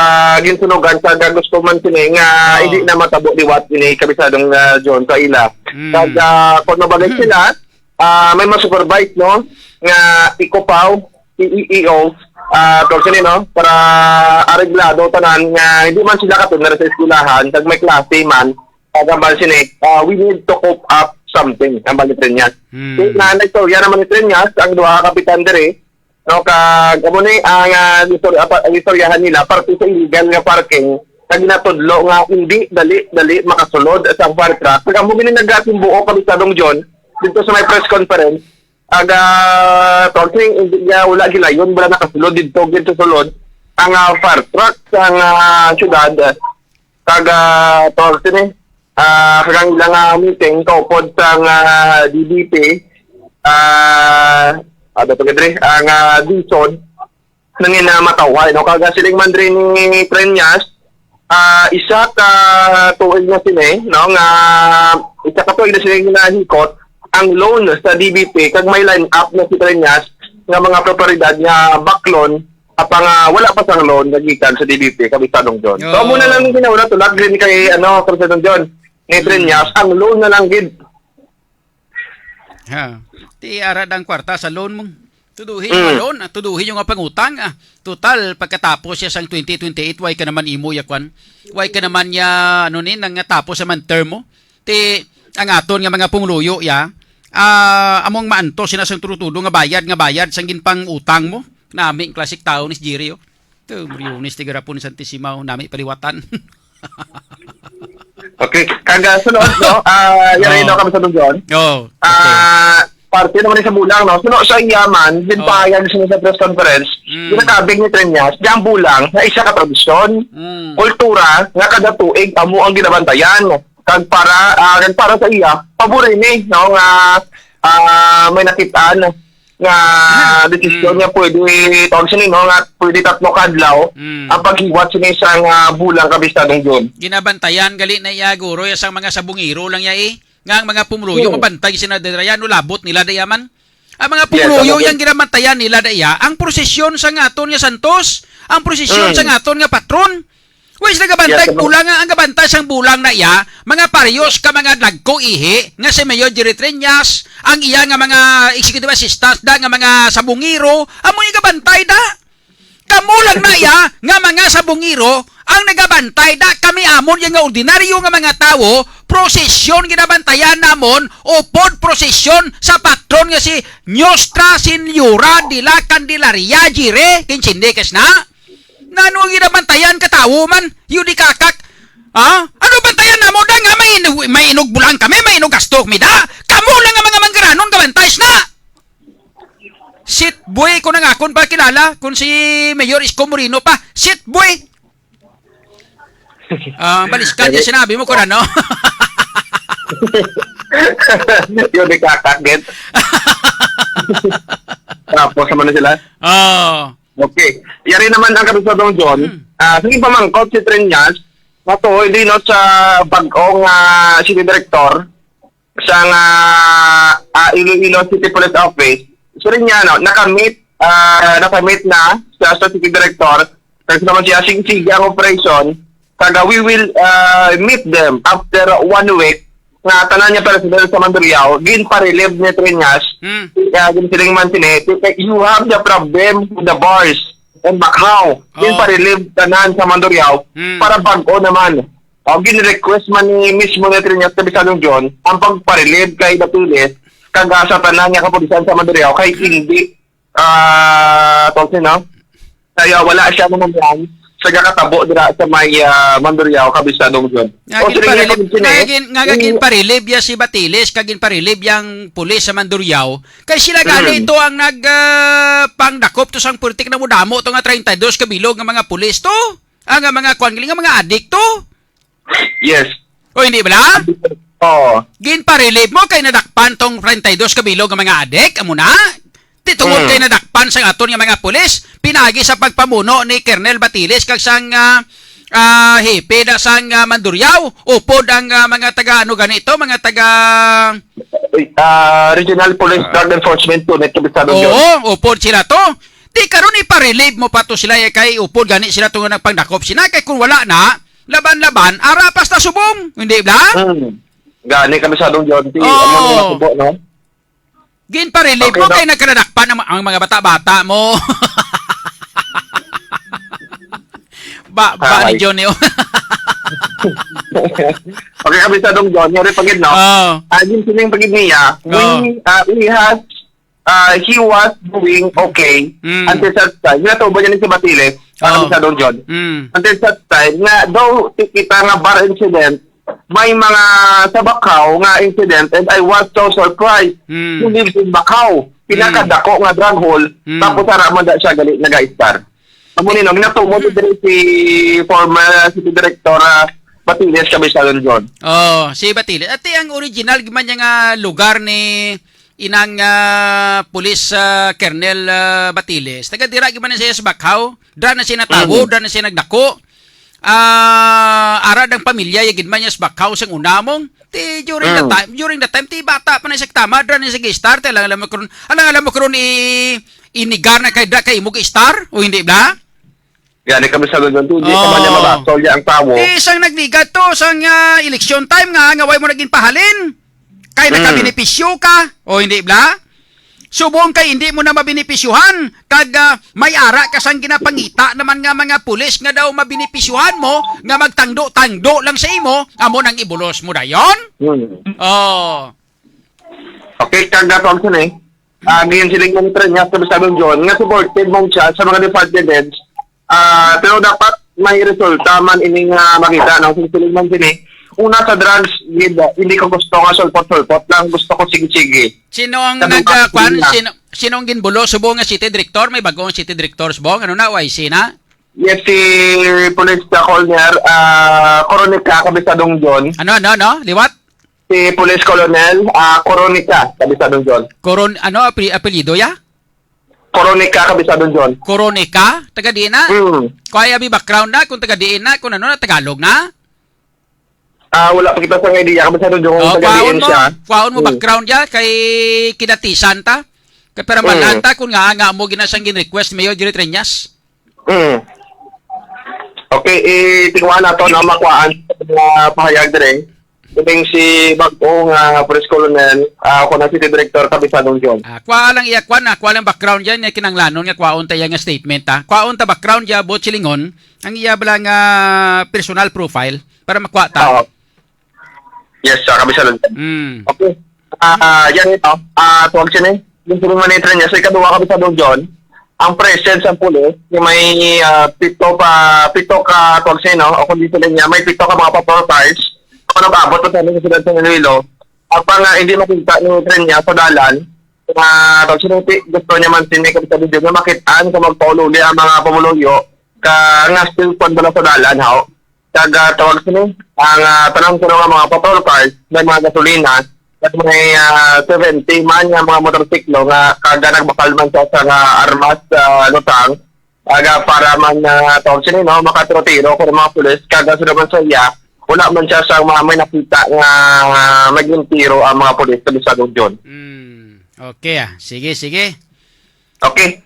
ginsunugan sa gagos ko man sini nga Oh. hindi na matabo liwat ini, Kabisadong, ah, John, sa ila. Mm. Kag, ah, kung mabalik Hmm. sila, ah, may masupervise, no, nga ikupaw, E E O, ah, to sini, no, para areglado tanan nga hindi man sila katulad sa eskwelahan, kag may klase man, kag ambal sini, ah, we need to cope up something, ambal ni Treñas. Hmm. Kaya na, naistorya naman ni Treñas, ang duha ka kapitan diri, no, kag amo ni ang, ah, istorya, apa, ang istoryahan nila parte sa illegal nga parking, kag ginatudlo nga hindi dali-dali makasulod sa fire truck. Kag amo gini nagasimbuo, Kabisadong John, dito sa may press conference, aga, tawag sini, hindi niya, wala gilayon, wala nakasulod dito, dito sulod ang, ah, fire truck sa, ah, syudad. Kag, ah, tawag sini, ah, kag ang ilang, ah, meeting kaupod sang, ah, D B P, ah, ano to, diri, ang, ah, DSUD, nangin na matawhay, no? Kag, ah, siling man diri ni Treñas, ah, isa ka tuig na sini, no, nga isa ka tuig na sini nahikot ang loan sa D B P, kag may line up na si Treñas nga mga propiedad nga baklon, apang, ah, wala pa sang loan nga gikan sa D B P, Kapitan Dong John. So, amo na lang ang ginauna, tulad din kay, ano, Kapitan Dong John, ni Treñas, ang loan na lang gid. Ha. Ti ara dang kwarta sa loan mo. Tuduhi yung Mm. loan, ah, tuduhi yung pangutang, ah. Total, pagkatapos siya sang twenty twenty-eight, why ka naman imo ya kwan? Why ka naman ya, ano ni, nang tapos sa man term mo? Ti, ang aton nga mga pumuluyo, ya, ah, among maantos sina sang tudo-tudo nga bayad, nga bayad, sang ginpang-utang mo. Nami ang klasik tao ni si Jerry, oh. Ito, Briones, tigarapon ni Santisimaw, nami paliwatan. Okay, kag, ah, sunod, no? Ah, yari, Oh. no, kami sa Dong John. Oh, okay. Ah, parte naman sa bulang, no? Suno sa iya man, din Oh. pahayag sa, sa press conference, Mm. ginakabig ni Treñas, di ang bulang na isa ka tradisyon, Mm. kultura, nga kada tuig, amo ang ginabantayan. Kag para, ah, kag para sa iya, pabor ini, no? Nga, ah, may nakitaan nga desisyon Mm. nga pwede, tawag siya ni, no, nga pwede tatlo ka adlaw Mm. ang paghiwat sini sang, ah, bulang, Kabistadong John. Ginabantayan gali na iya, guro, ya sang mga sabungero lang ya, eh. Nga ang mga pumuluyo, Mm. mabantay sina dira ya, no, labot nila da ya man. Ang mga Yes, pumuluyo ano, yang ginabantayan nila da ya, ang prosesyon sang aton nga santos, ang prosesyon Mm. sang aton nga patron. Wais nagabantay Yes, ano? bulang, ang gabantay sang bulang na iya, mga paryos ka mga dagko ihi, nga si Mayor Jerry Treñas, ang iya nga mga executive assistants da, nga mga sabungero, amo ni gabantay da. Kamo lang na iya, nga mga sabungero, ang nagabantay da, kami amon yang nga ordinaryo nga mga tawo, prosesyon ginabantayan namon, upod prosesyon sa patron nga si Nuestra Señora de la Candelaria, Jire, kinsindi kas na? Nano ang ginabantayan ka tawo man? Yun di kakak. Ha? Ano bantayan namo da nga may inu-, may inugbulan kami, may inugasto kami da? Kamo lang nga mga manggaranon kabantay na. Sit boy ko nang akon pa kilala kung si Mayor Isko Moreno pa. Sit boy. Ah, baliskan niya Dali. sinabi mo ko na, no? Yun, di kakakit. Tapos naman na sila. Oh. Okay. Yari naman ang Kapisadong John. Hmm. Ah, sige, pamangkot si Treñas. Matuhoy din, no, sa bagong, ah, city director sa nga, ah, Iloilo City Police Office. Siling niya, no, nakamit, ah, nakamit na siya sa city director. Kasi naman siya, sige, sige ang operation. Kag, ah, we will, ah, meet them after one week nga tanan niya personnel sa Mandurriao, ginpa-relieve ni Treñas. Hmm. Ah, ginsiling man sini, "You have the problem with the bars and Bacau." Oh. Ginpa-relieve tanan sa Mandurriao. Hmm. Para bag-o naman. O, gin-request man ni mismo ni Treñas Kapisadong John ang pagpa-relieve kay Batiles kag, ah, sa tanan nga kapulisan sa Mandurriao kay hindi, ah, tawag siya, no? Kaya wala siya naman sa gakatabo dira sa may, ah, Mandurriao, Kapisadong John. Nga O, sige, ginpa-relieve, kung sini, nga gin-, nga, nga yung ginpa-relieve ya si Batiles, kag ginpa-relieve yang pulis sa Mandurriao. Kay sila gani Mm. to ang nag, ah, pangdakop to sang purtik na mudamo to nga treinta y dos ka bilog nga mga pulis to. Ang, ah, mga kwan, nga mga adik to. Yes. O, hindi bala? Oo. Ginpa-relieve mo kay nadakpan tong treinta y dos ka bilog nga mga adik, amo na? Ti tungod Mm. kay nadakpan sang aton nga mga pulis, pinagi sa pagpamuno ni Colonel Batiles kag sang, ah, ah, hepe na sang, ah, Mandurriao, upod ang, ah, mga taga, ano gani to, mga taga Ah, Regional Police Ah. Drug Enforcement Unit, Kapisadong John. Oo, upod sila to. Di karon ipa-relieve mo pa to sila, eh, kay upod gani sila to nga nagpangdakop sina, kay kung wala na, laban-laban, ara pa sa subong, hindi ba? Hmm. Gani, Kapisadong John, ti, Oo. ano nang nasubo, no? Ginpa-relieve Okay, mo no? kay nagkadadakpan ang, ang mga bata-bata mo. Ba, ba ni Ay. Johnny, oh. Okay, Kapisadong John, yari pa gid, no? Oo. Ah, yung sining pa gid niya, Oo. we, ah, he has, ah, he was doing okay Mm. until such time. Natubo niya ni si Batiles, ah, Oo. Kapisadong John. Mm. Until such time, nga daw ti-, kita nga bar incident, may mga sa Bacau nga incident, and I was so surprised. Mm. Who lives in Bacau? Mm. Pinakadako nga drug hall, Mm. tapos ara man da siya gali nag-star. Amo ni, no, ginatumo ni diri si former city director, ah, Batiles, Kapisadong John. Oh, si Batiles. Ati ang original man niya nga lugar ni inang, ah, pulis, ah, Colonel, ah, Batiles. Taga dira gyud man siya sa Bacau. Dra na siya natawo, Mm. dra na siya nagdako. Ah, ara ang pamilya, ya gid man niya sa Bacau sang una mong. Ti during the Mm. time, during the time, ti bata pa na siya tama, dra na siya gistar, ti alang alam mo karon, alang alam mo karon i-, inigar na kay dra kay imo star, o hindi bla? Gani kami sa London, ti, hindi pa man niya Oh. mabasol niya ang tawo. Ti sang nagnigat to, sang, ah, election time nga, nga way mo naging pahalin. Kay Mm. nakabenepisyo ka, o hindi bla? Subong kay hindi mo na mabenepisyuhan, kag, ah, may ara ka sang ginapangita naman nga mga pulis nga daw mabenepisyuhan mo, nga magtangdo-tangdo lang sa imo, amo nang ibulos mo dayon? Mm. Oh. Okay, kag ato ang sini. Ah, giyan sila yung monitor niya sa Sabong John, nga supportive man siya sa mga department heads. Ah, pero dapat may resulta man ining, ah, makita, no? Kung sila man sini, una sa drugs, gid, ah, hindi ko gusto nga sulpot-sulpot lang. Gusto ko sige-sige. Sino ang Sabi nag, ko, ah, kwan? sige na. Sino, sino ang ginbulo? Subong nga city director? May bagong city director, subong? Ano na? Y C na? Yes, si Police Colonel, ah, Coronica, Kabisadong John. Ano, ano, ano? Liwat? Si Police Colonel, ah, Coronica, Kabisadong John. Coron-, ano, api-, apelyido ya? Coronica, Kabisadong John. Coronica? Taga diin na? Hmm. Kaya abi background na, kung taga diin na, kung ano na, Tagalog na? Ah, wala pa kita sa idea, Kabisadong John, kung Oh, taga diin kwaon mo, siya. Kwaon mo Hmm. background ya, kay kidatisan ta. Kay para Hmm. malanta, kung nga, nga mo ginasang gin-request, Mayor Jerry Treñas. Hmm. Okay, eh, tingnan nato na makuhaan sa mga pahayag dire. Kining si bag-o nga Police Colonel, ah, ako na City Director, Kabisadong John. Ah, kuha lang iya, kuha na, kuha lang background yan, yung kinanglanon nga kuhaon ta iya nga statement, ha. Kuhaon ta background ya, Bot Silingon, ang iya bala nga personal profile para makuha ta. Oo. Yes, sa Kabisadong John. Mm. Okay. Ah, yan ito. Ah, tuwag siya ni. Yung tulong man ni Treñas, sa ikaduha, Kabisadong John, ang presence ng pulis, yung may, ah, pito pa, pito ka, tuwag siya, no? O kung di sila niya, may pito ka mga patrol cars. Ako nag-abot pa sa amin sa siyudad sa Iloilo. At pang, ah, hindi makita ni Treñas sa dalan, ah, tuwag siya, gusto niya man sini, Kabisadong John, na makitaan kung magpaululi ang mga pumuluyo, ka nga still kwan bala sa dalan, haw? Kag, ah, tawag sini, ang, ah, tanan kuno nga mga patrol cars, may mga gasolina, At may, ah, seventy man nga mga motorsiklo nga kaga nagbakal man sa, sa nga armas sa lutang, aga para man, ah, tawag sini, no, makatiro-tiro ko ng mga pulis, kaga sa naman sa iya, wala man siya sa mga may nakita nga, ah, may tiro ang mga pulis sa Bisado John. Hmm. Okay, ah. Sige, sige. Okay.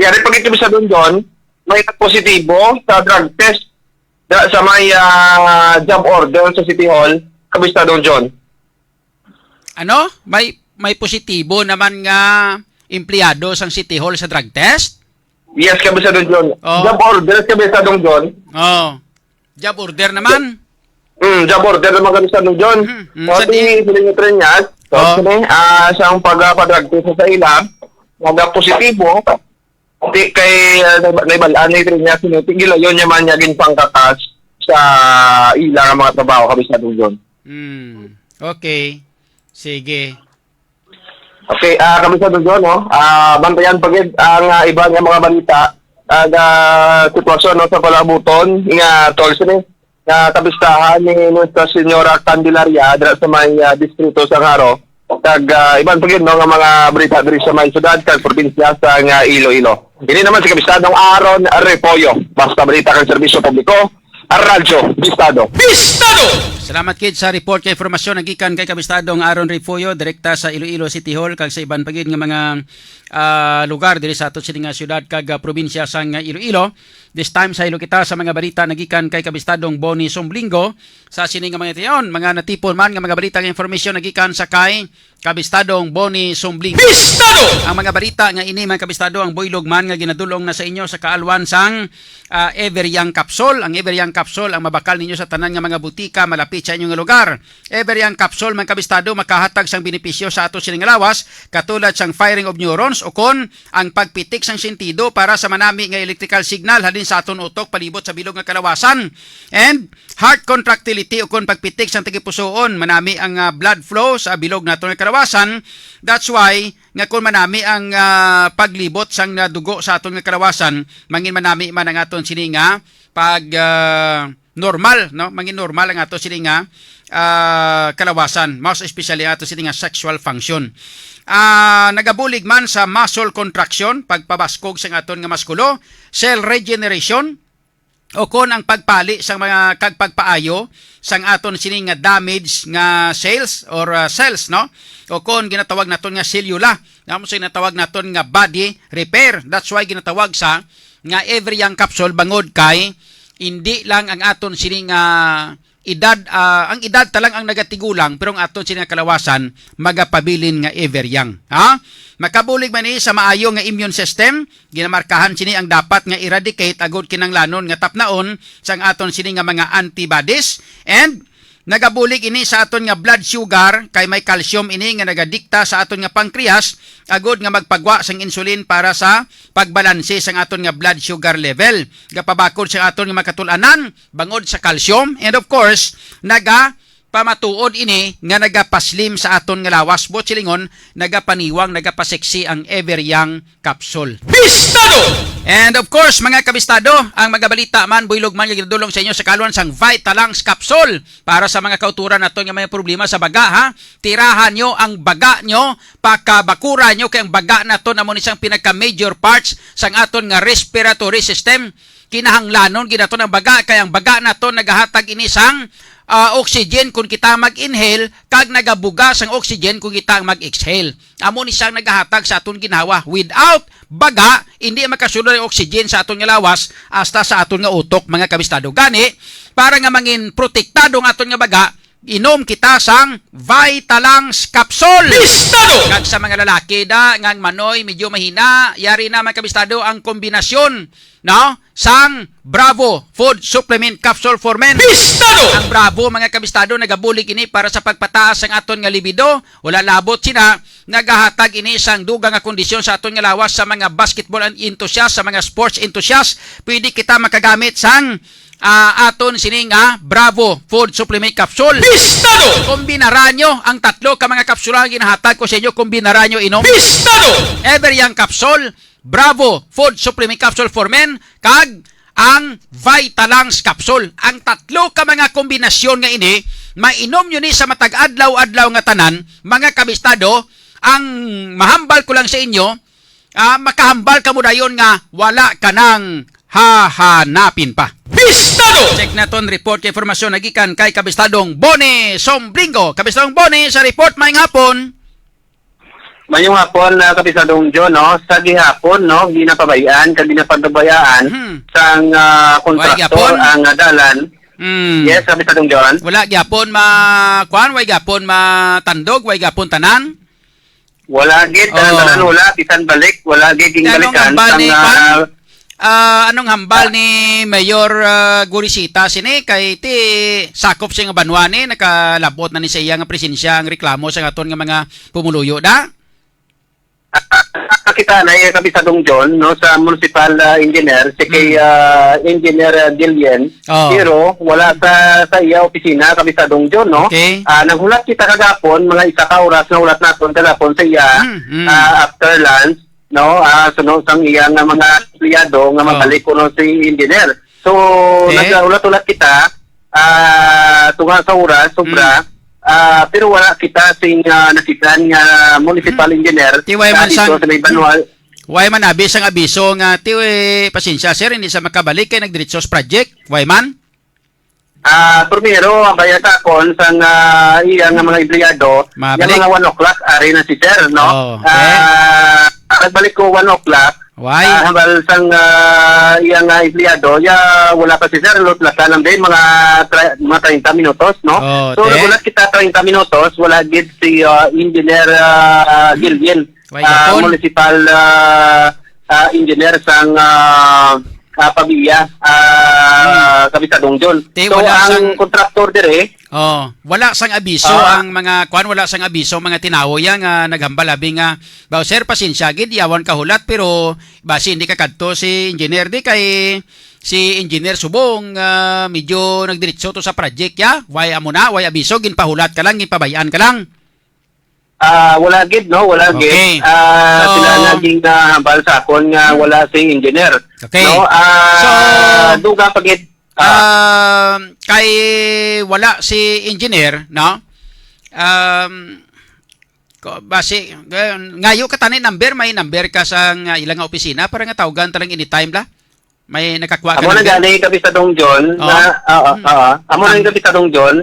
Yari pag ito sa Dondon, may positibo sa drug test da, sa may, ah, job order sa City Hall, Kabistadong John. Ano? May may positibo naman nga empleyado sang City Hall sa drug test? Yes, Kabistadong John. Oh. Job order, Kabistadong John. Oh. Job order naman. Mm, job order naman, Kabistadong John. Mm, mm, So, sa di, di- sila yung train niya. So, Oh. sini, ah, siyang pag-, ah, pag-drug test sa ila, naga positibo. Di kay, ah, naiba-, naibalaan ni train niya, sino, tigil yun niya man niya ginpangkakas sa ila nga mga trabaho, Kabistadong John. Hmm. Okay. Sige. Okay, ah, Kabistadong John, no? Ah, bantayan pa gid ang, ah, iba nga mga balita. Ang, ah, sitwasyon, no, sa palaabuton nga tolls ni nga kapistahan ni Nuestra Señora Candelaria dira sa may, ah, distrito sa Jaro. Kag, ah, iban pa gid, no, nga mga balita diri sa may syudad kag probinsya sa nga Iloilo. Ini naman si Kabistadong Aaron Repollo. Basta balita kag serbisyo publiko, Radyo Bistado. Bistado! Salamat kid sa report kay informasyon nagikan kay Kabistadong Aaron Refollo direkta sa Iloilo City Hall kag sa iban pa gid nga mga, ah, lugar diri sa ato sini nga syudad kag, ah, probinsya sang Iloilo. This time, saylo kita sa mga balita nagikan kay Kabistadong Bonnie Somblingo. Sa sini nga mga tion, mga natipon man nga mga balita nga informasyon nagikan sa kay Kabistadong Bonnie Somblingo. Bistado! Ang mga balita nga ini, mga kabistado, ang buylog man nga ginadulong na sa inyo sa kaalwan sang, ah, Everyang Capsule. Ang Everyang Capsule ang mabakal ninyo sa tanan nga mga butika malapit sa inyong lugar. Everyang Capsule, mga kabistado, makahatag sang benepisyo sa ato sining lawas, katulad sang firing of neurons o kon ang pagpitik sang sentido para sa manami nga electrical signal halin sa aton utok palibot sa bilog nga kalawasan. And heart contractility o kon pagpitik sang tagipusoon, manami ang, ah, blood flow sa bilog naton nga kalawasan. That's why nga kon manami ang, ah, paglibot sang, ah, dugo sa aton nga kalawasan, mangin manami man ang aton sini nga pag, ah, normal, no? Mangin normal ang ato sini nga, ah, kalawasan, most especially ato sini nga sexual function. Ah, nagabulig man sa muscle contraction, pagpabaskog sang aton nga muskulo, cell regeneration, o kon ang pagpali sang mga kag pagpaayo sang aton sini nga damage nga cells or, ah, cells, no? O kon ginatawag naton nga selula, namo sa ginatawag naton nga body repair. That's why ginatawag sa nga Everyang Capsule bangod kay hindi lang ang aton sini nga edad, ah, ang edad ta lang ang nagatigulang, pero ang aton sini nga kalawasan magapabilin nga Everyang. Ha? Makabulig man ni sa maayo nga immune system, ginamarkahan sini ang dapat nga eradicate agud kinanglanon nga tapnaon sang aton sini nga mga antibodies, and nagabulig ini sa aton nga blood sugar kay may calcium ini nga nagadikta sa aton nga pancreas agud nga magpagwa sang insulin para sa pagbalanse sang aton nga blood sugar level. Gapabakod sa aton nga mga katul-anan bangod sa calcium, and of course, naga pamatuod ini nga nagapaslim sa aton nga lawas, buot silingon, nagapaniwang, nagapaseksi ang Everyang Capsule. Bistado! And of course, mga kabistado, ang mga balita man, buylog man, nga ginadulong sa inyo sa kalwan sang Vitalux Capsule para sa mga kauturan naton nga may problema sa baga, ha? Tirahan nyo ang baga nyo, pakabakura nyo kay ang baga naton amo ni sang pinaka-major parts sang aton nga respiratory system. Kinahanglanon gid naton ang baga kay ang baga naton nagahatag ini sang, ah, oxygen kon kita mag-inhale kag nagabuga sang oxygen kon kita ang mag-exhale. Amo ni siyang nagahatag sa aton ginhawa. Without baga, hindi makasulod ang oxygen sa aton nga lawas hasta sa aton nga utok, mga kabistado. Gani, para nga mangin protektado ang aton nga baga, inom kita sang Vitalux Capsule. Bistado! Kag sa mga lalaki da nga ang manoy medyo mahina, yari na, mga kabistado, ang kombinasyon, no, sang Bravo Food Supplement Capsule for Men. Bistado! Ang Bravo, mga kabistado, nagabulig ini para sa pagpataas sang aton nga libido. Wala labot sina, nagahatag ini sang dugang nga kondisyon sa aton nga lawas sa mga basketball enthusiast, sa mga sports enthusiast. Pwede kita makagamit sang, ah, aton sini nga Bravo Food Supplement Capsule. Bistado! Kombinara nyo ang tatlo ka mga kapsula nga ginahatag ko sa inyo. Kombinara nyo inom. Bistado! Everyang Capsule, Bravo Food Supplement Capsule for Men, kag ang Vitalux Capsule. Ang tatlo ka mga kombinasyon nga ini Mainom yun ni sa matag adlaw-adlaw nga tanan, mga kabistado, ang mahambal ko lang sa inyo, ah, makahambal kamo dayon nga wala ka nang hahanapin pa. Bistado! Check naton report kay informasyon nagikan kay Kabistadong Boni Sombringo. Kabistadong Boni, sa report, maayong hapon. Mayong hapon, ah, Kapisadong John, no? Sa gihapon, no, ginapabay-an, kag ginapagbabayaan Hmm. sang, ah, Why kontraktor gihapon? ang, ah, dalan. Hmm. Yes, Kapisadong John. Wala gyapon ma-, kuan, why gyapon matandog, why gyapon tanan? Wala gid, Oh. tanan-tanan wala, bisan balik, wala gid Kaya anong ginbalikan hambal sang, ni ah, kuan? Ah, anong hambal Ah. ni Mayor, ah, Gorisita sini? Kay ti sakop siya nga banwa ni, nakalabot na ni sa iya nga presensya ang reklamo sa aton nga mga pumuluyo da? Ah, kita na iya, Kapisadong John, no, sa municipal, ah, engineer, si kay, Hmm. ah, Engineer, ah, Gillian. Oh. Pero wala sa, sa iya opisina, Kapisadong John, no? Okay. Ah, naghulat kita kagapon, mga isa ka oras nga hulat naton kagapon sa iya, Hmm, hmm. ah, after lunch, no? Ah, suno sang iya nga mga empleyado nga Oh. mabalik kuno si engineer. So, Okay. naghulat-hulat kita, ah, tunga sa oras, sobra, Hmm. ah, pero wala kita sing, ah, nakita nga municipal Hmm. engineer Ti way na man dito sang, sa may Banwal. Way man abi sang abiso nga, ti, eh, pasensya, sir, hindi sa makabalik kay nagdiretso sa project. Way man? Ah, primero, ang bayad sa akon sang, ah, iya nga mga empleyado, Mabalik? yung mga one o'clock, ari na si sir, no? Oh, okay. Ah, nagbalik ko one o'clock. Why? Ah, hambal sang, ah, iya nga empleyado, ya, wala pa si sir, lut-, lata lang din, mga tra-, mga treinta minutos, no? Oh, So, te? nagulat kita treinta minutos, wala gid si, ah, Engineer, ah, Hmm. Gilvin, Why ah, gapon? municipal, ah, ah, engineer sang, ah, ah, Pavia, ah, Hmm. Kapisadong John. Te, So, wala ang sang kontraktor dire, Oh, wala sang abiso Ah. ang mga, kuan, wala sang abiso ang mga tinawo ya nga naghambal abi nga, "Baw, sir, pasensya gid, yawan ka hulat, pero basi hindi ka kadto si engineer di kay si engineer subong, ah, medyo nagdiretso to sa project ya. Why amo na, why abiso, ginpahulat ka lang, ginpabay-an ka lang." Ah, wala gid, no? Wala gid. Okay. Ah, So, sila naging nahambal sa akon nga Hmm. wala si engineer. Okay. No? Ah, So, dugang pa gid. Ah. um, kay wala si engineer, no? Um, ko-, basi, ngayo ka tani number, may number ka sa nga ilang nga opisina para nga tawgan ta lang anytime la? May nakakuha ka Amo na number? gani, Kapisadong John, Oo. na, oo, Hmm. oo. Amo na Ang yung Kapisadong John,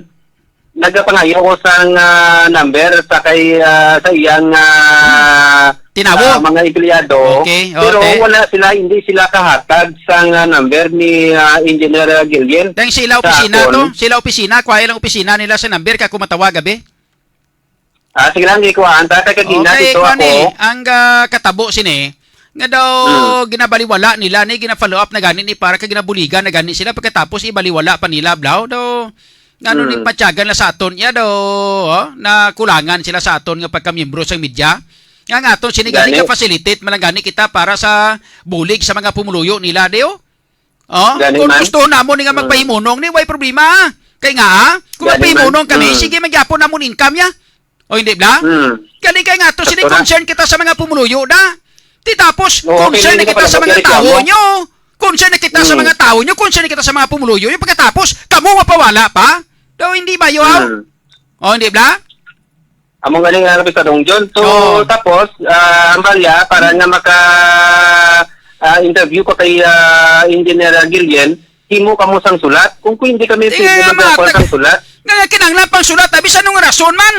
nagapangayo ko sang, ah, number sa kay, ah, sa iyang, ah, Hmm. Tinawo? ah, mga empleyado. Okay, Pero okay. wala sila, hindi sila kahatag sang, ah, number ni, ah, Engineer Gillian Teng sila sa opisina akon. to? Sila opisina, kuha ilang opisina nila sa number ka kumatawag, abi? Ah, sige lang, di ko, ah, ang tatay kagina Okay, dito kuwan ako. eh, ang, ah, katabo sini, nga daw Hmm. ginabaliwala nila ni, gina-follow up na gani ni para kay ginabuligan na gani sila pagkatapos ibaliwala pa nila, blaw, daw, ngano ni Hmm. patyagan na sa aton, ya daw, oh, na kulangan sila sa aton nga pagkamiyembro sang media. Nga, nga aton sini gani Gani. ka-facilitate man lang gani kita para sa bulig sa mga pumuluyo nila, di, oh? Oh, Gani kung man. gusto namon ni nga Mm. magpahimunong ni, way problema. Kay nga, ah, kung Gani magpahimunong man. kami, Mm. sige, magyapon namon income ya. O hindi, bla? Mm. Gani kay nga, to sini Doktora. concern kita sa mga pumuluyo da. Ti tapos, Oo, concern okay, na hindi kita ka sa pala mga magreklamo. tao nyo. Concern na kita sa Mm. mga tao nyo, concern na kita sa mga pumuluyo nyo. Pagkatapos, kamo mapawala pa? Daw hindi ba, yo? Mm. O, hindi, bla? Amo nga ni nga, Kapisadong John. So, Oo. tapos, ah, ang balya, para nga maka, ah, interview ko kay, ah, Engineer Gillian, himo kamo sang sulat. Kung, kung hindi kami Di pwede nga, magkakuha matag-, sang sulat. nga kinahanglan pang sulat, abi, sa anong rason man?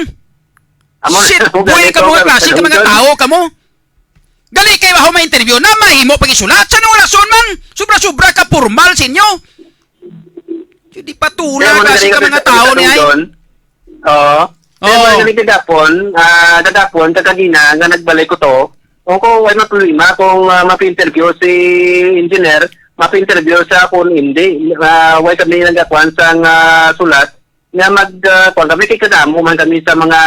Amo, Si amo buhay ganito, ka, mga klase ka, Kapisadong mga John. tao ka mo. Gali kay ako ma-interview na, mahimo pag isulat. Sa anong rason man? Sobra-sobra ka formal sa inyo. Di patula Kaya mo na kasi ka ganito, mga tao ni ay. Kapisadong John. Oo. Oo. Kaya mo na ganito kagapon, ah, kagapon, kagagina, nga nagbalik ko to. Kung ko, wala problema kung, ah, mapi-interview si engineer, mapi-interview sa kung hindi, ah, wala kami nagkakuan sa nga sulat, nga mag, ah, kuwan kami, kay kadamo man kami sa mga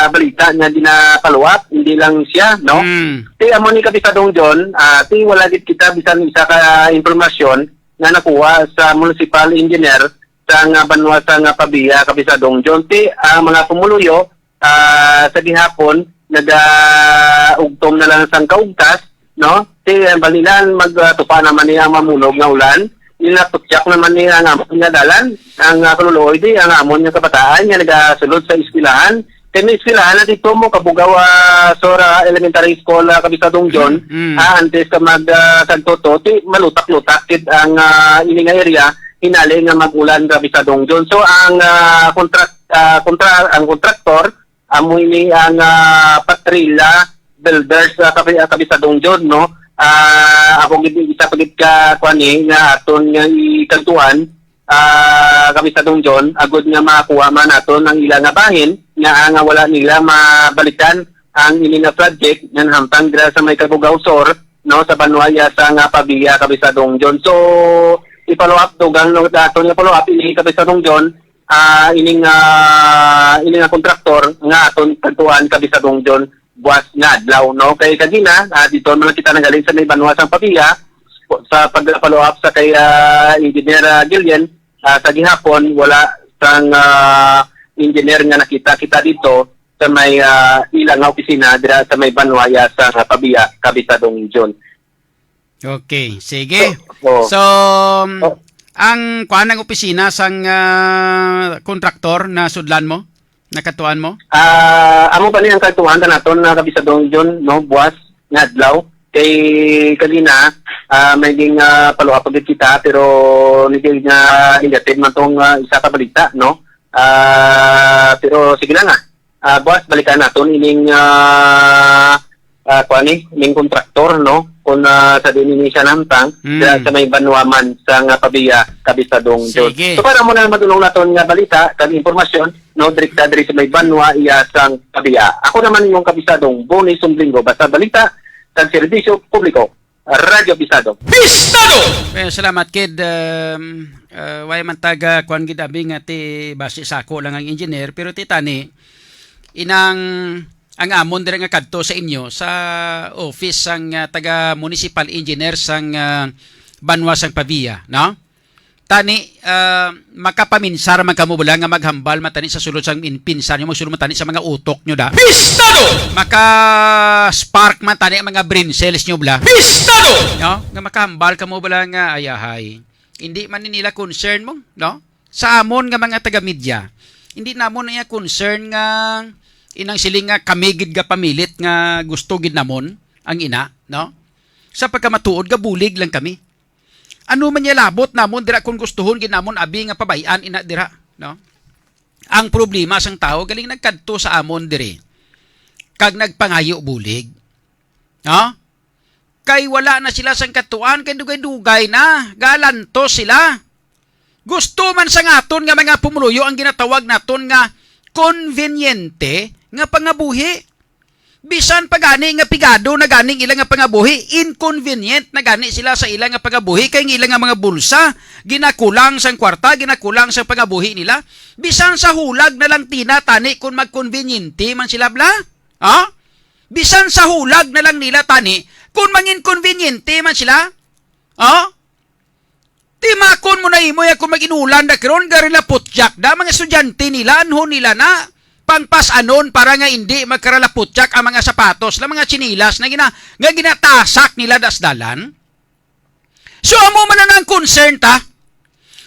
balita nga gina-follow up, hindi lang siya, no? Mm. Ti amo ni Kapisadong John, ah, ti wala gid kita bisan isa ka impormasyon nga nakuha sa municipal engineer sa nga banwa sa nga Pavia, Kapisadong John. Ti ang mga pumuluyo, ah, sa gihapon, nagaugtom na lang sang kaugtas, no? Ti ang balinan, mag, ah, tupa naman niya ang mamulog nga ulan. Ila putyak naman ni ang amon nga dalan, ang, ah, kaluluoy di, ang amon nga kabataan nga nagasulod sa eskwelahan. Kay may eskwelahan na dito mo, Kabugaw, ah, Sora Elementary School, ah, Kabisado John, Mm. ah, antes ka mag, ah, kagtoto, ti malutak-lutak kit ang, ah, ini nga area, hinali nga mag-ulan, Kabisado John. So, ang, ah, kontrak-, ah, kontra-, ang kontraktor, amo ini ang, ah, Patrilla Builders, ah, Kabi-, ah, Kabisado John, no? Ah, ako gid isa pa gid ka, kuan, eh, nga aton nga ikagtuan, ah, Kabisado John, agud nga makuha man naton ang ila nga bahin, nga, ah, nga wala nila mabalikan ang ini nga project nga nahamtang dira sa may Kabugaw Sur, no, sa banwa iya sa nga Pavia, Kabisado John. So, i-follow up, dugang, no, aton nga follow up ini, Kabisado John, ah, ining, ah, ining nga kontraktor nga aton kagtuan, Kabisado John, buwas nga adlaw, no? Kay kagina, ah, dito naman kita nagaling sa may banwa sang Pavia, sa pag-follow up sa kay, ah, Engineer, ah, Gillian, ah, sa gihapon, wala sang, ah, engineer nga nakita kita dito sa may, ah, ila nga opisina dira sa may banwa iya sa Pavia, Kabisado John. Okay, sige. So, oh. So, um, Oh. ang kuan, ang opisina sang, ah, kontraktor na sudlan mo? Nakatuan mo? Ah, amo pa ni ang katuan ta naton na, Kabisado John, no, buwas nga adlaw. Kay kanina, ah, may ging, ah, follow up pa gid kita, pero niging, ah, negative man tong, ah, isa ka balita, no? Ah, pero sige lang, ah. Ah, buwas, balikan naton ining, ah, ah, kuan ni, ining kontraktor, no? Kung, ah, sa diin ini siya nangtang, Mm. sa, sa may banwa man sa nga Pavia, Kabisado John. Sige. So, para mo na madulong naton nga balita, kag impormasyon, no, direkta diri sa may banwa iya sang Pavia. Ako naman inyong Kabisado Bonnie Sumblingo, basta balita kag serbisyo publiko, Radyo Bisado. Bisado! Well, salamat, kid. Um, uh, way man taga kuan gid abi nga ti basi sako lang ang engineer, pero ti tani inang ang amon dira nga kadto sa inyo sa office sang, ah, taga municipal engineer sang, ah, banwa sang Pavia, no? Tani, ah, makapaminsar man kamo bala nga maghambal man tani sa sulod sang in-, pinsar nyo, magsulod man tani sa mga utok nyo da. Pistado! Maka-spark man tani ang mga brain cells nyo bala. Pistado! No? Nga makahambal kamo bala nga, ay, ahay. Hindi man ni nila concern mo, no? Sa amon nga mga taga-media, hindi namon na iya concern nga inang siling nga kami gid nga pamilit nga gusto gid namon ang ina, no? Sa pagkamatuod nga bulig lang kami. Ano man niya labot namon dira kung gustuhon gid namon abi nga pabay-an ina dira, no? Ang problema sang tawo galing nagkadto sa amon diri kag nagpangayo bulig, no? Kay wala na sila sang katuan, kay dugay-dugay na, galantos sila. Gusto man sang aton nga mga pumuluyo ang ginatawag naton nga konbenyente nga pangabuhi. Bisan pa gani nga pigado na gani ang ila nga pangabuhi, inconvenient na gani sila sa ila nga pangabuhi, kay ang ila nga mga bulsa ginakulang sang kwarta, ginakulang sang pangabuhi nila. Bisan sa hulag na lang tina tani kung magkonbenyente man sila bala. Ha? Bisan sa hulag na lang nila tani kung manginkonbenyente man sila. Ha? Timakon mo na imo ya kung mag-inulan da karon, garila putyak da, mga estudyante nila, anhon nila na pangpas-anon para nga indi magkaralaputyak ang mga sapatos, la mga tsinelas na gina-, nga ginatasak nila das dalan. So, amo man na ang concern ta.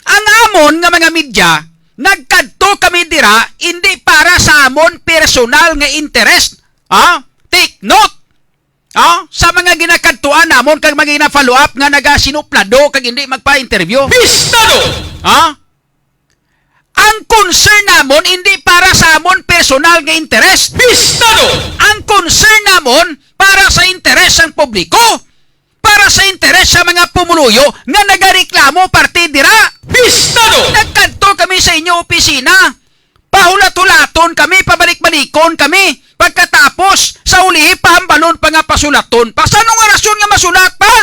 Ang amon nga mga media, nagkadto kami dira, indi para sa amon personal nga interest. Ha? Take note. Oh, sa mga ginakadtuan namon kag mga gina-follow up nga nagasinuplado kag hindi magpa-interview. Pistado! Ha? Ang concern namon hindi para sa amon personal nga interes. Pistado! Ang concern namon para sa interes sang publiko, para sa interes sa mga pumuluyo nga nagareklamo parte dira. Pistado! Nagkadto kami sa inyo opisina. Pahulat-hulaton kami, pabalik-balikon kami. Pagkatapos, sa uli, pahambalon pa nga pasulaton pa. Sa anong orasyon nga masulat pa?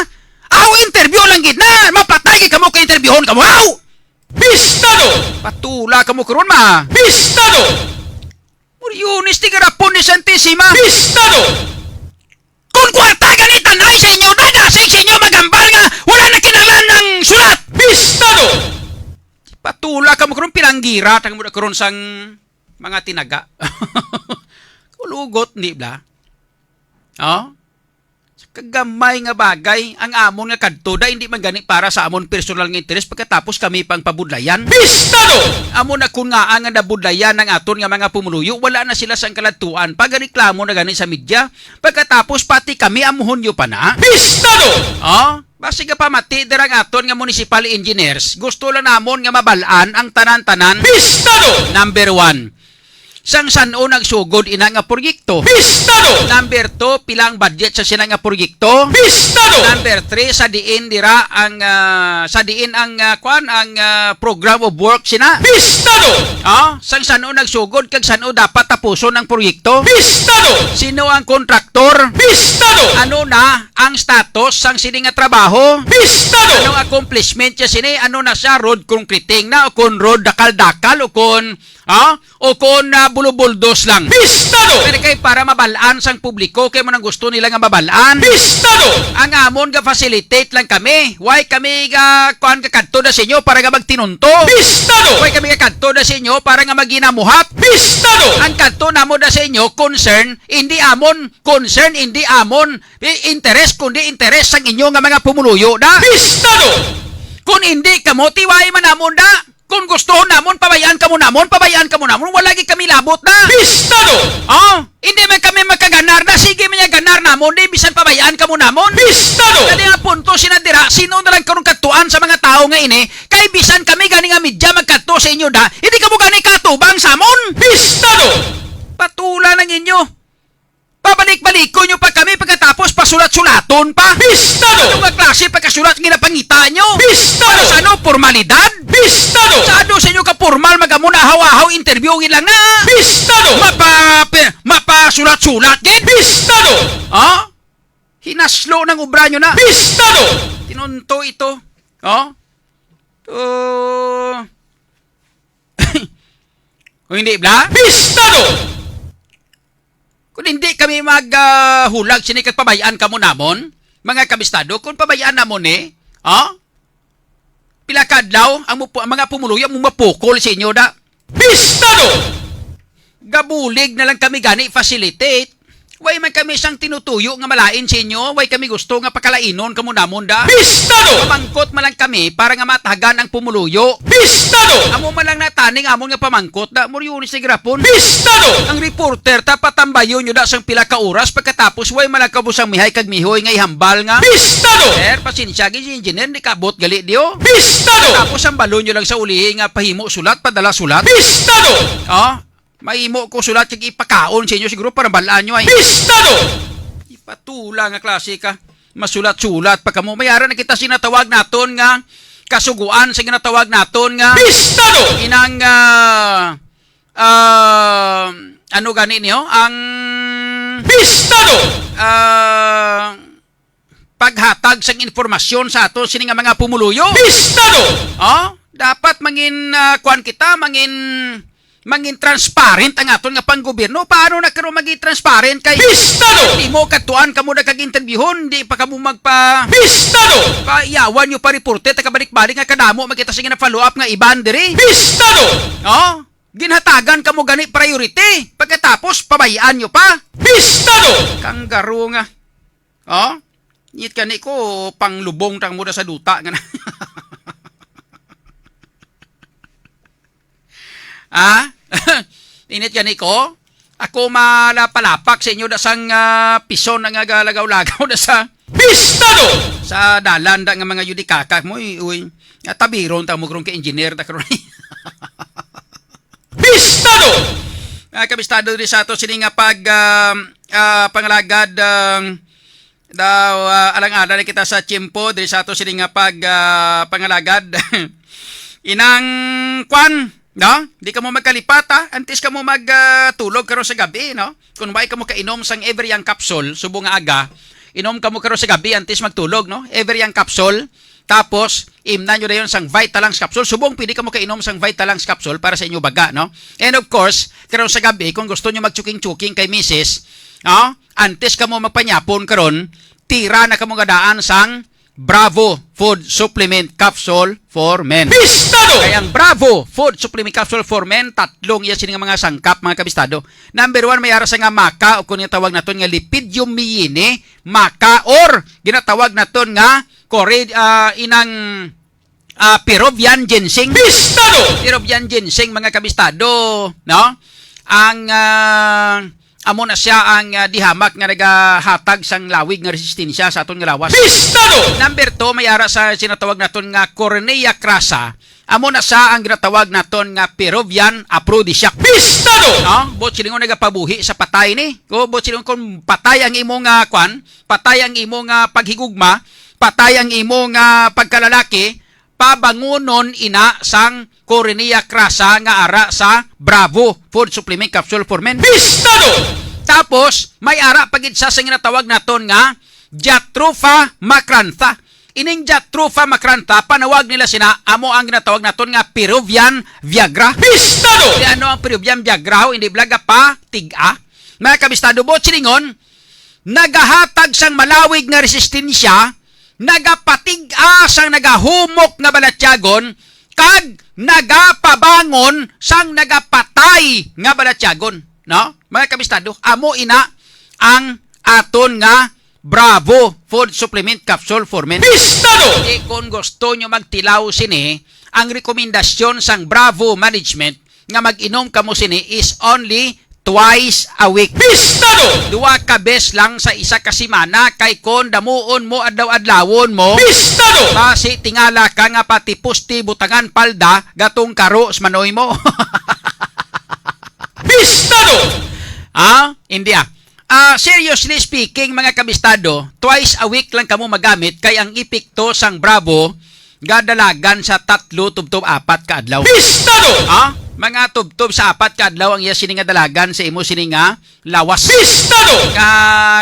Aw, interview lang gid na. Mapatay gid kamo kay interviewon kamo. Aw! Pistado! Patula kamo karon, ma. Pistado! Muriones, tigarapon ni Santissima. Pistado! Kung kwarta gani, tan-ay sa inyo, daga sa inyo maghambal nga wala na kinahanglan ang sulat. Pistado! Patula kamo karon, pilanggira, tang mo karon sang mga tinaga. Kulugot, di ba? Oh? Kagamay nga bagay ang amon nga kadto, da, hindi man gani para sa amon personal nga interes, pagkatapos kami pang pabudlayan. Pistado! Amo na kun nga ang nabudlayan ang aton nga mga pumuluyo, wala na sila sang kaladtuan. Pagareklamo na gani sa media, pagkatapos pati kami amuhon nyo pa na. Pistado! Oh, basi ka pamati dira ang aton nga municipal engineers. Gusto lang namon nga mabalaan ang tanan-tanan. Pistado! Number one, sang san-o nagsugod ina nga proyekto? Pistado! Number two, pila ang budget sa sina nga proyekto? Pistado! Number three, sa diin dira ang, ah, sa diin ang, ah, kwan, ang, ah, program of work sina? Pistado! Ah, sang san-o nagsugod kag san-o dapat tapuson ang proyekto? Pistado! Sino ang kontraktor? Pistado! Ano na ang status sang sini nga trabaho? Pistado! Anong accomplishment siya sini? Ano na siya? Road concreting na o kon road dakal-dakal o kon, ha? O kon, ah, bulubuldos lang? Pistado! Pero kay para mabalaan sang publiko, kay mo nang gusto nila nga mabalaan. Pistado! Ang amon ga facilitate lang kami. Why kami ga kuan ga kadto na sa inyo para nga magtinunto? Pistado! Why kami ga kadto na sa inyo para nga maginamuhap? Pistado! Ang kadto namo na sa inyo concern, hindi amon concern, hindi amon i-, interes, kundi interes sang inyo nga mga pumuluyo na. Pistado! Kung hindi kamo, tiwai man namon da. Kung gusto namon, pabayaan kamo namon, pabayaan kamo namon, wala gid kami labot na. Pistado! Oh, hindi man kami makaganar na, sige man niya ganar namon, di bisan pabayaan kamo namon. Pistado! Kani nga punto sina dira, sino na lang karon katuan sa mga tawo nga ini, kay bisan kami gani nga media magkadto sa inyo da, hindi kamo gani katubang sa amon. Pistado! Patula ng inyo. Pabalik-balikon nyo pa kami pagkatapos pasulat-sulaton pa. Pistado! Ano nga klase pagkasulat nga napangita nyo? Pistado! Para sa ano? Formalidad? Pistado! Sa ano sa inyo ka formal magamo na ahaw-ahaw interview ilang na? Pistado! Mapa, pe, mapasulat-sulat gid? Pistado! Ha? Hinaslo ng obra nyo na. Pistado! Tinunto ito. Oh? To... O hindi, bla? Pistado! Kung hindi kami mag, ah, hulag sini kag pabayaan kamo namon, mga kabistado, kung pabayaan namon ni, oh? Pila ka adlaw ang mupu-, ang mga pumuluyo mo mapukol sa inyo da. Pistado! Gabulig na lang kami gani facilitate. Way man kami sang tinutuyo nga malain sa inyo, way kami gusto nga pakalainon kamo namon da. Pistado! Pamangkot man lang kami para nga matagan ang pumuluyo. Pistado! Amo man lang nataning amon nga pamangkot da, muryo ni si Grapon. Pistado! Ang reporter ta patambayon nyo da sang pila ka oras pagkatapos way man lang kamo sang mihay kag mihoy nga ihambal nga. Pistado! Sir, pasensya gid si engineer, di kabot gali diyo. Pistado! Tapos ang balon nyo lang sa ulihi nga pahimo sulat, padala sulat. Pistado! Oh, mahimo ko sulat kag ipakaon sa inyo siguro para balaan nyo ay. Pistado! Ipatula nga klase ka. Masulat-sulat pa kamo. May ara na kita sinatawag naton nga kasuguan sa ginatawag naton nga Pistado! Inang, ah, ah, ano gani niyo? Ang Pistado! Ah, paghatag sang informasyon sa ato sini nga mga pumuluyo. Pistado! Oh, dapat mangin, ah, kuan kita, mangin, mangin transparent ang aton nga panggobyerno. Paano na karon maging transparent kay Pistado! Di mo katuan kamo na kag interbyuhon, di pa kamo magpa Pistado! Paiyawan nyo pa reporte, tagabalik-balik nga kadamo makita sa gina-follow up nga iban diri. Pistado! Oh, ginhatagan kamo gani priority, pagkatapos pabayaan nyo pa. Pistado! Kanggaro nga. Oh? Ngit kani ko, panglubong tang muda sa duta nga na. Ah? Init gani ko? Ako malapalapak sa inyo da sang, ah, pison nga galagaw-lagaw da sa Pistado! Sa dalan da nga mga yudikaka mo, uy, uy. Nga tabiron ta mo karon ka engineer ta karon. Pistado! Ah, kabistado diri sa ato sini nga pag, ah, ah, pangalagad, ah, daw, ah, alang-alang na kita sa tiyempo diri sa ato sini nga pag, ah, pangalagad. Inang kwan, no? Di kamo magkalipat, ha? Antes kamo mag, ah, tulog karon sa gabi, no? Kung wala kamo kainom sang Every Young Capsule, subong nga aga, inom kamo karon sa gabi antes magtulog, no? Every Young Capsule. Tapos, imnan nyo dayon sang Vitalance capsule. Subong pwede kamo kainom sang Vitalance capsule para sa inyo baga, no? And of course, karon sa gabi, kung gusto nyo mag-chuking-chuking kay misis, no? Antes kamo magpanyapon karon, tira na kamo nga daan sang Bravo Food Supplement Capsule for Men. Bistado! Kay ang Bravo Food Supplement Capsule for Men, tatlong iya sini nga mga sangkap, mga kabistado. Number one, may ara sa nga maca, o kung tawag naton nga Lepidium meyini, maca, or ginatawag naton nga kore-, ah, inang, ah, Peruvian ginseng. Bistado! Peruvian ginseng, mga kabistado, no? Ang, ah, amo na siya ang, ah, dihamak nga nagahatag sang lawig nga resistensya sa aton nga lawas. Bistado! Number two, may ara sa sinatawag naton nga Cornea crassa. Amo na siya ang ginatawag naton nga Peruvian aphrodisiac. Bistado! No? Buot silingon nagapabuhi sa patay ni. Ko, buot silingon kung patay ang imo nga kwan, patay ang imo nga paghigugma, patay ang imo nga pagkalalaki, pabangunon ina sang Cornea crassa nga ara sa Bravo Food Supplement Capsule for Men. Bistado! Tapos, may ara pa gid sa, sa ginatawag naton nga Jatropha macrantha. Ining Jatropha macrantha, panawag nila sina, amo ang ginatawag naton nga Peruvian Viagra. Bistado! Di ano ang Peruvian Viagra, ho? Hindi bala gapatig-a? Mga kabistado, buot silingon, nagahatag sang malawig nga resistensya, nagapatig-a sang nagahumok nga balatyagon, kag nagapabangon sang nagapatay nga balatyagon, no? Mga kabistado, amo ina ang aton nga Bravo Food Supplement Capsule for Men. Bistado! Di, kung gusto nyo magtilaw sini, ang rekomendasyon sang Bravo Management nga mag-inom kamo sini is only twice a week. Bistado! Duha ka bes lang sa isa ka semana, kay kon damuon mo, adlaw-adlawon mo, Bistado! Basi tingala ka nga pati pusti, butangan palda, gatong karo sa manoy mo. Bistado! Ah, hindi ah. Ah, seriously speaking, mga kabistado, twice a week lang kamo magamit, kay ang epekto sang Bravo gadalagan sa tatlo tubtob apat ka adlaw. Bistado! Ha? Mga tubtob sa apat ka adlaw ang iya sini nga dalagan sa imo sini nga lawas. Bistado! Ka,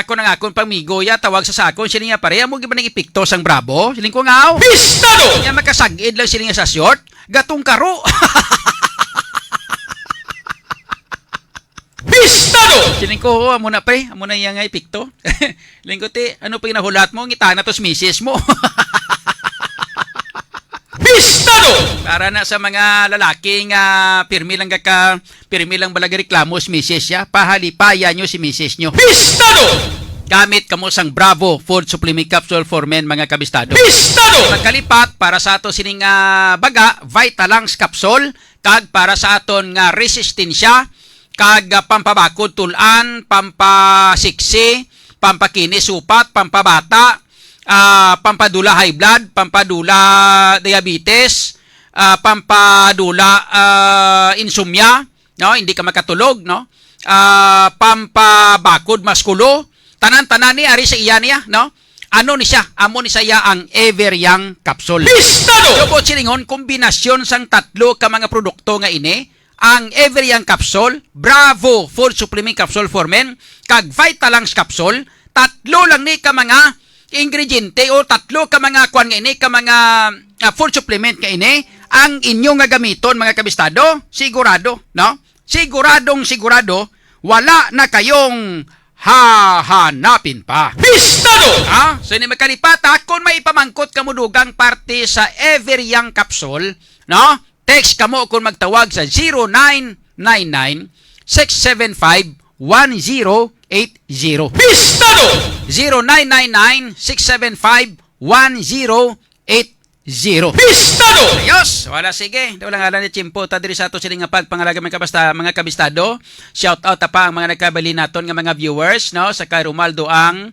kung ang akon pamigo ya, tawag sa sakon, sini nga pare, amo gid ba nang epekto sang Bravo? Siling ko nga, "Aw." Bistado! Nya makasag-id lang sini nga sa short, gatong karo. Bistado! Siling ko, "Oo, amo na, pre. Amo na iya nga epekto." Lingkot eh, ano pa ginahulat mo? Ngitana to sa misis mo. Bistado! Para na sa mga lalaki nga pirmi lang ka, pirmi lang bala gareklamo si misis ya, pahalipaya nyo si misis nyo. Bistado! Gamit kamo sang Bravo Food Supplement Capsule for Men, mga kabistado. Bistado! Magkalipat para sa ato sining, ah, baga, Vitalungs Capsule, kag para sa aton nga resistensya, kag, ah, pampabakod tul-an, pampasiksi, pampakinis supat, pampabata, ah, pampadula high blood, pampadula diabetes, ah, pampadula, ah, insomnia, no? Hindi ka makatulog, no? Ah, pampabakod maskulo, tanan-tanan ni ari sa iya niya, no? Ano ni siya? Amo ni siya ang Ever Young Capsule. Bistado! Buot silingon, kombinasyon sang tatlo ka mga produkto nga ini, ang Ever Young Capsule, Bravo Food Supplement Capsule for Men, kag Vitalungs Capsule, tatlo lang ni ka mga ingrediente o tatlo ka mga kwan nga ini, ka mga, ah, food supplement nga ini, ang inyo nga gamiton, mga kabistado, sigurado, no? Siguradong sigurado, wala na kayong hahanapin pa. Bistado! Ha? So, ini magkalipat, ha? Kung may ipamangkot kamo dugang parte sa Ever Young Capsule, no? Text kamo kung magtawag sa zero nine nine nine, six seven five, one zero eight zero. Bistado! Zero nine nine nine, six seven five, one zero eight zero. Bistado! Ayos! Wala, sige. Wala nga lang ni Chimpo. Ta diri sa ato sila nga pagpangalaga, mga kabasta, mga kabistado. Shout out ta pa ang mga nagkabali naton nga mga viewers, no? Sa kay Romaldo ang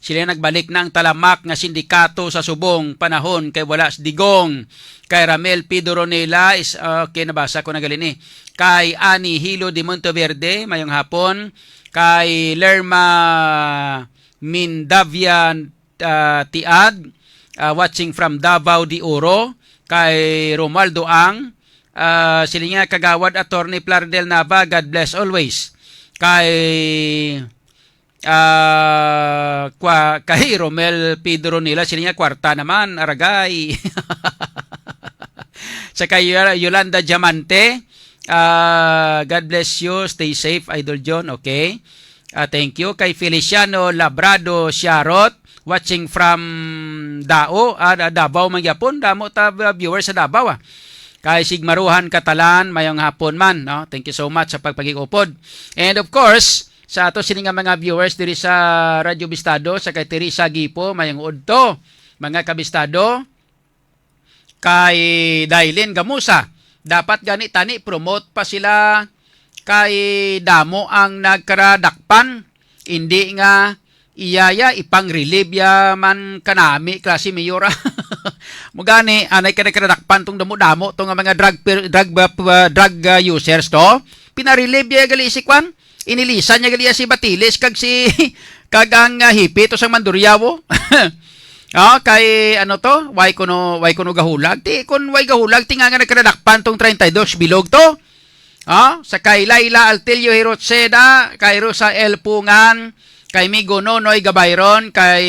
sila nagbalik na ang talamak nga sindikato sa subong panahon kay wala si Digong. Kay Ramel P. Doronela is, okay, nabasa ko na gali ni. Kay Ani Hilo de Monteverde, mayong hapon. Kay Lerma Mindavia, ah, Tiad, ah, watching from Davao de Oro. Kay Romualdo Ang, ah, sila nga Kagawad Attorney Plaridel Nava, God bless always. Kay, ah, kwa-, kay Romel Pedro nila, sila nga kwarta naman, aragay. Sa kay Yola-, Yolanda Diamante, ah, God bless you, stay safe, Idol John, okay? Ah, thank you. Kay Feliciano Labrado Siarot, watching from Dao, ah, Da-, Davao man gyapon, damo ta, ah, viewers sa Davao, ah. Kay Sigmaruhan Katalan, mayong hapon man, no? Thank you so much sa pagpakig-upod. And of course, sa ato sini nga mga viewers diri sa Radyo Bistado, sa kay Teresa Gipo, mayong udto, mga kabistado, kay Dailin Gamusa. Dapat gani tani promote pa sila kay damo ang nagkaradakpan, hindi nga iyaya ipang-relieve ya man kanami klase mayor. Mo gani anay ka nagkaradakpan tong damo-damo to nga mga drug per-, drug uh, drug uh, users to. Pinarelieve ya gali si kwan. Inilisan niya gali si Batiles kag si kag ang uh, hipi to sang Mandurriao. Oh, kay ano to? Why kuno why kuno gahulag? Ti kun why gahulag ti nga nga nagkaradakpan tong treinta y dos bilog to. Oh, sa kay Laila Altillo Hiroceda, kay Rosa L Pungan, kay Migo Nonoy Gabayron, kay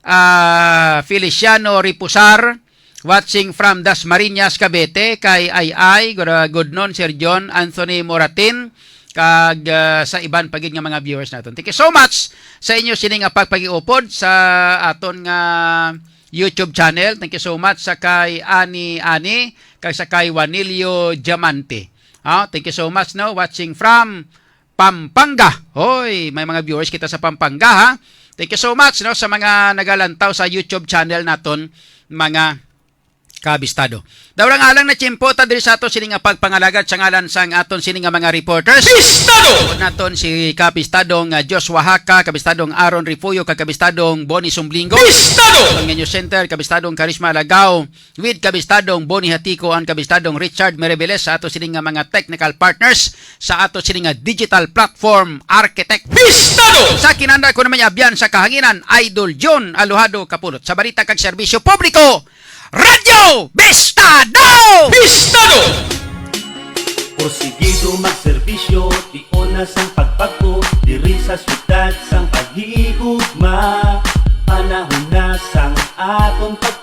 ah, Feliciano Ripusar, watching from Dasmariñas, Cavite, kay Ay Ay, Gura-, Gudnon, Sir John, Anthony Moratin, kag ah, sa iban pa gid nga mga viewers naton. Thank you so much sa inyo sini nga pagpagiupod sa aton nga YouTube channel. Thank you so much sa kay Ani Ani, kag sa kay Wanilio Diamante. Ah, thank you so much, no, watching from Pampanga. Hoy, may mga viewers kita sa Pampanga, ha. Thank you so much, no, sa mga nagalantaw sa YouTube channel naton, mga kabistado. Daw lang alang na tiyempo ta diri sa ato sini nga pagpangalagad sa ngalan sang aton sini nga mga reporters. Bistado! Naton si kabistadong ah, Joshua Haka, kabistadong Aaron Refugio, kag kabistadong Bonnie Sumblingo. Bistado! Ang News Center, kabistadong Karisma Lagao, with kabistadong Bonnie Hatiko and kabistadong Richard Merebeles sa ato sini nga mga technical partners sa ato sini nga digital platform architect. Bistado! Sa kinanda ko naman abyan sa kahanginan, Idol John Alojado Kapulot. Sa balita kag serbisyo publiko, Radyo Bistado! Bistado! Porsigido magserbisyo, tion na sang pagpagko, diri sa syudad sang paghigugma. Panahon na sang aton pag